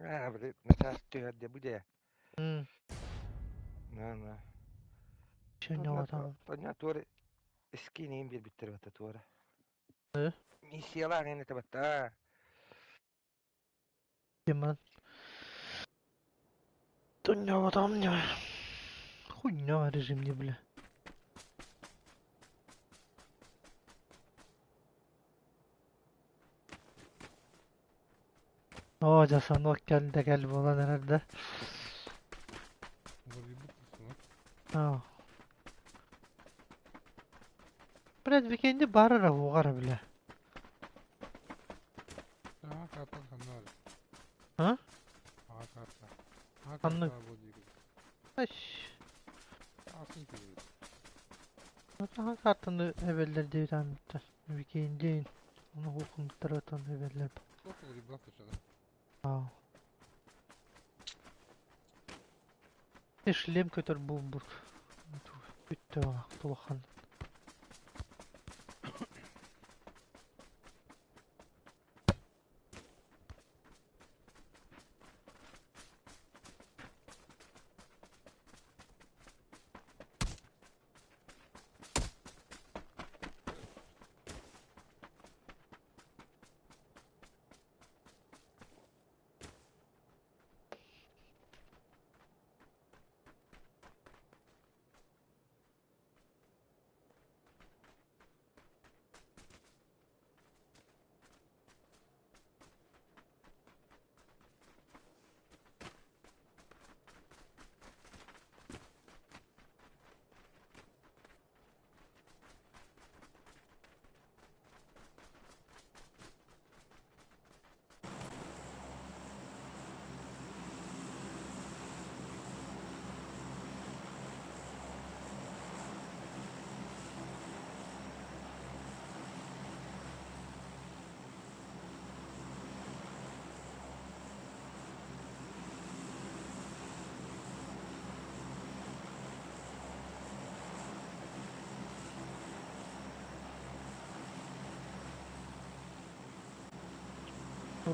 C: А, блин, начаас түһэрде бу дьэ.
B: М,
C: На, на.
B: Чөнньоҕотоҕун.
C: Тоня туора скинин биэрбиттэр бата туора.
B: Э?
C: Миссиялаах эн этэ батта.
B: Демон. Тонньоҕотоҕум ньа. Хуйня режим не бля. Оо, дьэ сонуок кэллэ кэл буолан эрэр да.
D: Уларыйбыт сонуок.
B: Аа. Блядь, викенди баар эрэ уоҕар бile.
D: Аҕа карта ханна баар?
B: А?
D: Аҕа карта. Аҕа
B: Ханнык?
D: карта буол диигин.
B: Аш.
D: Аасын киирбит.
B: Саҥа картаны эбэллэр диэбит ааммыттар. Викендиин. Ону уохунтаратан эбэллэр.
D: Туох уларыйбат оччоҕо?
B: Аа. Шлем көтөр буолбут. Бүттэ улахан.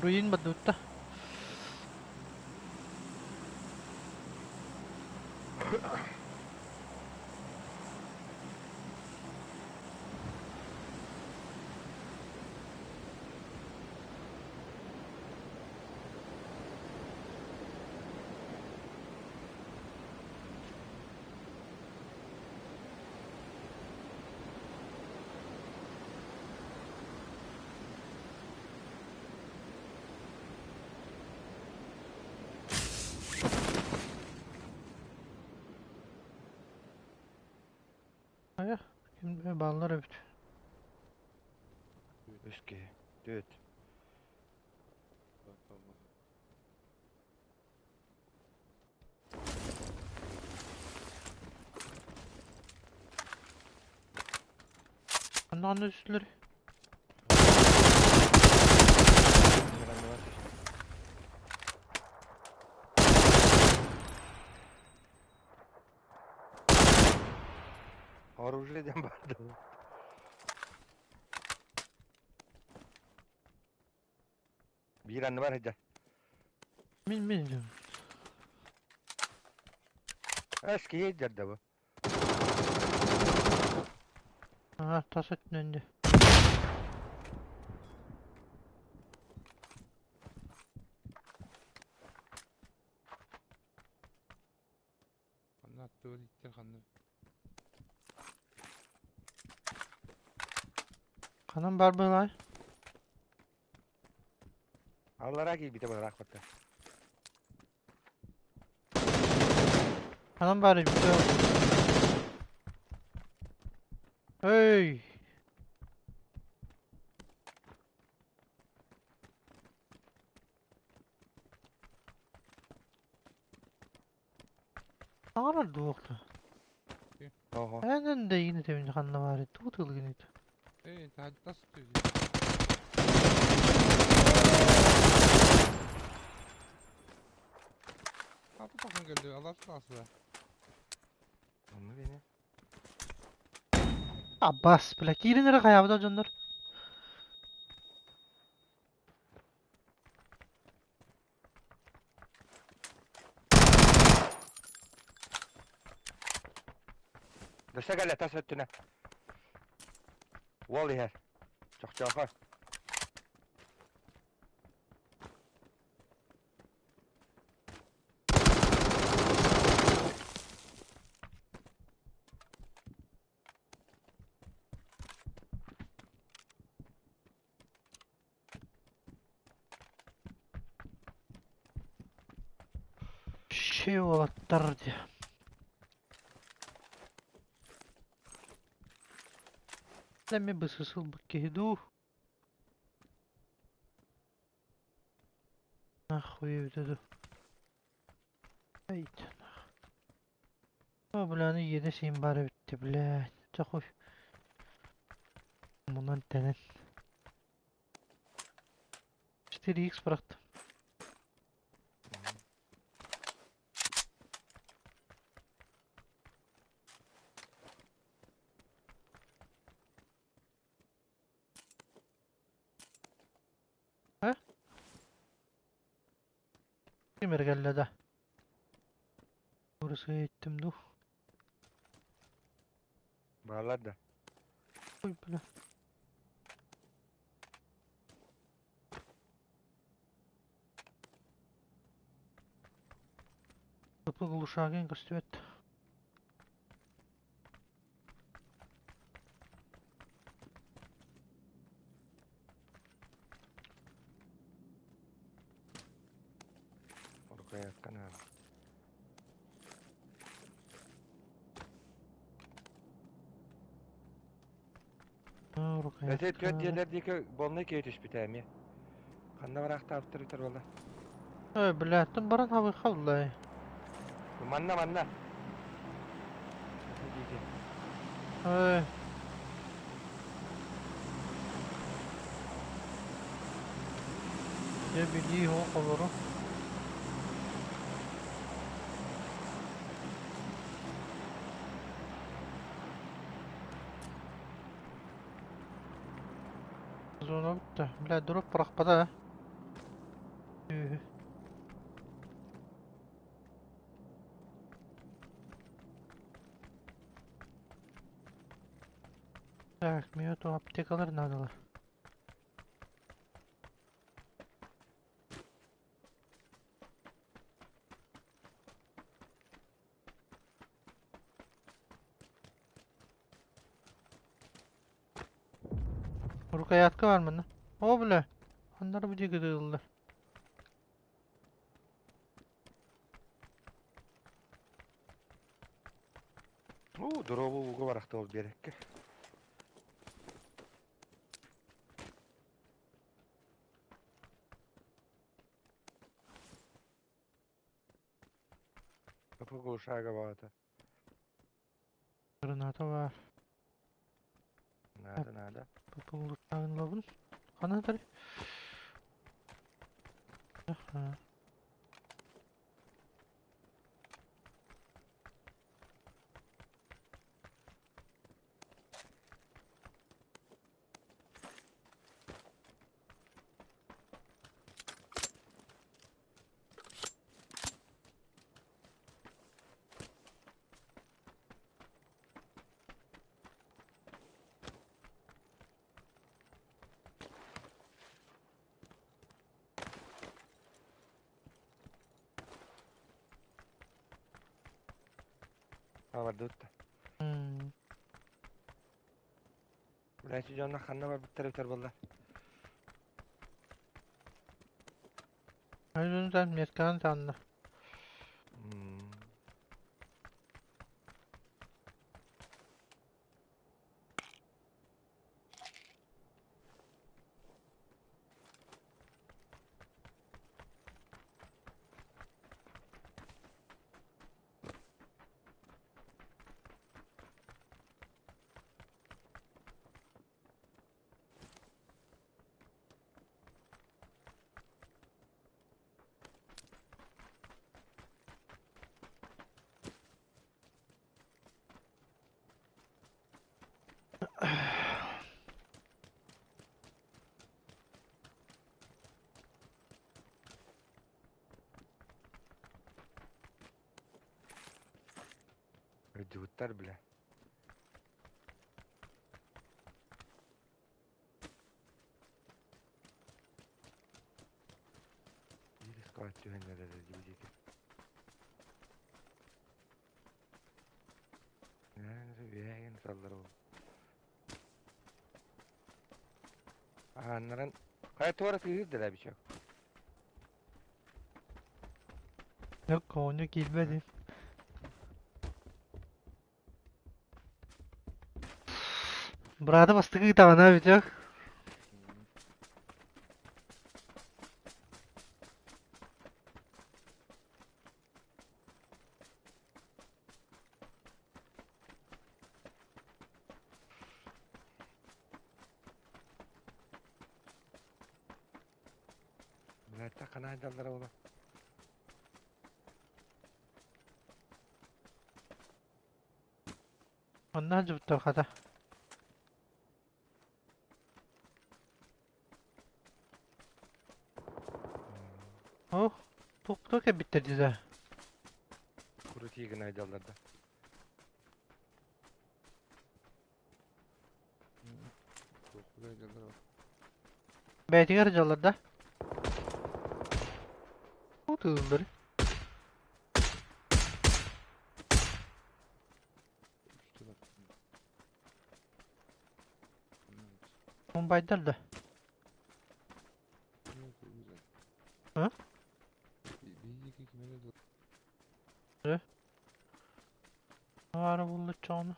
B: Руин бадутта. Айа, ким баллар эбит.
C: Үс киһи. Түөрт.
B: Ханна ханна түстүлэр?
C: Анныгар түстэ. Оружие диэн баар дуу. Биир анныбар сылдьар.
B: Мин мин диyorum.
C: Эс киһи сылдьар да бу.
B: Аа, тас өттүнэн дии.
D: Ханна аттыгар ииттэр ханна?
B: Ханан баар быһылаай?
C: Аллараа киирбитэ быһыраах батта.
B: Ханан баар бүтэ. Эй! Саҥарар дуохта.
C: Ого.
B: Эн да иини тэбин ханна баар тугу тылгын ит.
D: Эй, тас түһ. Аты тахан келди, алар тасыда.
C: Онну бene.
B: Аббас, бля, киирин эрэ хайаабыта дьоннор.
C: Дөссө кэлэ тас өттүнэ. Уол иһэр. Чохчоохой.
B: Короче, уолаттар дии. Эмиэ бысысылбыт киһи дуу? Нахуй эбитэ дуу? Айт О, бля, аны иэнэ сиин баар эбит дии, блядь. Чэ хуй. Мунан тэнэн. 4х бырахтым. Э? Ким эргэллэ да? Урысыйа иттим дуу?
C: Баалар да.
B: Ой, бля. Капы глушагын көстүбэт.
C: Рукоятка надо.
B: Рукоятка
C: Эти түөрт
B: надо.
C: дьиэлэр диэки болнай киһи түспүтэ эмиэ. Ханна бараахтаабыттар бүтэр буолла.
B: Ой, бля, тон баран хабы хабыллай.
C: Манна манна. Ити диэки.
B: Ой. Дьэ билии оҕо олору. Зона бүттэ. Бля, дроп бырахпата а. Үһү. Так, миэхэ то аптекалар наадалар. Рукоятка бар манна. О, бля! Ханнара бу диэки ытыыллар.
C: Уу, доруобу ууга барахта ол биэрэккэ. Капы шага баата.
B: Граната баар.
C: Надо, надо.
B: Популутаан ылабын. Ханна тарый? Аха.
C: Абардыбыт да. Үлээчи дьонно ханна барбыттар эбитэр буолла.
B: Айдын метканы танна.
C: Өйдүбүттэр бля. Биир склад түһэн эрэр дии диэки. Үөһээн саллар ол. Ааннарын хайа туора тыыһыр да бичок.
B: Yok оонньуу киирбэт. Быраата бастакы ыытаҕына бүтүөх.
C: Блядь, ханаайдаллара буолуо.
B: Онно сылдьыбыттар хата. Ох, туох кэлбиттэр дии да.
C: Крутые гынайдаллар да.
B: Бэйэтигэр дьаллар да? Тыыллар. Мумбайдар да? А? Аара буллуччоҕуна.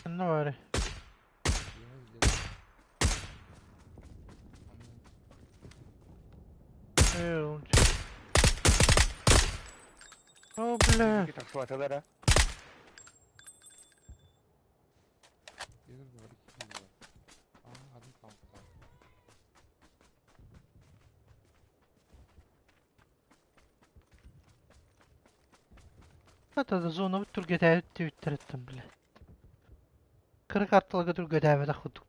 B: Ханна баарый? Оо, бля.
C: Тахсыбатылар а?
B: Хата зона түргэтээбит диэбиттэриттэн бile. Кыра карталарга түргэтээбэтэх курдук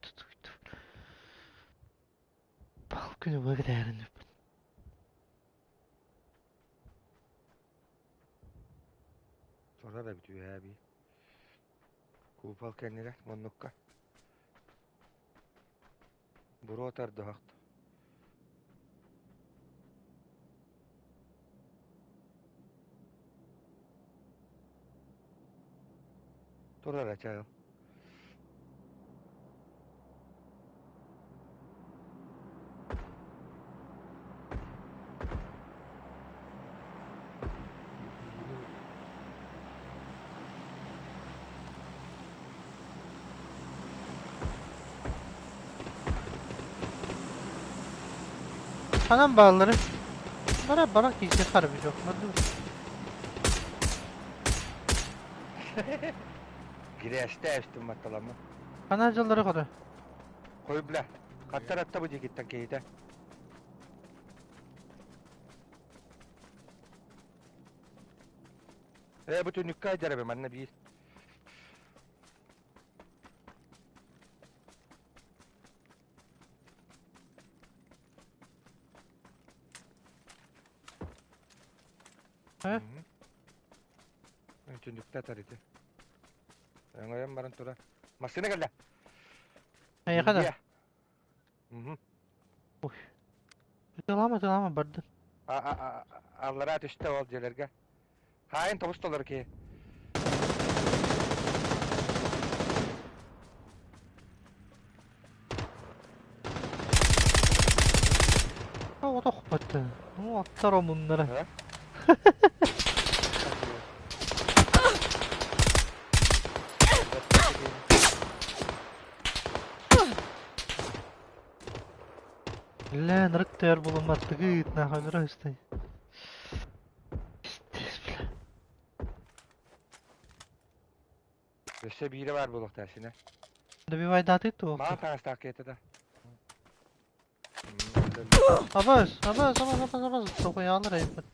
B: Бал күнү быга кэтээрин
C: Турар эбит үөһээ биир. Куупал кэннигэр муннукка. Буруо тардыһахт. Турар ачаал.
B: Ханан бааллары? Бара бара киһи харбы жоқ.
C: Гирээстэй эстим матталаммын.
B: Ханан дьыллары хоту?
C: Хой бля. Хаттар атта бу диэкиттэн киһитэ. Ээ бу түннүккэ айдарабы манна биир.
B: Э?
C: Түннүктэ атар ити. Өҥөйөн баран тура. Массыына кэллэ.
B: Эйиэхэ да?
C: Мгм.
B: Ой. Ытылама, ытылама бардын.
C: Аллараа түстэ ол дьиэлэргэ. Хаайын тобус толору киһи.
B: Оҕотохпут. Аттар омуннара. Бля, нырык тыар булумматтыгыт, нахуй ныры Пиздец, бля.
C: Өссө биирэ баар буолуохтаах синэ.
B: Добивайдаатый туох?
C: Маҕан таҥастаах киһитэ да.
B: Абас, абас, абас, абас, абас, токуйаалар айыппыт.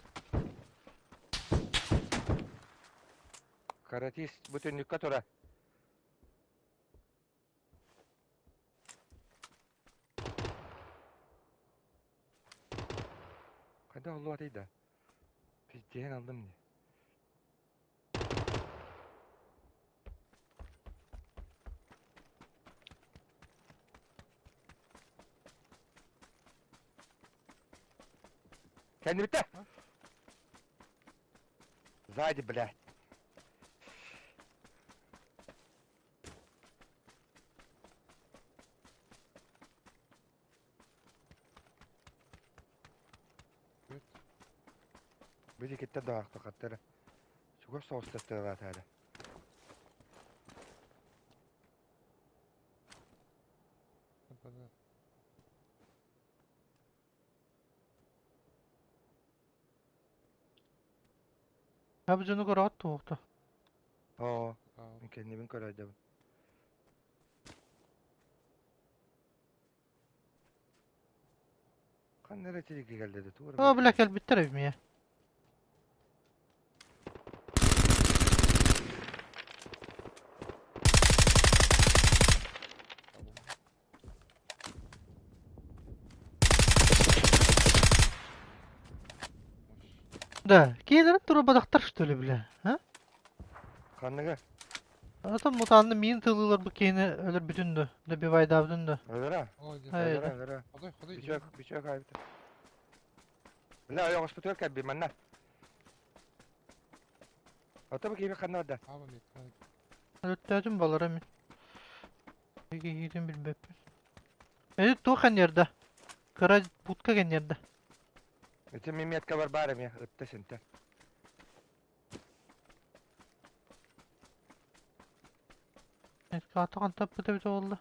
C: Каратист бу түннүккэ тура. Хайдах оллуатай да? Пиздеһин алдым дии. Кэннибитэ! Сзади, блядь. Бу дикиттэн даҕахтахаттара. Чугас соҕус таттыалаатаары.
B: Бу дьону көрөҕүт туохта?
C: Оо, мин кэннибин көрөөдөбүн. Ханна эрэ тирики кэллэ да тугу эрэ
B: Оо, бля, кэлбиттэр эмиэ. Да, киэлэрин турбатахтар что ли, бля, а?
C: Ханныга?
B: Атын мутанны миин тылыылар бу киһини өлөрбүтүн да, добивайдаабытын да.
C: Өлөрө. Өлөрө, өлөрө. Бичок, бичок айбыта. Бля, ойоҕоспутугар кэлбит манна. Ото бу киһи ханна барда?
B: Өлөттөөтүм балара мин. Киһитин билбэппин. Эти туох кэнниэрдэ? Кыра будка кэнниэрдэ.
C: Ити миметка бар баар эмиэ, ытта синтэ.
B: Каатаҕын таппыта эбитэ буолла.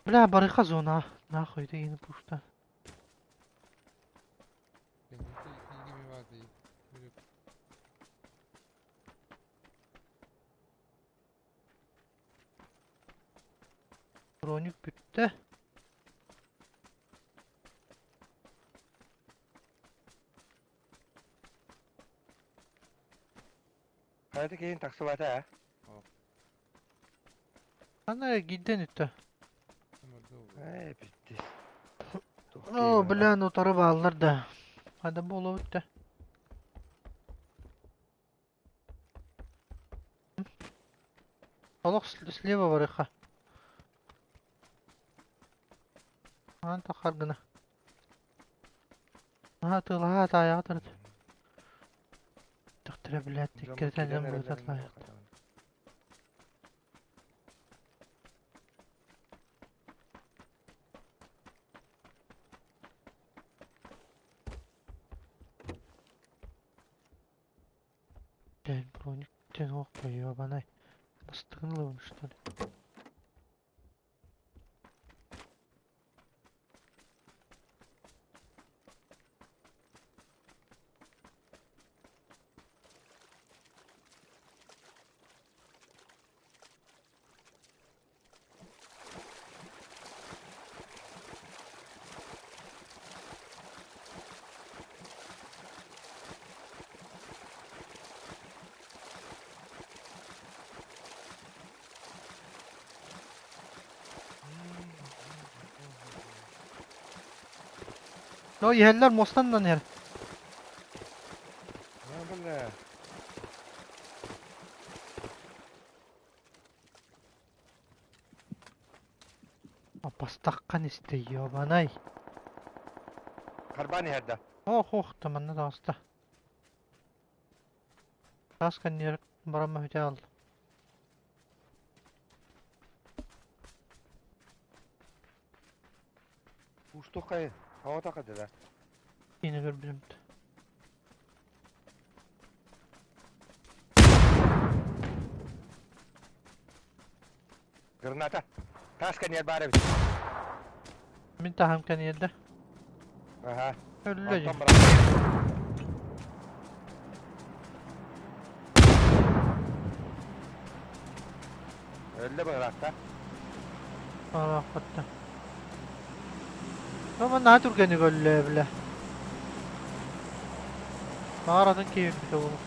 B: Бля, барыха зона. Нахуй ты не пушта. Броник бүттэ.
C: Хайата киһин тахсыбата ээ.
B: Ана эрэ гидден үттэ.
C: Ээ, пиздец.
B: О, бля, ну утары бааллар да. Хада буолуо бүттэ. Олох слева барыха. Аан тахар гына. Аха тыылаһа таайаҕа тарт. Төхтөрө блядь, иккитэ дьон быытатлаах. Блядь, броник тянуло, ёбаный. Настырнула он, что ли? Но иһэллэр муостаннан иһэр.
C: Бля.
B: Апастаххан истэ, ёбанай.
C: Харбаан иһэр да?
B: Ох, ох, манна таҕыста. Таас кэннигэр барамма бүтэ хаалла.
C: Уустук хайы, хаҕа да.
B: Киинэ көрбүтүм.
C: Граната. Таас кэннигэр баар эбит.
B: Мин таһым кэнниэрдэ.
C: Аха.
B: Өллө дии.
C: Онтон баран. Өллө быһыраатта.
B: Араахпатта. Ama наһаа түргэнник өллө бile. Mağaradan киирбитэ буолуо.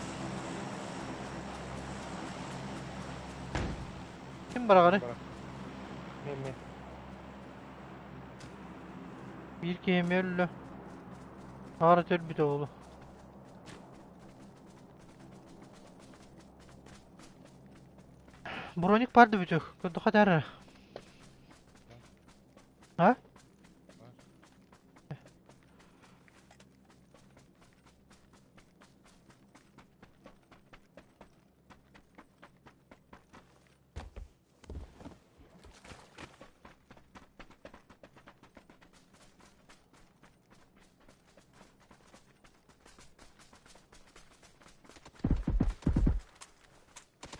B: Ким бараҕарый?
C: Мен мен.
B: Биир киһи эмиэ өллө. Маҕара өлбүтэ буолуо. Броник баар да бүтүөх. Көрдөххө этээр А?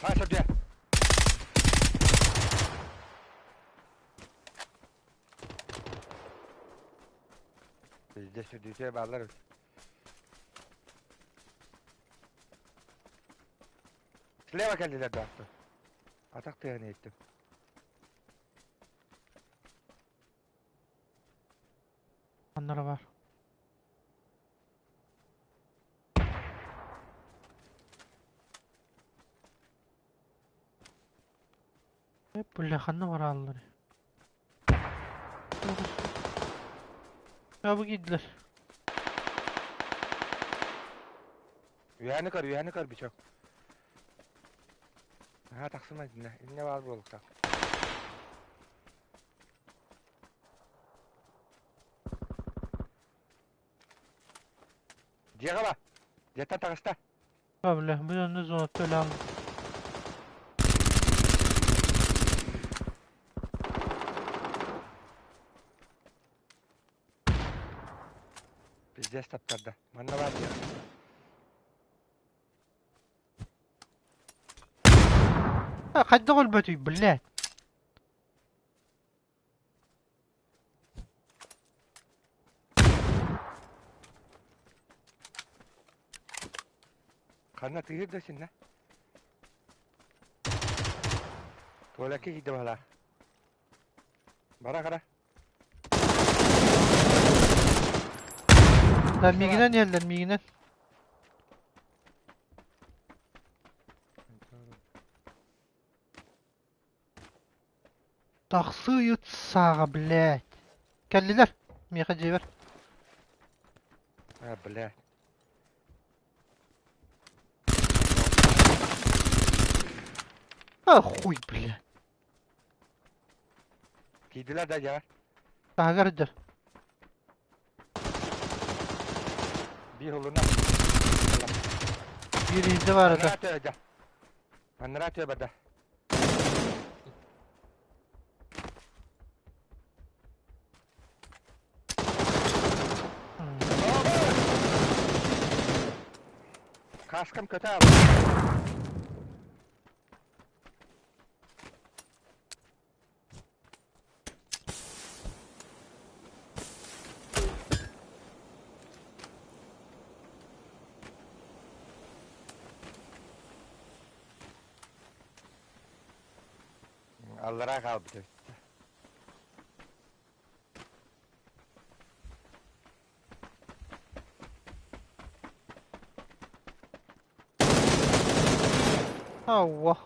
C: Саша дьэ. Пиздец, үрдүтэ бааллар. Слева кэллилэр да. Атах тыаһын иһиттим.
B: Оннор бар. Бля, ханна бараллар? Чабы киирдилэр.
C: Үөһэни көр, үөһэни көр, бичок. Наһаа тахсыма итиннэ. Иннэ баар буолуохтаах. Дьиэҕэ ба. Дьиэттэн таҕыста.
B: А, бля, бу онно зонатта өлөм.
C: Пиздец таптарда. Манна баар дьиэ.
B: А, хайдах өлбөтүй, блядь.
C: Ханна тыыр да синнэ? Туалекка киирдэ баһылаа. Бара хара.
B: Да миигинэн иһэллэр, миигинэн. Тахсыы ыт сааҕа, блядь. Кэллилэр. Миэхэ дьиэбэр.
C: А, блядь.
B: А, хуй, блядь.
C: Киирдилэр да дьиэҕэр.
B: Таһыгар сылдьар.
C: Биир улуна.
B: Биир иһирдьэ баар этэ.
C: Анараа төһө Анараа төһө барда. Каскам көтө Аллараа хаалбыт эбит.
B: Ауа.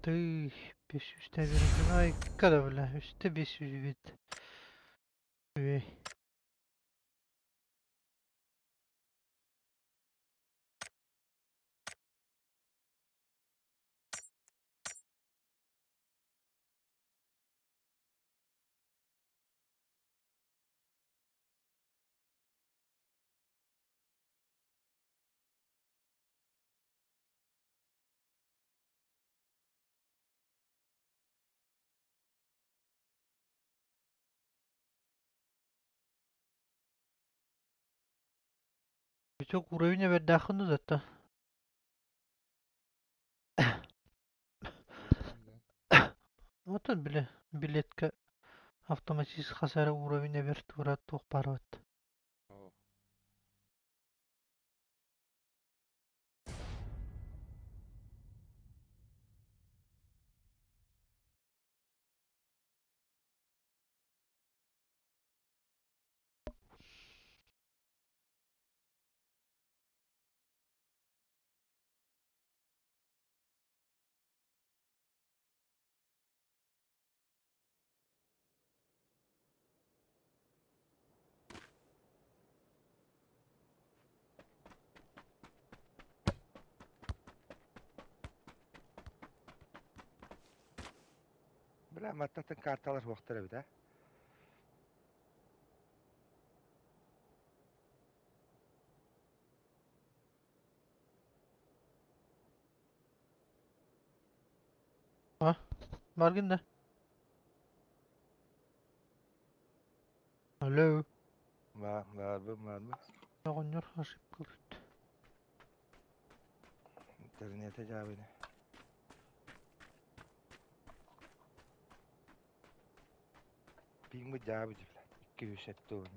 B: Тыый, 500 тэбэрин айка да бля, үстэ 500 бит. Үгүй. Çok уровень бэрдээххин дуу зато. Оттон бile билетка автоматически хас эрэ уровень эбэр туора туох баар эбит.
D: Оо.
C: Бля, маттатын карталар суохтар эбит, а?
B: А? Баргын да? Алло.
C: Баарбын, баарбын.
B: Оҕонньор ошибка ылбыт.
C: Интернете дьаабыны. Пиҥмит дьаабы блядь. 270.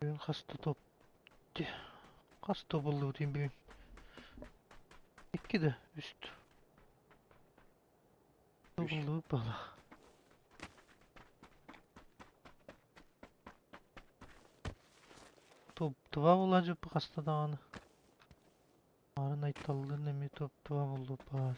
B: Бүгүн хас да топ хас да буллубутун бүгүн. Икки да үс Тобуллубут буолла. Топ два буолааччы хаста даҕаны. Арын айталлыын эмиэ топ два буоллубут баар.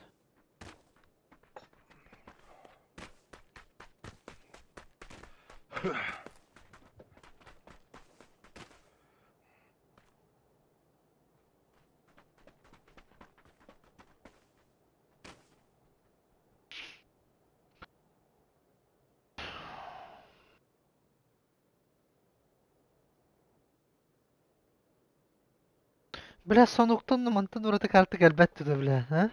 B: Бля, сонуктан мантан ураты карта кэлбэт да бля, а?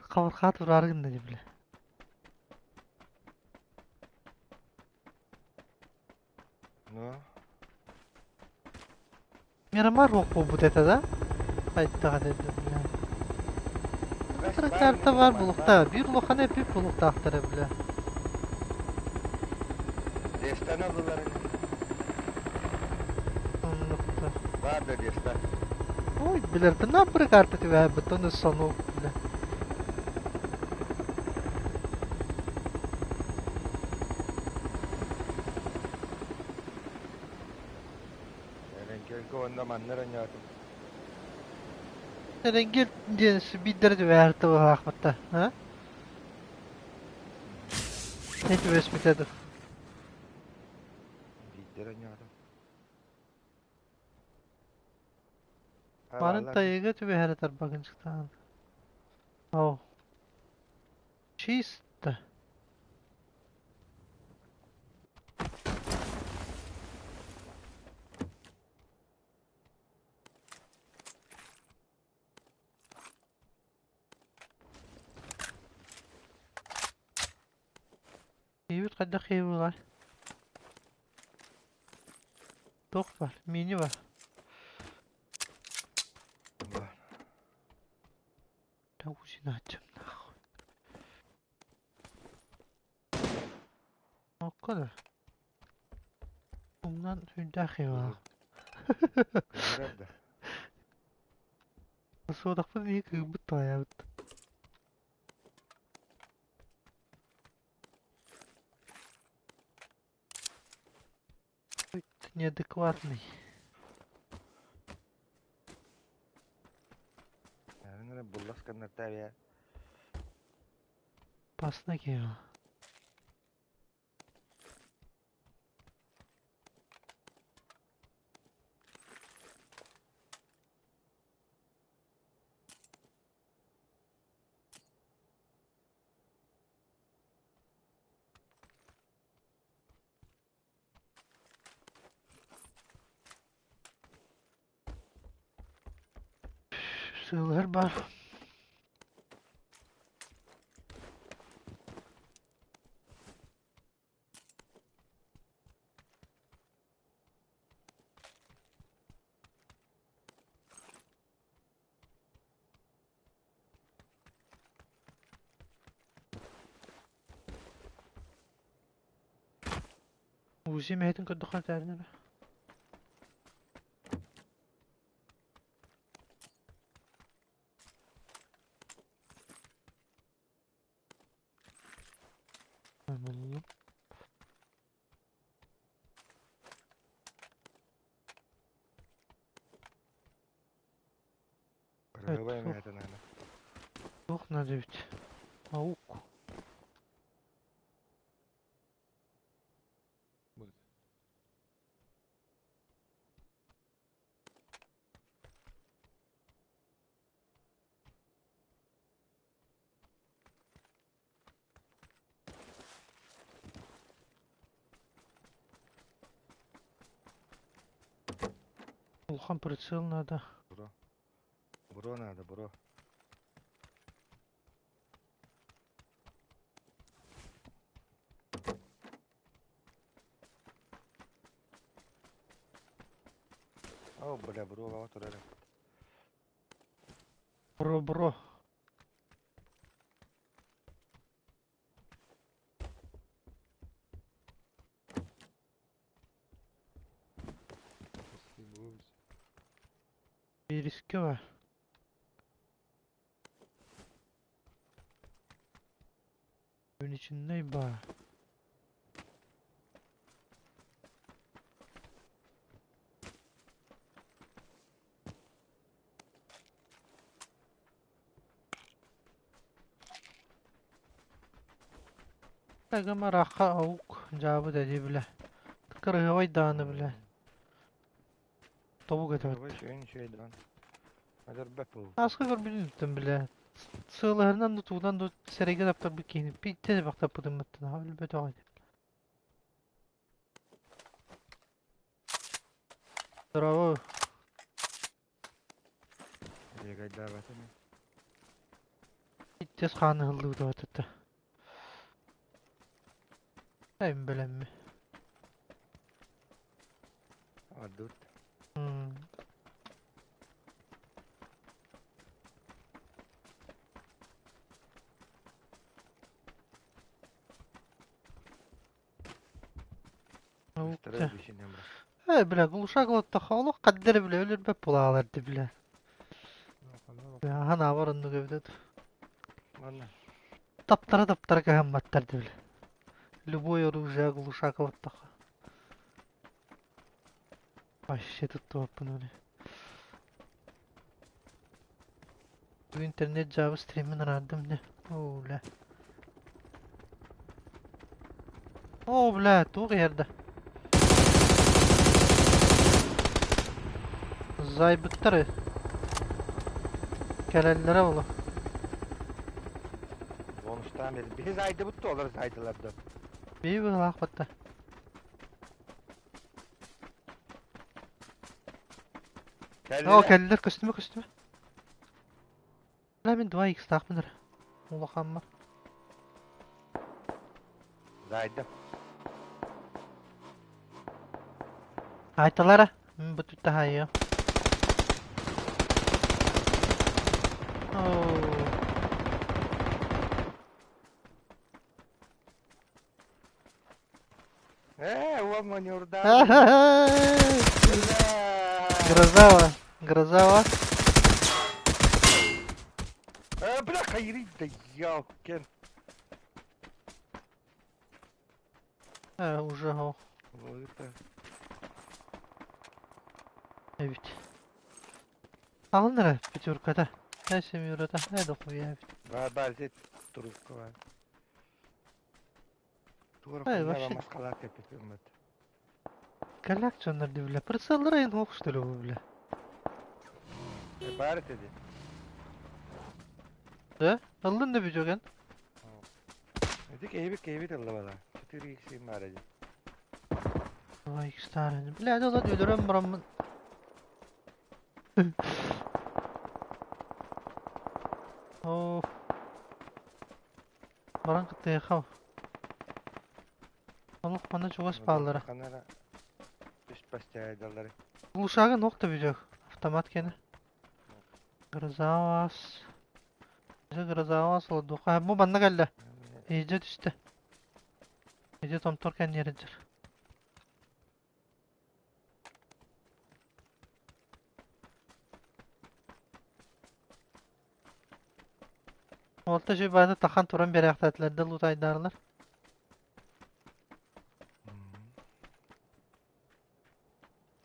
B: Хабархаат ураары гынна дии бля.
C: Ну,
B: Мирамар суох буолбут этэ да? Хайдах этэ бля.
C: бэс баар
B: Карта
C: ини
B: баар
C: Мирамар баар.
B: буолуохтаах. Биир улахан эпик буолуохтаахтара бля.
C: Дестаны ыллылар ини.
B: Оннукта.
C: Баар да Деста.
B: Ой, билэртэн быр карта түбэһэбит, оны сонук бля.
C: Эрэҥкэлгэ уонна манна эрэ ньаатым.
B: Эрэнгил диэн биирдэрэ түбэһэр тыллаахпытта, а? Не түбэспитэ ду.
C: Биирдэрэ ньаатым.
B: Марын
C: Бааллар да.
B: тайыга түбэһэрэ тарбагын чыктаан. Оу. Чисто. Киһибит хайдах киһи буолар? Туох бар? Мини бар.
C: Баар.
B: Да узинааччым нахуй. Окко да. Умнан сүрдээх киһи баар.
C: Кыыһырар да.
B: Суодахпын иһи кыырбыт тоойообут. Неадекватный.
C: Арын эрэ буллас гыннартаа бэйэ.
B: Опасный киһи. Сыалыһар баар. Узи мэһэтин көрдөххө этээрин эрэ. Буллум.
C: Кыргыбай мэһэтин аны.
B: Туох надо эбит? Аук. Улахан прицел надо.
C: Бро. Бро надо, бро. О, бля, бро, лава турар.
B: Бро-бро. Биирискэ бар. Күнүчүннэй баар. Тагым арахха аук дьаабы дэди билэ. Кырыһыабай даҕаны билэ. Тобук этибит.
C: Үчүгэй үчүгэй даҕаны. Адырбат буолбут.
B: Ааска көрбүтүн билэ. Сыалаһынан да тугунан да сэрэйгэ таптарбыт киһини биирдэ да бахтаппытыммыттан аҕа өлбөтөҕө ити. Здорово.
C: Бегайдаабатым.
B: Иттэс хааны ыһыллыбыт атыта. Эм бэлэмми.
C: Ардут.
B: Э, бля, глушак лоттаха олох хаддер бля өлөрбөт булаалар ди бля. Ахан авар оннук эбит.
C: Ладно.
B: Таптара-таптара кыһамматтар ди бля. Любое оружие глушак лоттаха. Вообще туттубаппын оны. Бу интернет жабы стримин араардым не. О, бля. О, бля, туох иһэрдэ? Зайбыттар кэлэллэрэ буолуо.
C: Бонустаан бери. Биһи зайдыбыт да олар зайдылар да.
B: Биһи быһылаах батта. О, кэллилэр, көстүмэ, көстүмэ. Бля, мин 2x-таахпын эрэ. Улахаммар.
C: Зайдым.
B: Айталара, мин бу түттэ Оо.
C: Ээ, уол маневрдаан.
B: Грозава, грозава.
C: Э, бля, хайрить да ёлкин.
B: Э, уже го.
C: Это.
B: Эбит. Алын эрэ, пятерката. Э, семерата. Э, дохуя эбит.
C: Бар, бар, зет трубка бар. Тура
B: Эй,
C: хуйня
B: вообще-
C: маскалаат кэппит.
B: Коллекционер бля. Прицеллара ин хох что ли бля.
C: Бар dedi.
B: Да? Алын да бүтөген.
C: Эти кейбит кейбит алла бала. 4x бар edi.
B: Ой, старый. Бля, да ладно, өлөрөн бараммын. Баран кыттыахха. Олох манна чугас бааллара.
C: Ханара үс пастаайдаллары.
B: Глушагын ох да бүтүөх. Автомат кene. Грозавас. Грозавас олордуха. Бу манна кэллэ. Иһдьэ түстэ. Иһдьэ томтор кэнниэринчэр. Алта үчүгэй баҕайытык тахан туран биэрээхтээтилэр да лутайдаарлар.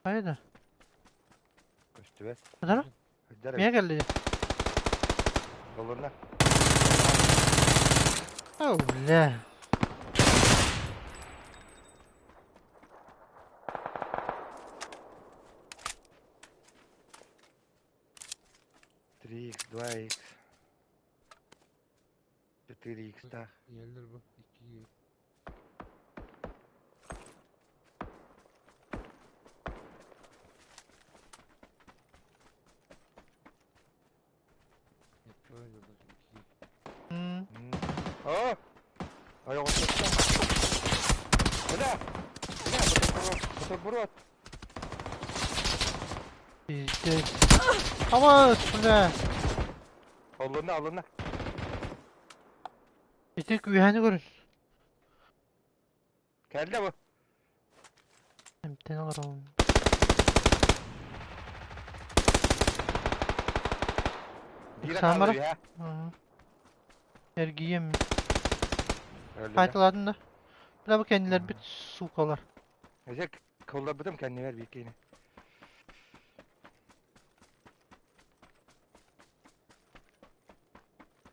B: Хайа да?
C: Көстүбэт.
B: Хадара?
C: Сылдьар
B: Миэ
C: эбит.
B: кэлли дии.
C: Олорна.
B: О, бля.
C: 3 x 2 x 4 x таах.
D: Иһэллэр бу икки
B: М.
C: О! Ойоҕостотто. Бля! Бля, бутерброд, бутерброд.
B: Пиздец. Авас, бля.
C: Оллуна, оллуна.
B: Ити күүһэни көрүн.
C: Кэллэ бу.
B: Эмтэн олоробун.
C: Биирэ
B: Самара.
C: хаалла үһэ.
B: Эргийиэм.
C: Өллүнэ.
B: Хайталаатын да. Бля бу кэннилэрбит сукалар.
C: Эже кылларбытым кэннибэр биир киини.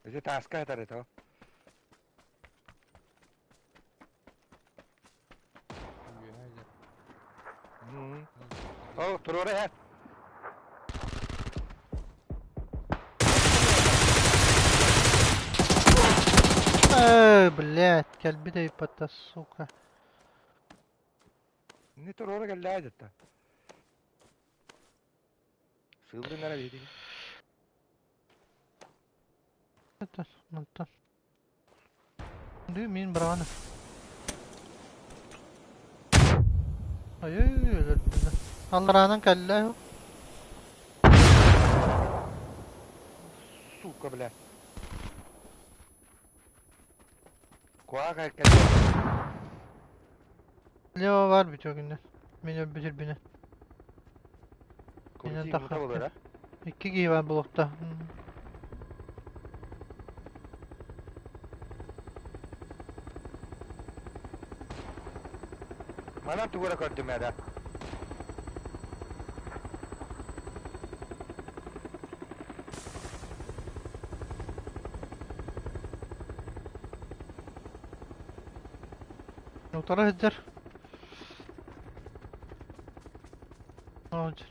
C: Эже тааска сытар это. О, туруора иһэр.
B: Э, блядь, кэлбит эйпата, сука.
C: Не туруора кэллээ дэтта. Сыылдын эрэ биһиги.
B: Это, мантан. Дүү мин быраҕан. Ай-ой, өлөрдүлэр. Аллараанан кэллэ.
C: Сука, бля. Куаха кэллэ.
B: Лево бар бүтүө күннэр. Мин өлбүт ирбинэ. Мин
C: Крути мута болар, а?
B: Икки киһи бар блокта.
C: Манан тугу эрэ көрдүм ээ да.
B: Утара сылдьар. Сылдьар.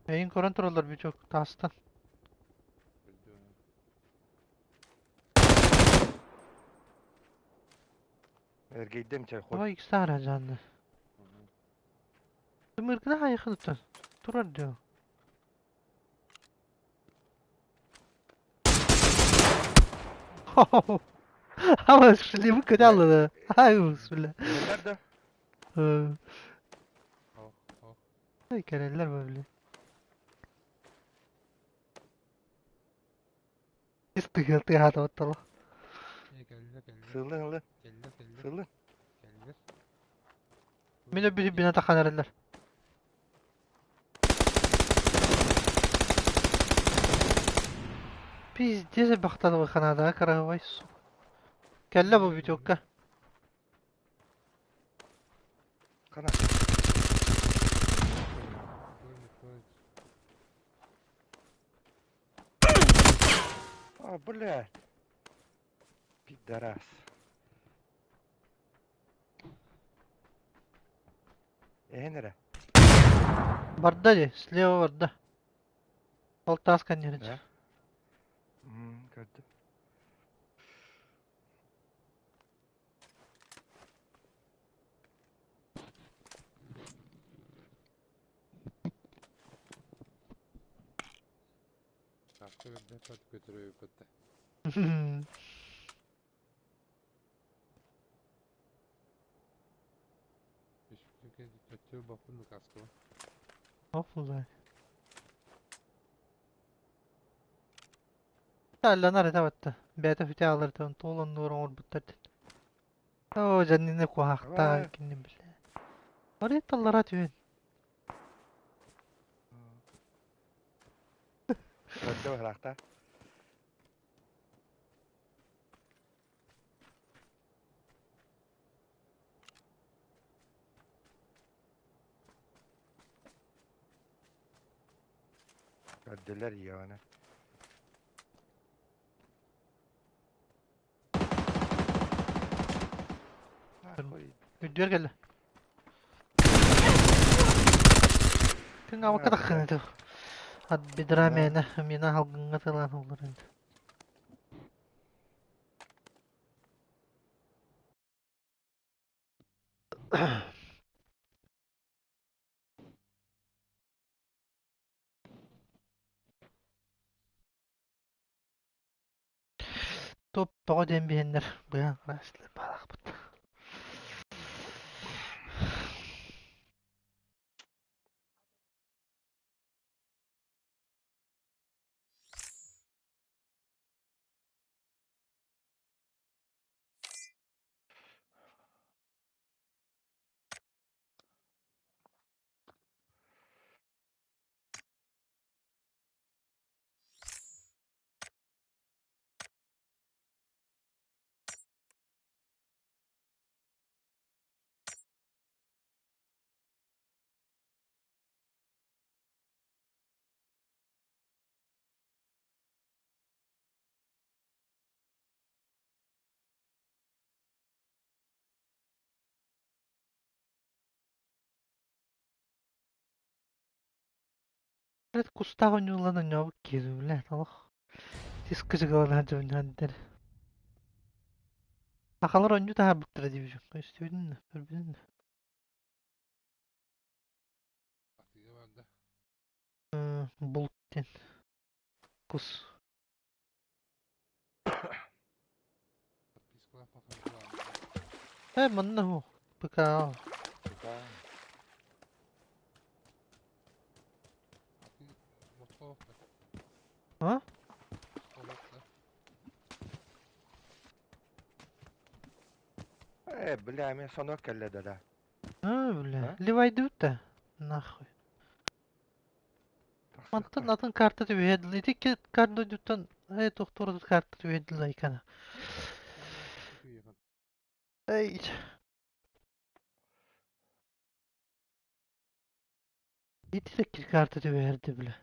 B: Эйин көрөн тураллар Витек таастан.
C: Эргийдим чай хуй.
B: Давай икки араджанны. Тымыргына хайыхын туттан. Турар дио. Ама шлемы көтө аллы. Ай, бля.
C: Билэр да?
B: Ай, кэлэллэр бу, бля. Ис тыгыл тыаһаатабыт
D: Кэллэ кэллэ.
C: Сыллын ылын.
D: Кэллэ кэллэ.
C: Сыллын.
D: Кэллэ.
B: Мин өбүтү бина тахан эрэллэр. Пиздец бахтанабы Канадаҕа кыраһыбай сука. Кэллэ бу Витекка.
C: Хана. А, блядь. Пидорас. Эһэн эрэ.
B: Барда дии, слева барда. Ол таас кэннигэр.
C: Да? Көрдүм.
D: Көтөрө бэтте.
B: Оп, Талланар этэ батта. Бэйэтэ бүтэ аалартан туол оннугар оҥорбуттар диэн. Оо, дьаннины куһаахтаах кинини билэ. Барый таллара түһэн.
C: Көрдө быһылаахта. Көрдүлэр Ионы.
B: Үрдүгэр кэллэ. Күн абакка таххын этэ. От бедра мээнэ мина халгыҥҥа тылаан олор indi. Топ тоҕо диэн биһэннэр быһан хараастылар баалаахпыт. Кустаах ойуулан оонньообут киһи блядь, олох тискыжыгалаан дьонньоон Сахалар оонньуу таһаарбыттара диэбитим, өстүбүтүн да, көрбүтүн да. Булт диэн кус. Э, манна һу, ПК. А?
C: Э, бля, мен сонок кэллэ да.
B: А, бля, ливайдыбыт да, нахуй. Мантан атын карта түбэһэ ити карта дойдуттан э тохтуора карта түбэһэ лайкана. Эй. Ити карта түбэһэрди бля.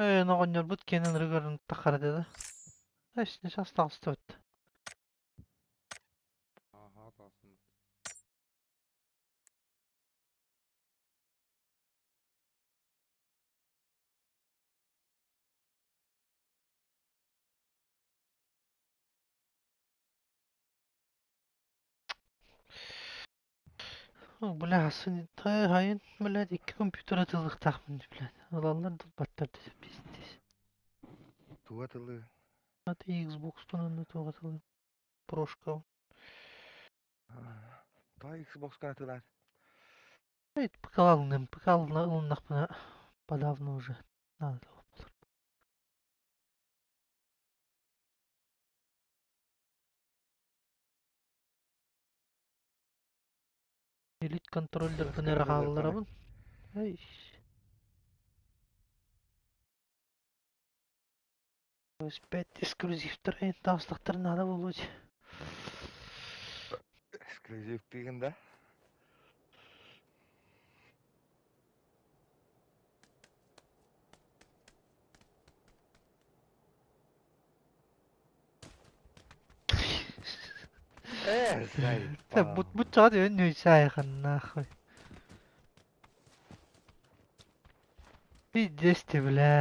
B: Э, оҕонньорбут киэнин ырыгарын таххарата да. Эс, не остался. Бля, хайын, блядь, икки компьютер атыылыахтаахпын блядь. Ылаллар да ылбаттар дии пиздец.
C: Туга тылы?
B: Аты Xbox-пун онно туох атылы. Прошка.
C: Тоҕо Xbox-ка атылар?
B: ПК алынным, ПК ылыннахпына подавно уже надо буолар. Элит контроллербын эрэ хаалларабын. Эй. PS5 эксклюзивтар таастахтар надо буолуо.
C: Эксклюзив тыгын да? Э,
B: Бу
C: заебал.
B: бу чаҕа өн нахуй. Пиздец ты, бля.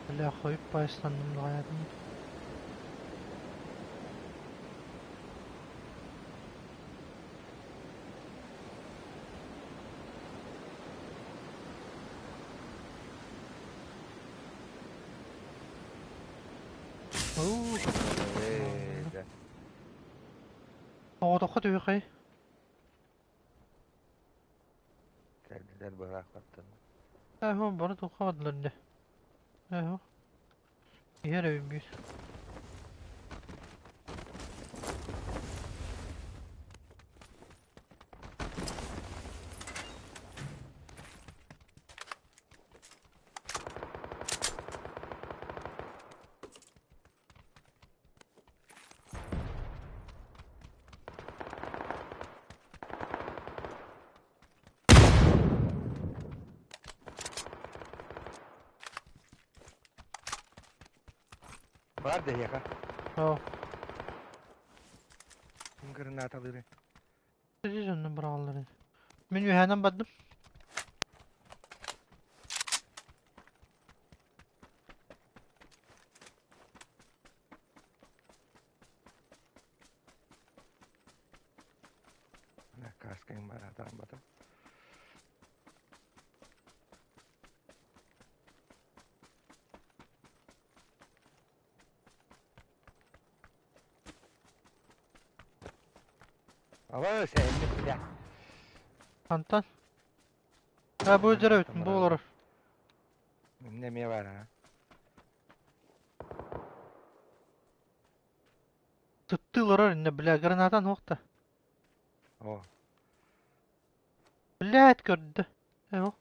B: Бля, хуй поясанным hayatım. Оо,
C: Э, да.
B: оҕотоххо түһүөхэй.
C: Кэлдилэр быраахтаттан.
B: Эһо, бары туохха бардылар дии. Эһо. Иһэр эбит биир.
C: Бар дэһиэхэ.
B: Оо,
C: Ким гранаталыыры?
B: сидишь онно быраҕаллар. Мин үөһээнэн бардым.
C: Мына каскаң бар атаан батым. Ала сәйинник бля.
B: Антон. А бу өздөрө бүтүн бу олорор.
C: Неме бар а?
B: Сыттыы олорор инне бля гранатан уохта.
C: О,
B: Блядь көрдө. Эһо.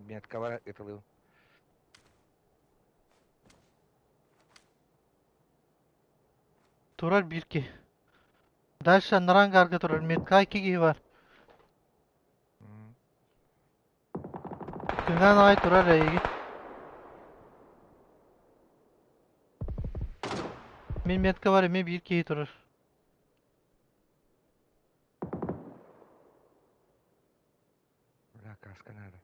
C: метка бар ытылыы.
B: Турар биир киһи. Дальше анараа турар метка икки киһи бар. Түнэн аҕай турар эйигин. Мин метка бар эмиэ биир киһи турар.
C: Бля, каска надо.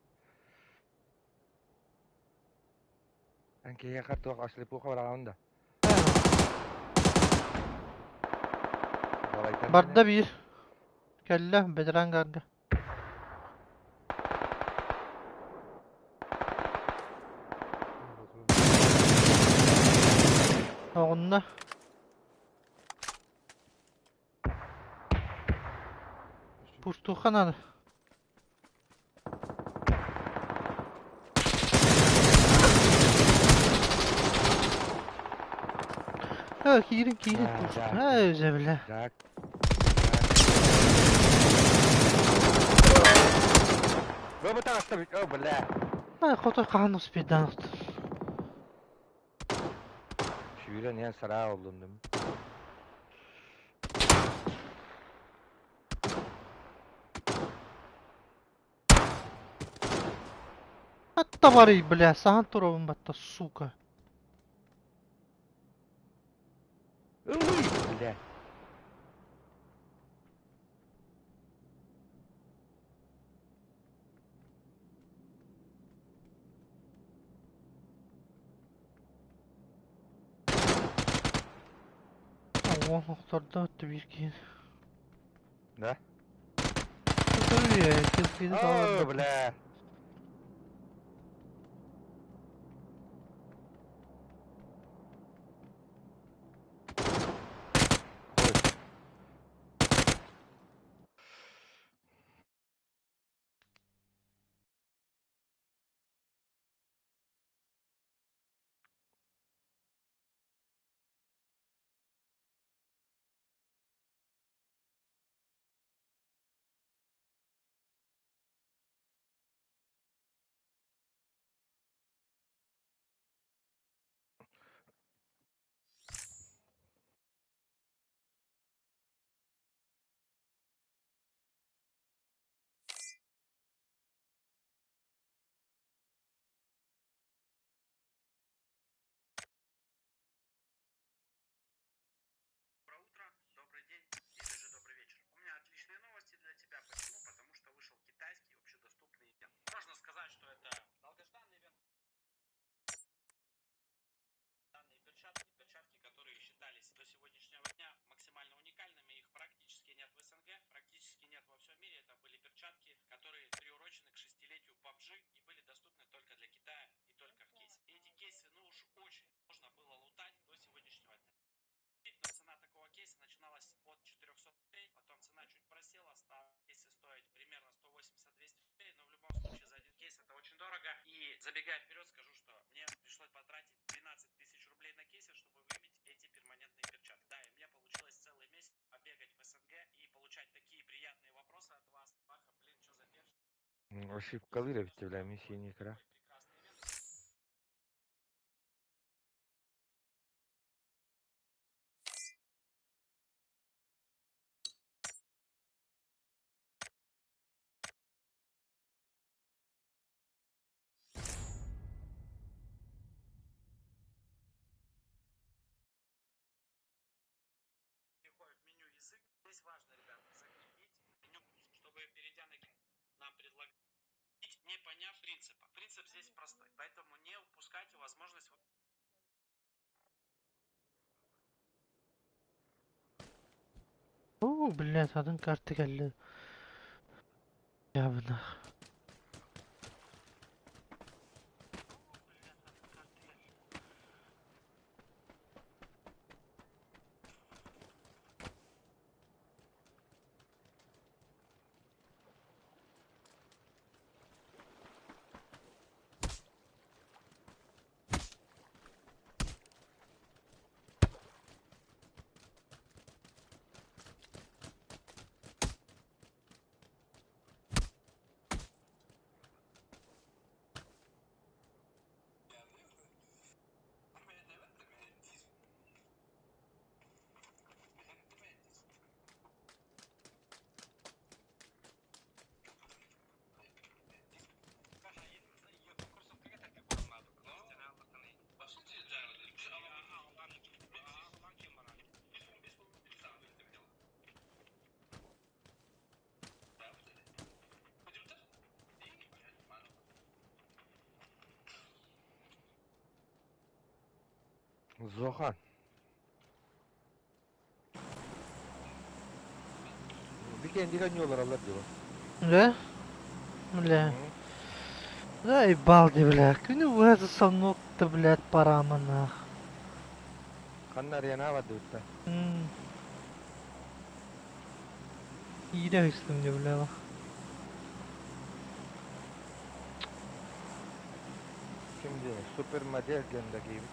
C: Эн киһиэхэ туох ослепуха бараҕын да? Балайдан
B: Барда биир. Кэллэ бэтэрээн гаарга. Оҕунна. Пустуха надо. Э, киирин, киирин. Э, өзө бля.
C: Так. Вы оставить, о, бля.
B: Ай, хотой хаһан успейдан.
C: Сүүрэн иһэн сараа оллуннум.
B: Аттабарый, бля, сахан туробун батта, сука.
C: Ылый, бля.
B: О, охтордо биир киһи.
C: Да?
B: О,
C: О, бля. Ой. Ошибкалыыр эбит бля, миссия кыра.
B: О, блядь, атын карта кэллэ. Ябына.
C: Зохан. Кендига ньуолараллар дии.
B: Да? Бля. Да и балди, бля. Күнү быһа сосанок-то, блядь, парама нах.
C: Ханна арена бардыбытта.
B: Иирэ истим дии, бля.
C: Ким диэн супермодель диэн да киһибит.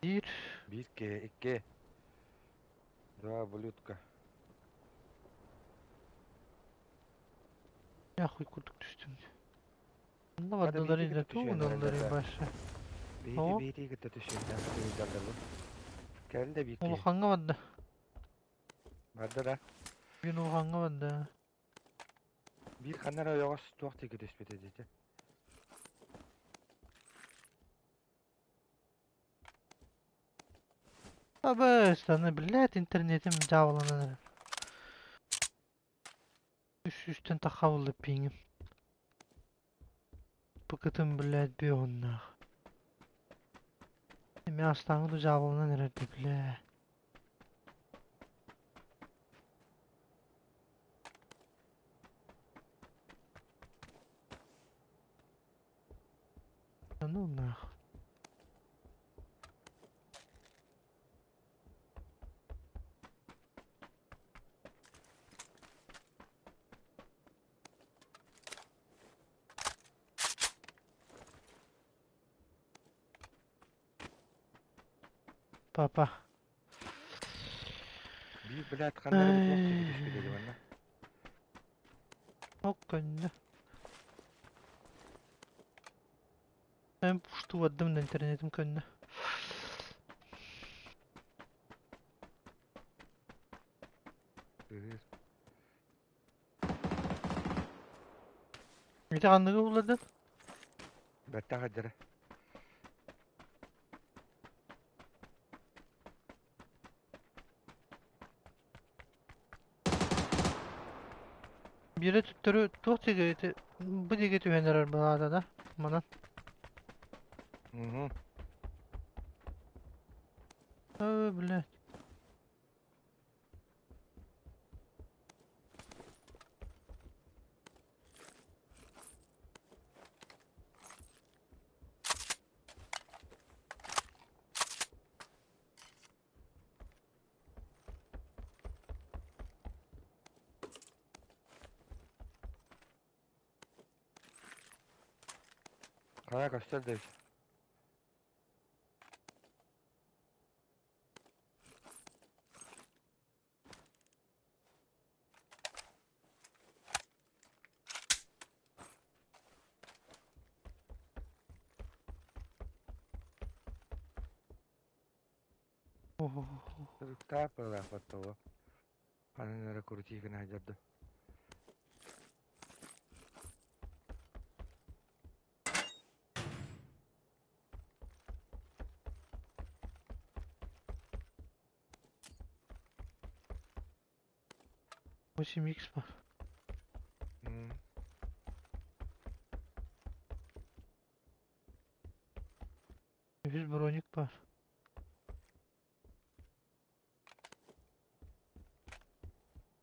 B: Биир.
C: Биир киһи, икки. Два ублюдка.
B: Яхуй курдук түстүм. Онно бардылар
C: биһиги
B: илэ
C: кытта түһүөн
B: тугун
C: эрэллэр.
B: башы.
C: Биһиги
B: О.
C: биһиги кытта түһүөн эрэллэр бу. Кэллэ биир киһи.
B: Улахаҥҥа барда.
C: Барда да.
B: Биир улахаҥҥа барда.
C: Биир ханна эрэ ойоҕос туох диэки түспүтэ диэтэ.
B: Абыс, аны, блядь, интернетим дьаабыланан эрэр. Үс сүүстэн тахха буолла пиҥим. Быкытым, блядь, бүөҕүннаах. Эмиэ астааҥы да дьаабыланан эрэр дии, бля. Да ну нах. Папа.
C: Биир, блядь, ханна эрэ туох диэки түспүтэ дии манна.
B: Ок көннө. Эн пуштубардым да интернетим көннө.
C: Ыыр.
B: Ити ханныгы булладын?
C: Бэртэх эдэрэ.
B: Биирэ төттөрү туох диэки ити бу диэки түһэн эрэр былаата да манан.
C: Угу.
B: Ой, блядь.
C: Хара көстөр да. Туруктаах быһыылаах Ханан эрэ крутии гына сылдьар.
B: 8 х бар. Үһүс броник бар.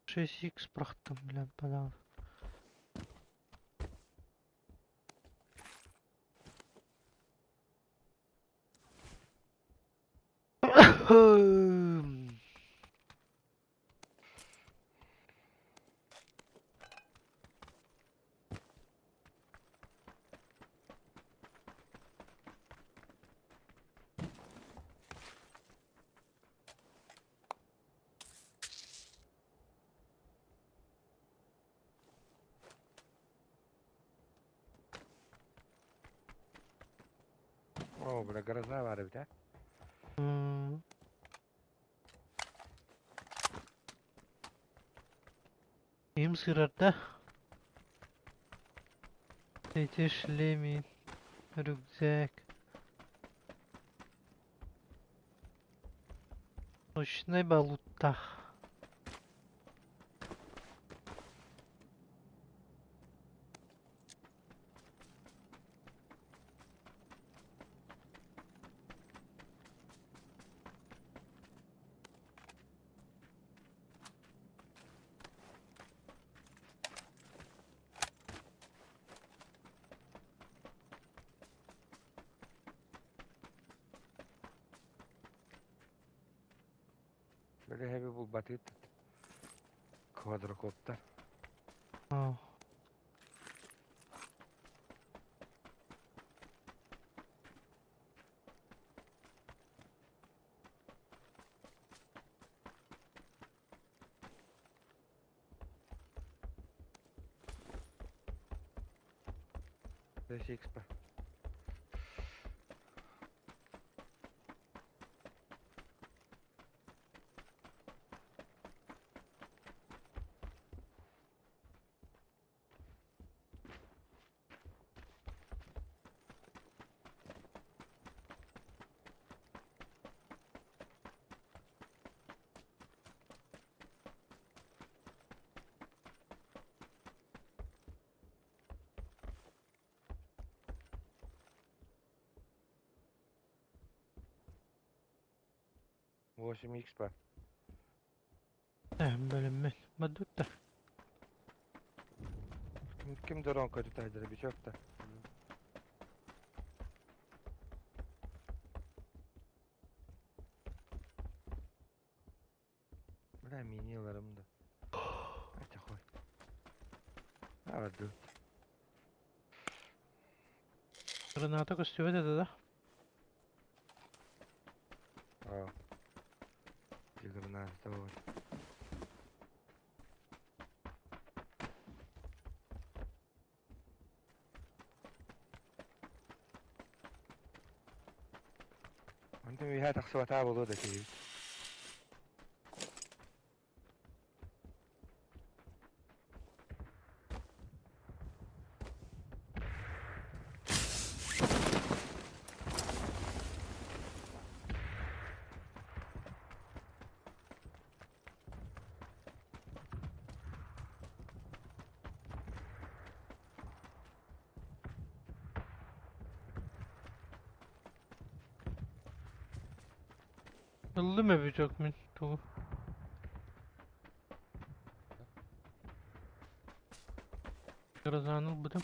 B: 6 х бырахтым, блядь, пожалуйста.
C: Оо, бля, гроза баар эбит, ээ.
B: Им сырарда. Эти шлеми, рюкзак. Ночной балуттах.
C: Били heavy булбатыт. Квадрокоптер.
B: Аа.
C: 5 XP. 8 XP.
B: Бөлүммүт. Бадутта.
C: Ким ким дрон көтүтайдыр бичок та. Бля, миниларым да. Ача хой. Арды.
B: Граната көстүбэт этэ да?
C: Аа. Граната вот. Онтон үөһэ тахсыбатаа буолуо да киһибит.
B: Ыллым эбит мин тугу. Грозаны ылбытым.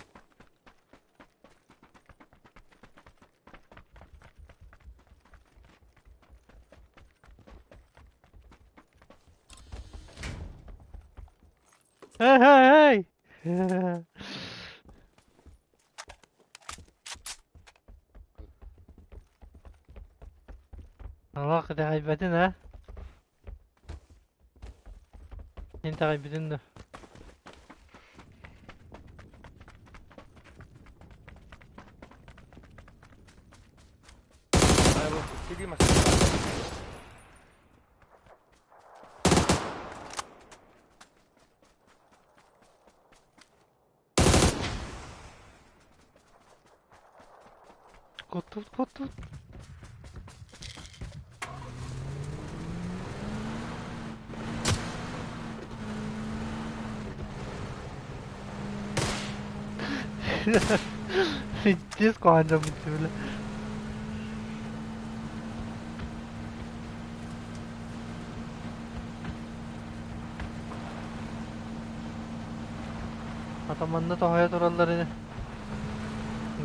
B: Hey hey hey! Аллах итэҕэйбэтин ээ. Эн итэҕэйбитин да.
C: Ай, бу сиди машина.
B: Куттут куттут. Пиздец куһаҕан били. Атаманна тоһойо тураллар ини.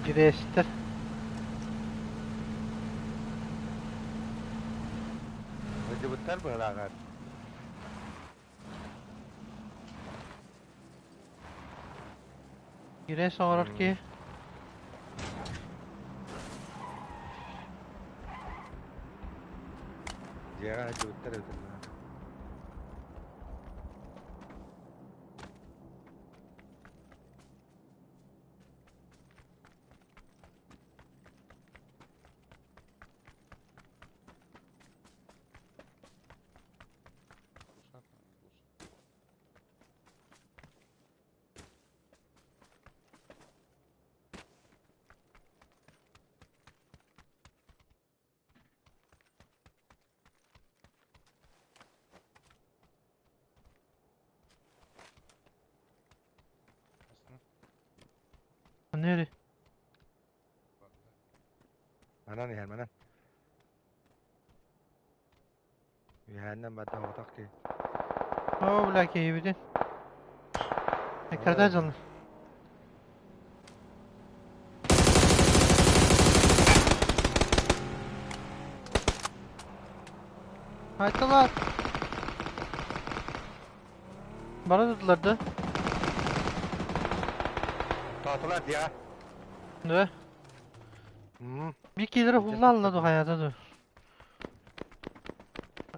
B: Гириэстэр.
C: Ыдьыбыттар быһылааҕар.
B: Гириэс оҥорор киһи.
C: Дьиэҕэ ыдьыбыттар эбит.
B: Nereye?
C: Манан иһэр, манан. Үөһээннэн барда оҕотох киһи.
B: О, бля, киһибитин. Эккирэтэ дьон. Айтылар. Бара дудулар да.
C: Тоотулар диэҕэ.
B: Да. Bir киилere hullalла ду хайата ду.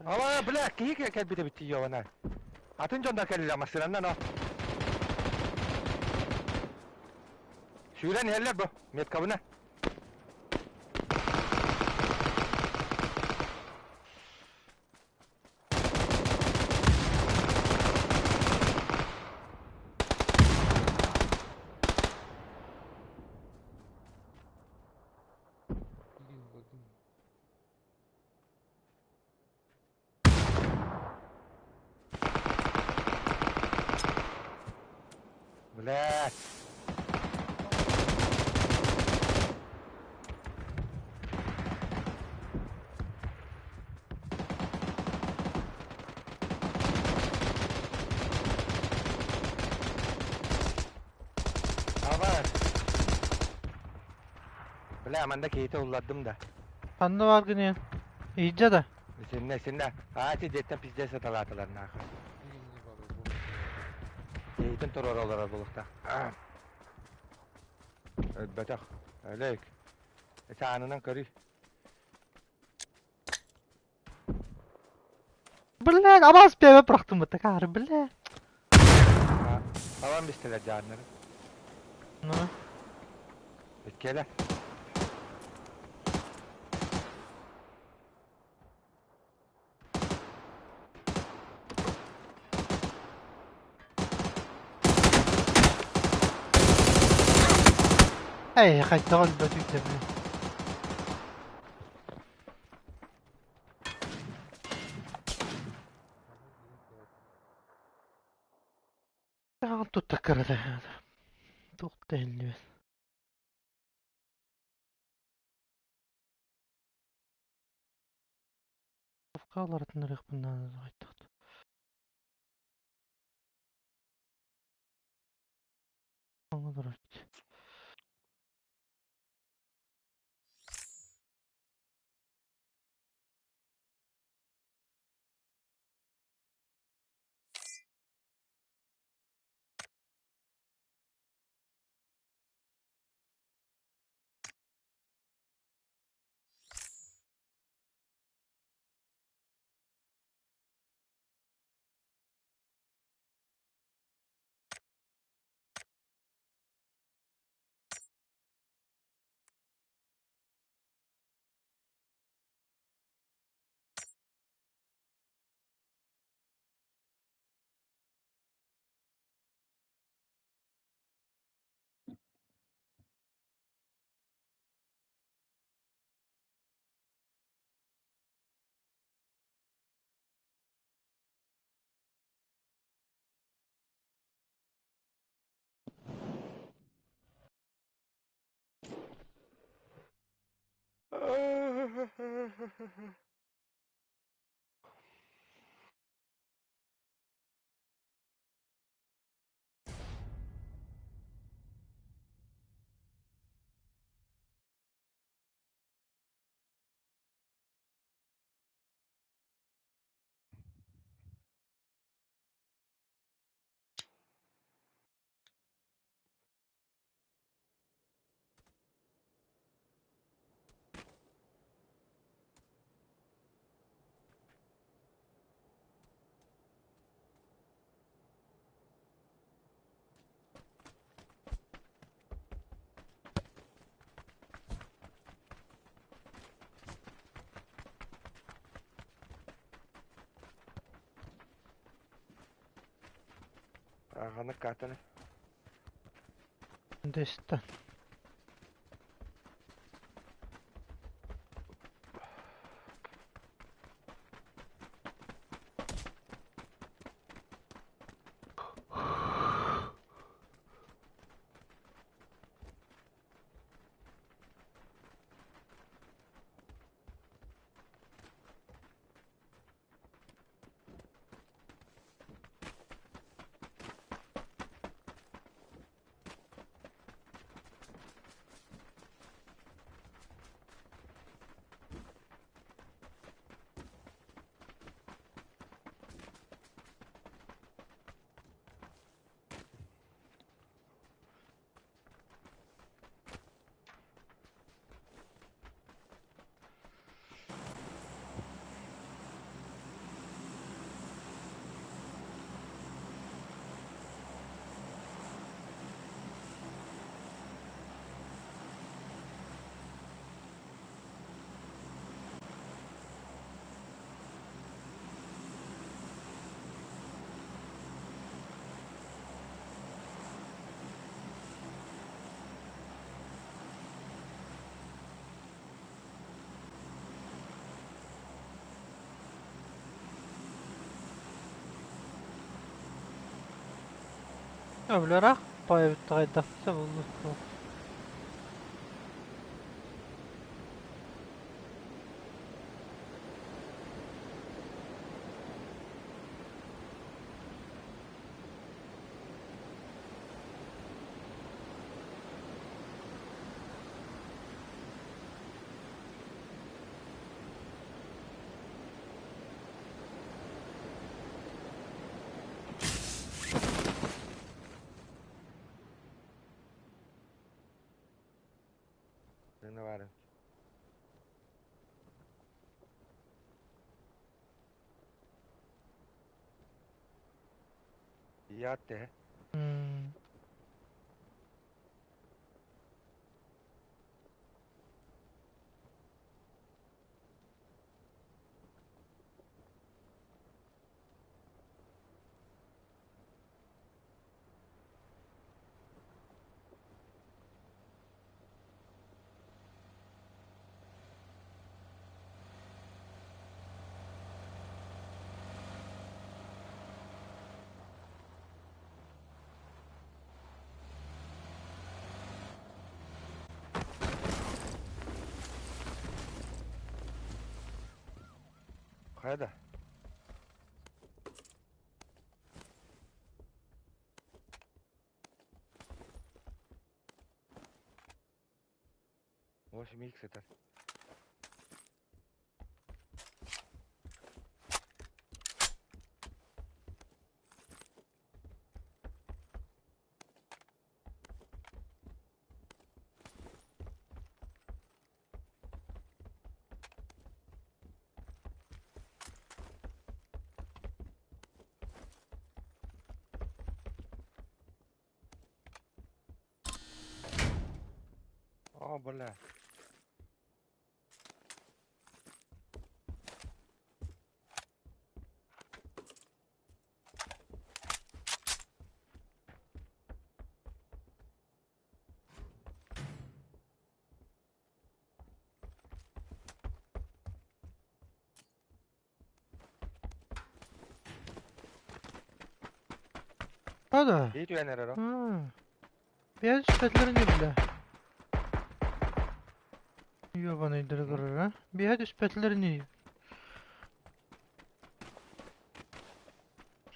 C: Ала, бля, киһи кэлбитэ битти йована. Атын дьон да кэллилэр массыынаннан о. Сүүрэн иһэллэр бу, меткабына. Блядь. Ава. Бля, манда киһитэ уллардым да.
B: Ханна бар гынıyor? İyice да.
C: Синнэ, синнэ. Аа, ти деттен пиздец саталаатылар нахуй. Киһитин туруора олорор булуктаах. Өлбөтөх. Өлөйк. Саанынан көрүй.
B: Бля, абас бэбэ бырахтым бытта кары, бля.
C: Табан бистилэр дьааннары.
B: Ну.
C: Иккиэлэр.
B: Эй, хайдах өлбөтүй бля. Тутта кырада. Туқта эллибет. Каларатын рехпын айттықты.
C: Ханнык картаны?
B: Дэстэн. Өвлөрөх байбыттаҕайдахса буллу.
C: Ne var? Yatte. Хайда. 8 икс это. О, бля.
B: Hadi.
C: İyi tüyenler o.
B: Ha. Bir üstletlerini bile. Ёбаный дыргыр, а? Bir üstletlerini.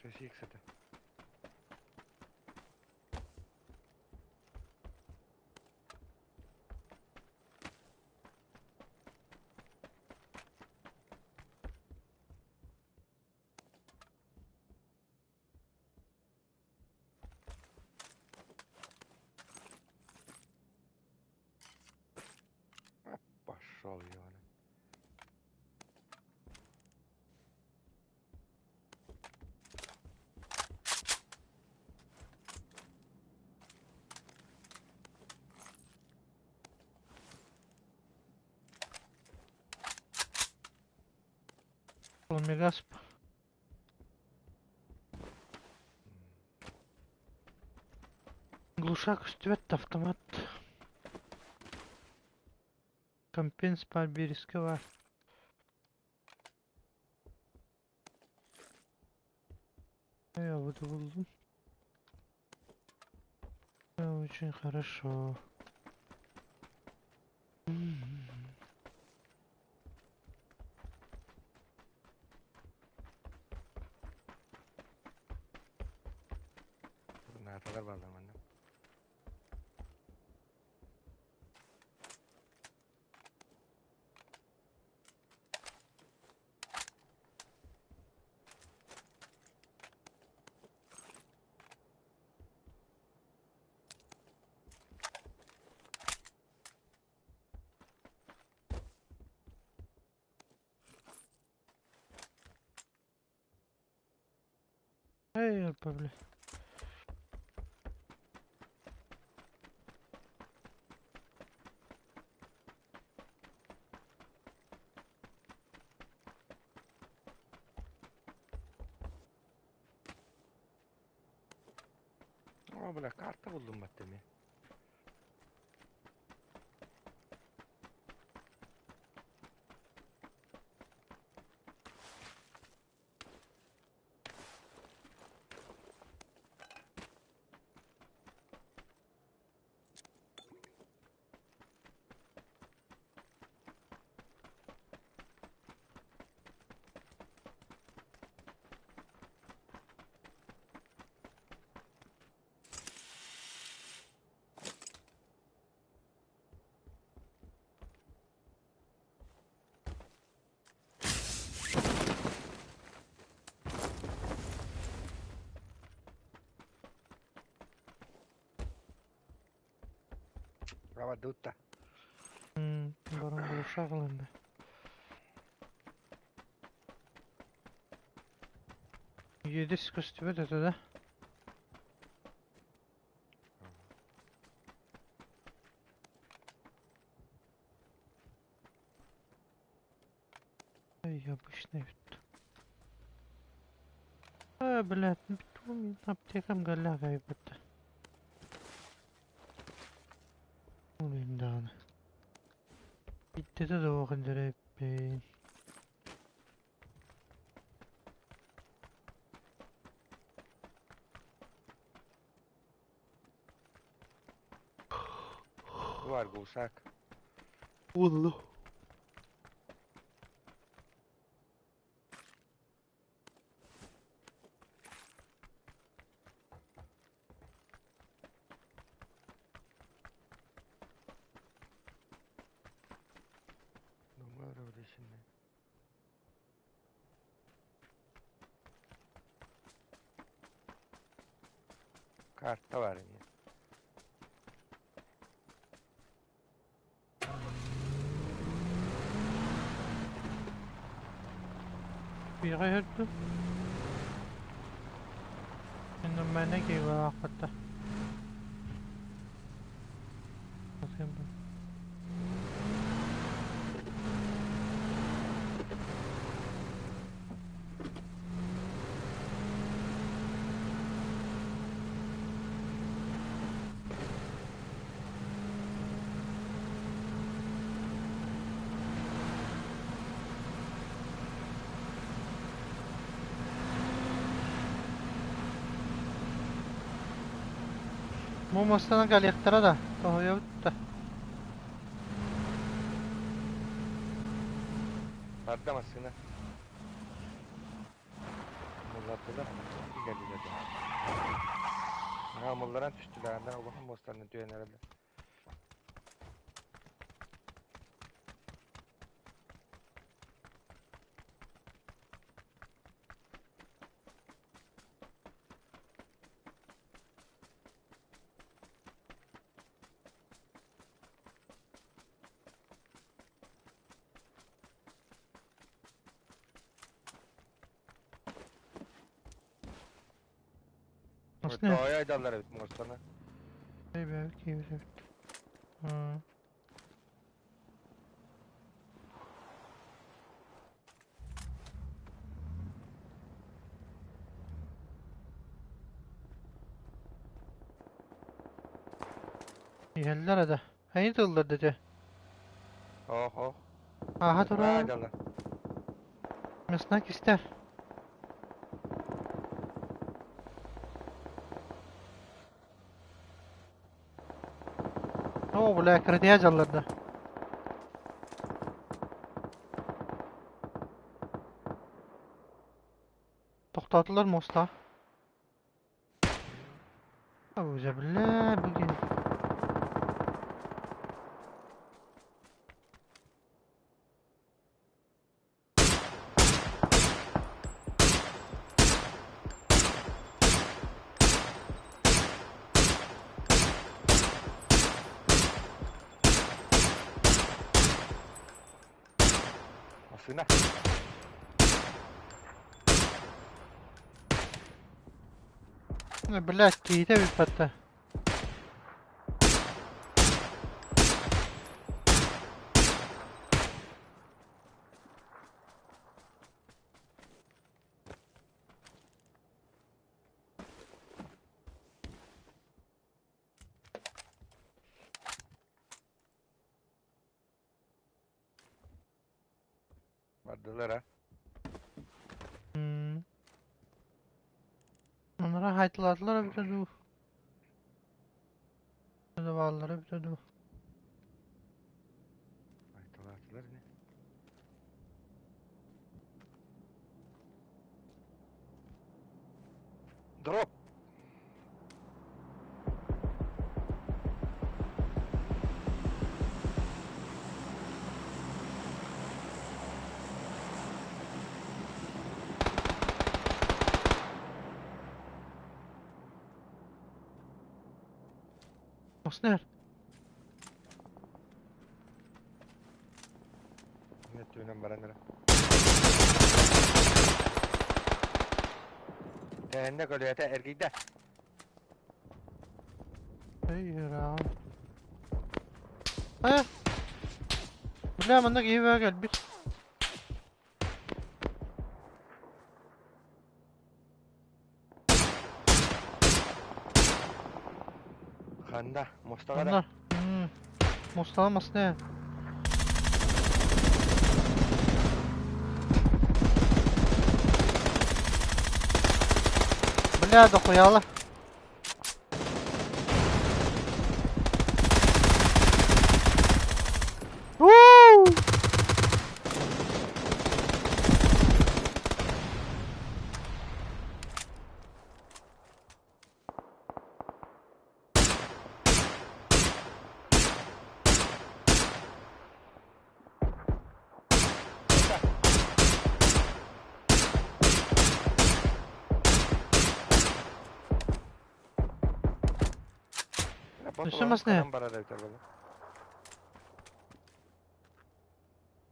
C: 6 икс это. Пошел, ёбаный.
B: Мегасп. Глушак үстүбэт автомат. Компенс по бар. Я вот buldum. Очень хорошо.
C: Нахаталар баалар манна.
B: Эй, бля.
C: О, бля, карта булдум бат эми. Бардыбыт да.
B: Баран булуша кылынды. Иэдэс көстүбэт этэ да. Эй, обычный бит. А, блядь, ну аптекам галяга ебать. Блин, даҕаны. Иттэтэ да уох индэрэппин.
C: Var gulsak.
B: Уллу.
C: Numara öyle şimdi. Kartta var yine.
B: Биҕэ иһэрдим. Иннэммээнэ киһи Бу муостанан кэлиэхтэрэ да, тоһуйабыт да.
C: Барда массыына. Муллардылар. Кэллилэр. Ha mullaran түстүлэр. Анда улахан муостанан түһэн эрэллэр.
B: Осны.
C: Тоойо айдаллар эбит муостаны.
B: Киһи эбит. Иһэллэр да. Хайын тыллар дэтэ.
C: Ох ох.
B: Ааха турар.
C: Айдаллар.
B: Мясна кистер. О, бля, кырдьа дьалларда. Тохтоотулар муоста. Уже, бля, бүгүн.
C: Массыына.
B: Блядь, киһитэ бүппэтэ.
C: Бардылар ha.
B: Onlara haytladılar bir de ду. Баллары bir ду.
C: Айталаатылар не? Дроп.
B: Оснер.
C: Массыынанан баран эрэ. Тэһэннэ көлүөтэ эргийдэ.
B: Эй, ыраҕым. Э! Бля, манна киһи бөҕө кэлбит.
C: Ханна? Мостаҕа да?
B: Манна. Мостаҕа масны. Бля, дохуяла. Уу! Өссө мас не?
C: Барар эбитэр буолла.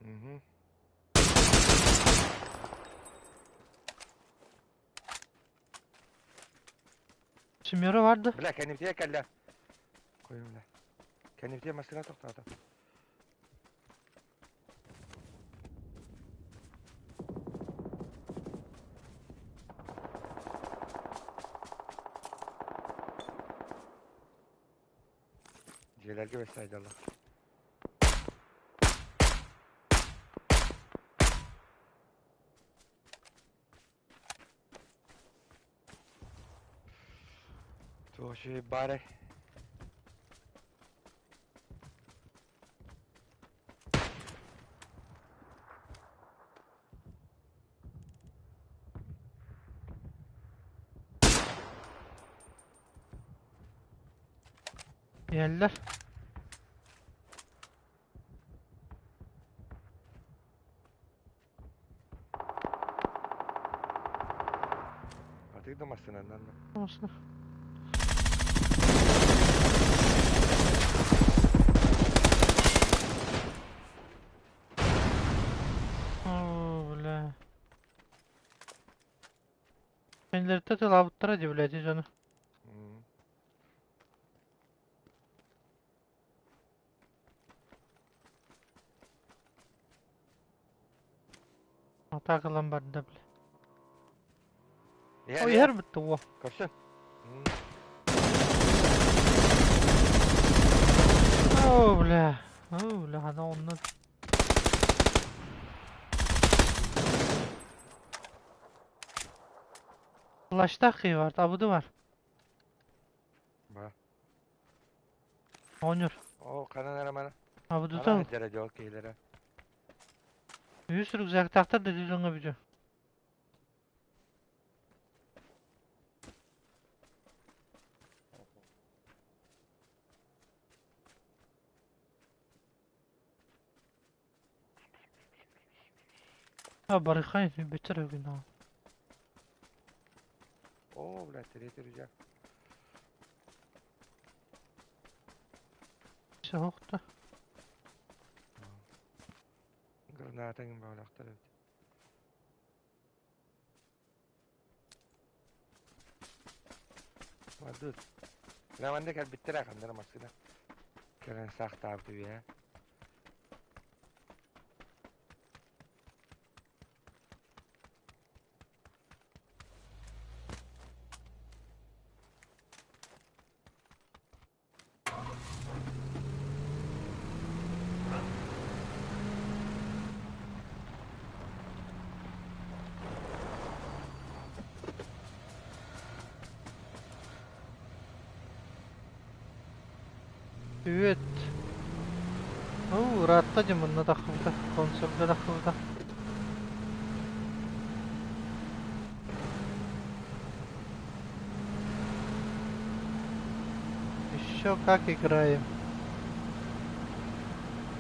C: Мгм.
B: Семеро vardı.
C: Бля, кэннибитигэр кэллэ. Койум бля. Кэннибитигэр массыына тохтоото. Дьиэлэргэ бэссайдаллар. Туох үчүгэй баарай?
B: Иһэллэр.
C: Атыы да массыынанан да.
B: Массыына. Оо, бля. Кинилэртэ тылаабыттара дии, блядь, дьону. Атака ылан барда, бля.
C: Иһэр,
B: О,
C: иһэр.
B: иһэр бүтті, о.
C: Көрсүн.
B: О, бля. О, бля, ана онно. Flash'ta kıyı var, tabudu var.
C: Ба.
B: Oynuyor.
C: Оо, ханан эрэ мана.
B: Абыдыта
C: Ханан сылдьара дьол киһилэрэ.
B: Үс рюкзактаахтар да дьоҥҥо бүтү. А барыхай бөтөр өгүн.
C: Оо, блядь, третий рюкзак.
B: Соһохто.
C: Граната иҥин баҕалаахтар эбит. Мадыт. Бля, манна кэлбиттэрэ ханна эрэ массыына. Кэлэн саахтаабыт үһү ээ.
B: Үөт. Оо, ыраатта дьэ мунна таххыбыта, консольга таххыбыта. Еще как играем.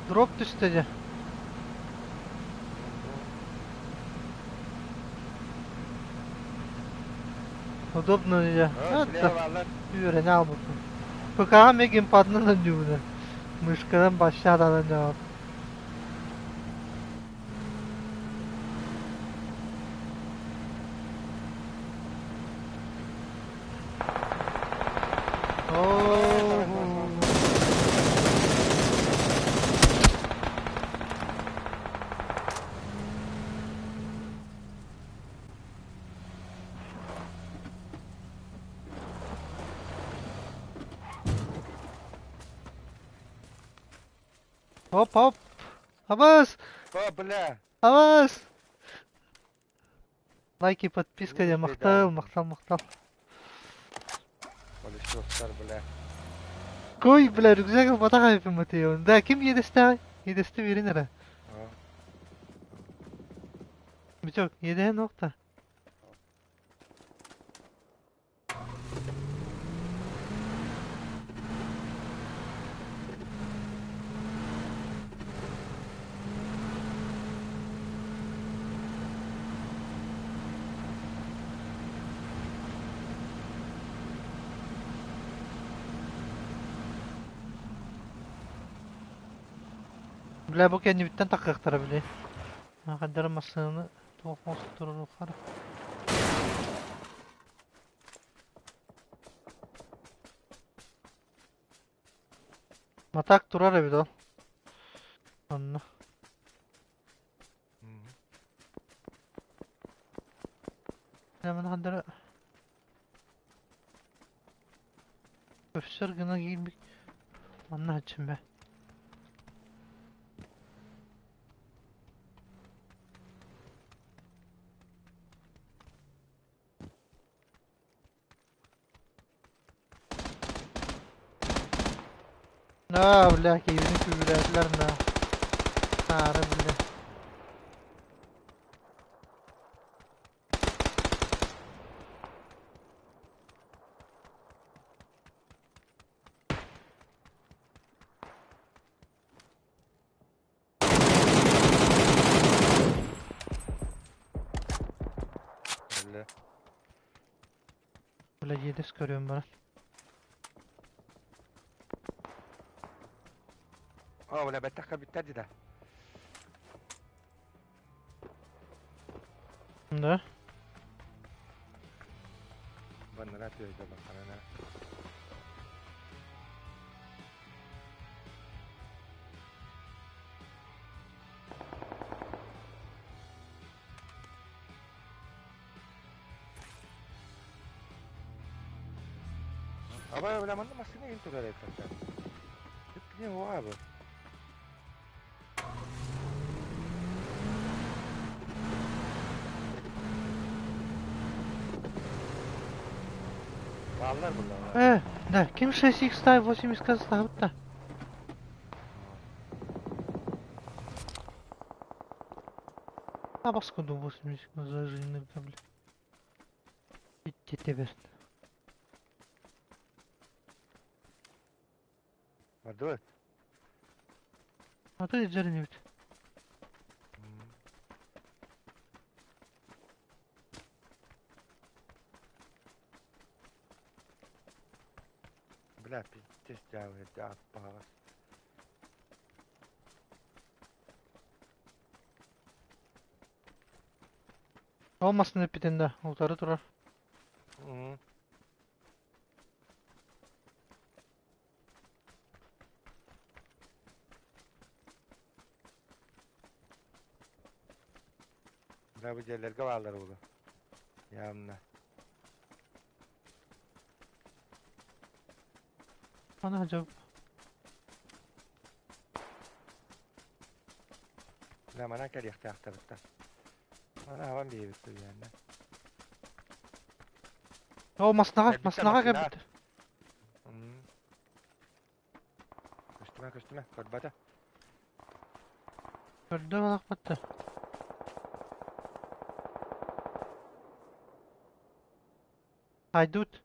B: Дроп түстэ дьэ. Удобно дьэ.
C: Оо,
B: Это
C: слева бааллар.
B: үөрэнэ албыппын. ПК-ҕа эмиэ геймпадынан оонньуубун. Мышканан башшаатанан дьаҕал. Hop hop. Абас!
C: О, бля!
B: Абас! Лайки, подписка,
C: Ужас,
B: махтал,
C: да.
B: махтал, махтал.
C: Полисостар, бля.
B: Кой, бля, рюкзак ылбатах эбиппин Матеон. Да, ким иэдэстээҕий? Иэдэстэ биэрин эрэ.
C: А.
B: Бычок, иэдэһин уохта. Бля, бу кэннибиттэн таххыахтара били. Хаддара массыынаны туох оҥостор Матак турар эбит ол. Онно. Маны хандара Өфсөр гына киирбит. Манна сылдьым бэ. Аа, бля, киһибини күүгүрээтилэр да. Таара бля.
C: Бля.
B: Бля, иэдэс көрүөм баран.
C: О, бля, бэттэх бүттэ да.
B: Да?
C: Баннара түөйдэ бакканана. Аба, бля, манна массыына иһин турар эбит. Не уабы. Бааллар булла.
B: Да, ким 6х ставит 80 ставит да? А баскуду 80 зажинный, бля. Идти тебе.
C: Бардыбыт.
B: А ты дьэрин эбит.
C: Бля, пиздец, дьявол, аппаас.
B: Ол массыына эппитин да, утары турар.
C: Бля, бу дьиэлэргэ бааллар буолуо. Явно.
B: Аны жап.
C: Бля, манан кэлиэхтээхтэрбит. Мана хабан биэбит туйаанна.
B: Ол массыынаҕа,
C: Кэлбиттэр
B: массыынаҕа
C: массыына.
B: кэлбиттэр.
C: Көстүмэ, көстүмэ, көрбөтө.
B: Көрдө балахпатта. Haydut.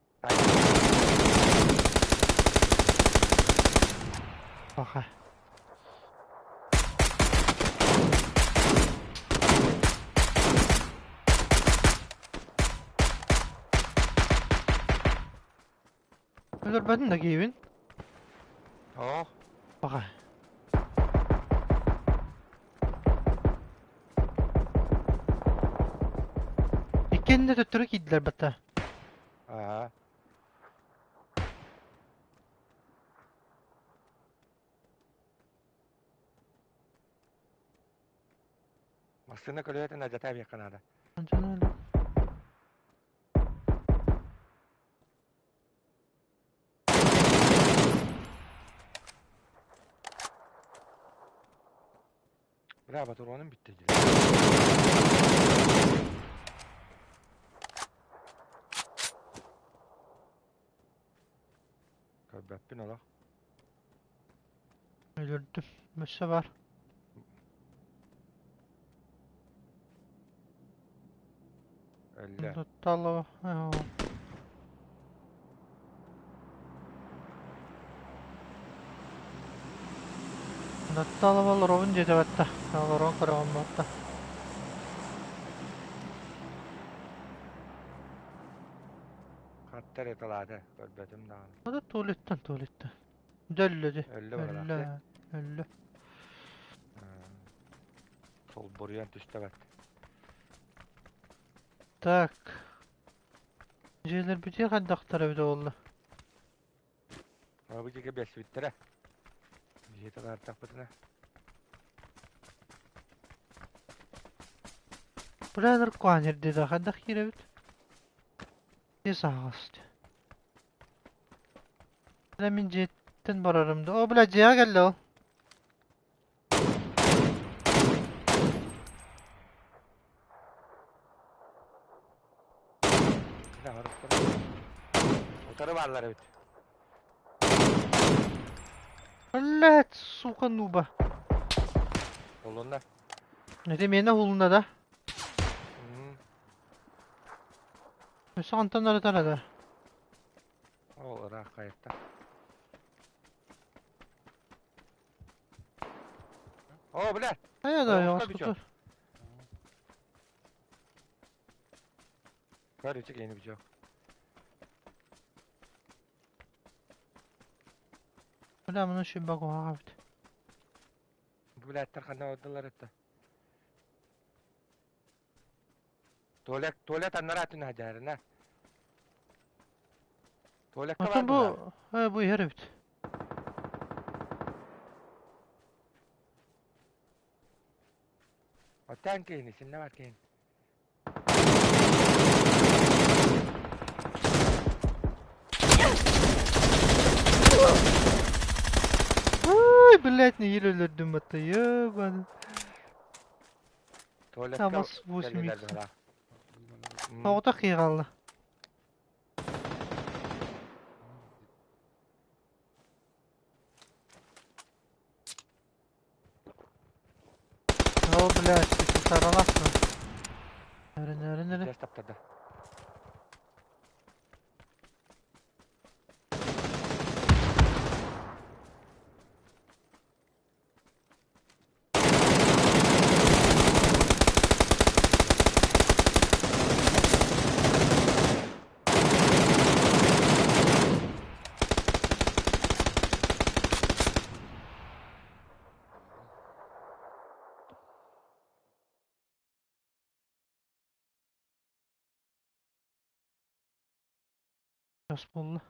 B: Баха. Өлөрбөтүн да киһибин.
C: Оо,
B: Баха. Иккиэн да төттөрү киирдилэр батта.
C: Аа. Массыына көлөһөтүн алдьата биэххэ наада. Бля, патроным бүттэ дии. Көрбөппүн олох.
B: Өлөрдүм. Өссө бар.
C: Өллө.
B: Туттало. Натталова олоробун диэтэ батта. Олорон көрөҕүм батта.
C: Хаттар ыталаата. Көрбөтүм даҕаны.
B: Ада туалеттан туалеттан. Дьэ өллө дьэ.
C: Өллө быһыылаах
B: Өллө.
C: дии.
B: Өллө.
C: Солбуруйан түстэ бат.
B: Так. Дьиэлэрбитигэр хайдахтар эбитэ буолла?
C: Бу диэки бэсибиттэрэ. Дьиэтэ баартахпытына.
B: Бля куан эрдэ хайдах киирэбит? Дьиэ саҕас. Бля мин дьиэттэн барарым да. О, бля дьиэҕэ кэллэ ол.
C: Бля, барыттар. Утары бааллар эбит.
B: Блять, сука, нуба.
C: Олунна.
B: Это миэнэ уһулунна да? Өссө онтон ырытар да.
C: Ол ыраах хайытта. О, бля!
B: Хайа да,
C: Оҕуска
B: оҕуска
C: бүтүө.
B: тур.
C: Көр үчүк ени бүтүө.
B: Бля, мұны шүмбә куһаҕа эбит.
C: Бу блядтар ханна ордулар этте. Туалет, туалет аннара түн хажарына. Туалекка
B: Оттон
C: бар
B: бу,
C: быһа.
B: бу иһэр эбит.
C: Оттан кейini, синне бар кейин.
B: Ой, блядь, нэһиилэ өлөрдүм батта, ебаный.
C: Туалекка
B: Тамас 8
C: кэллилэр
B: икс.
C: быһалаах.
B: Тоҕото кииралла. О, блядь, ты сараласың. Нөрі, нөрі, нөрі.
C: Тез таптарды.
B: Бас буолла.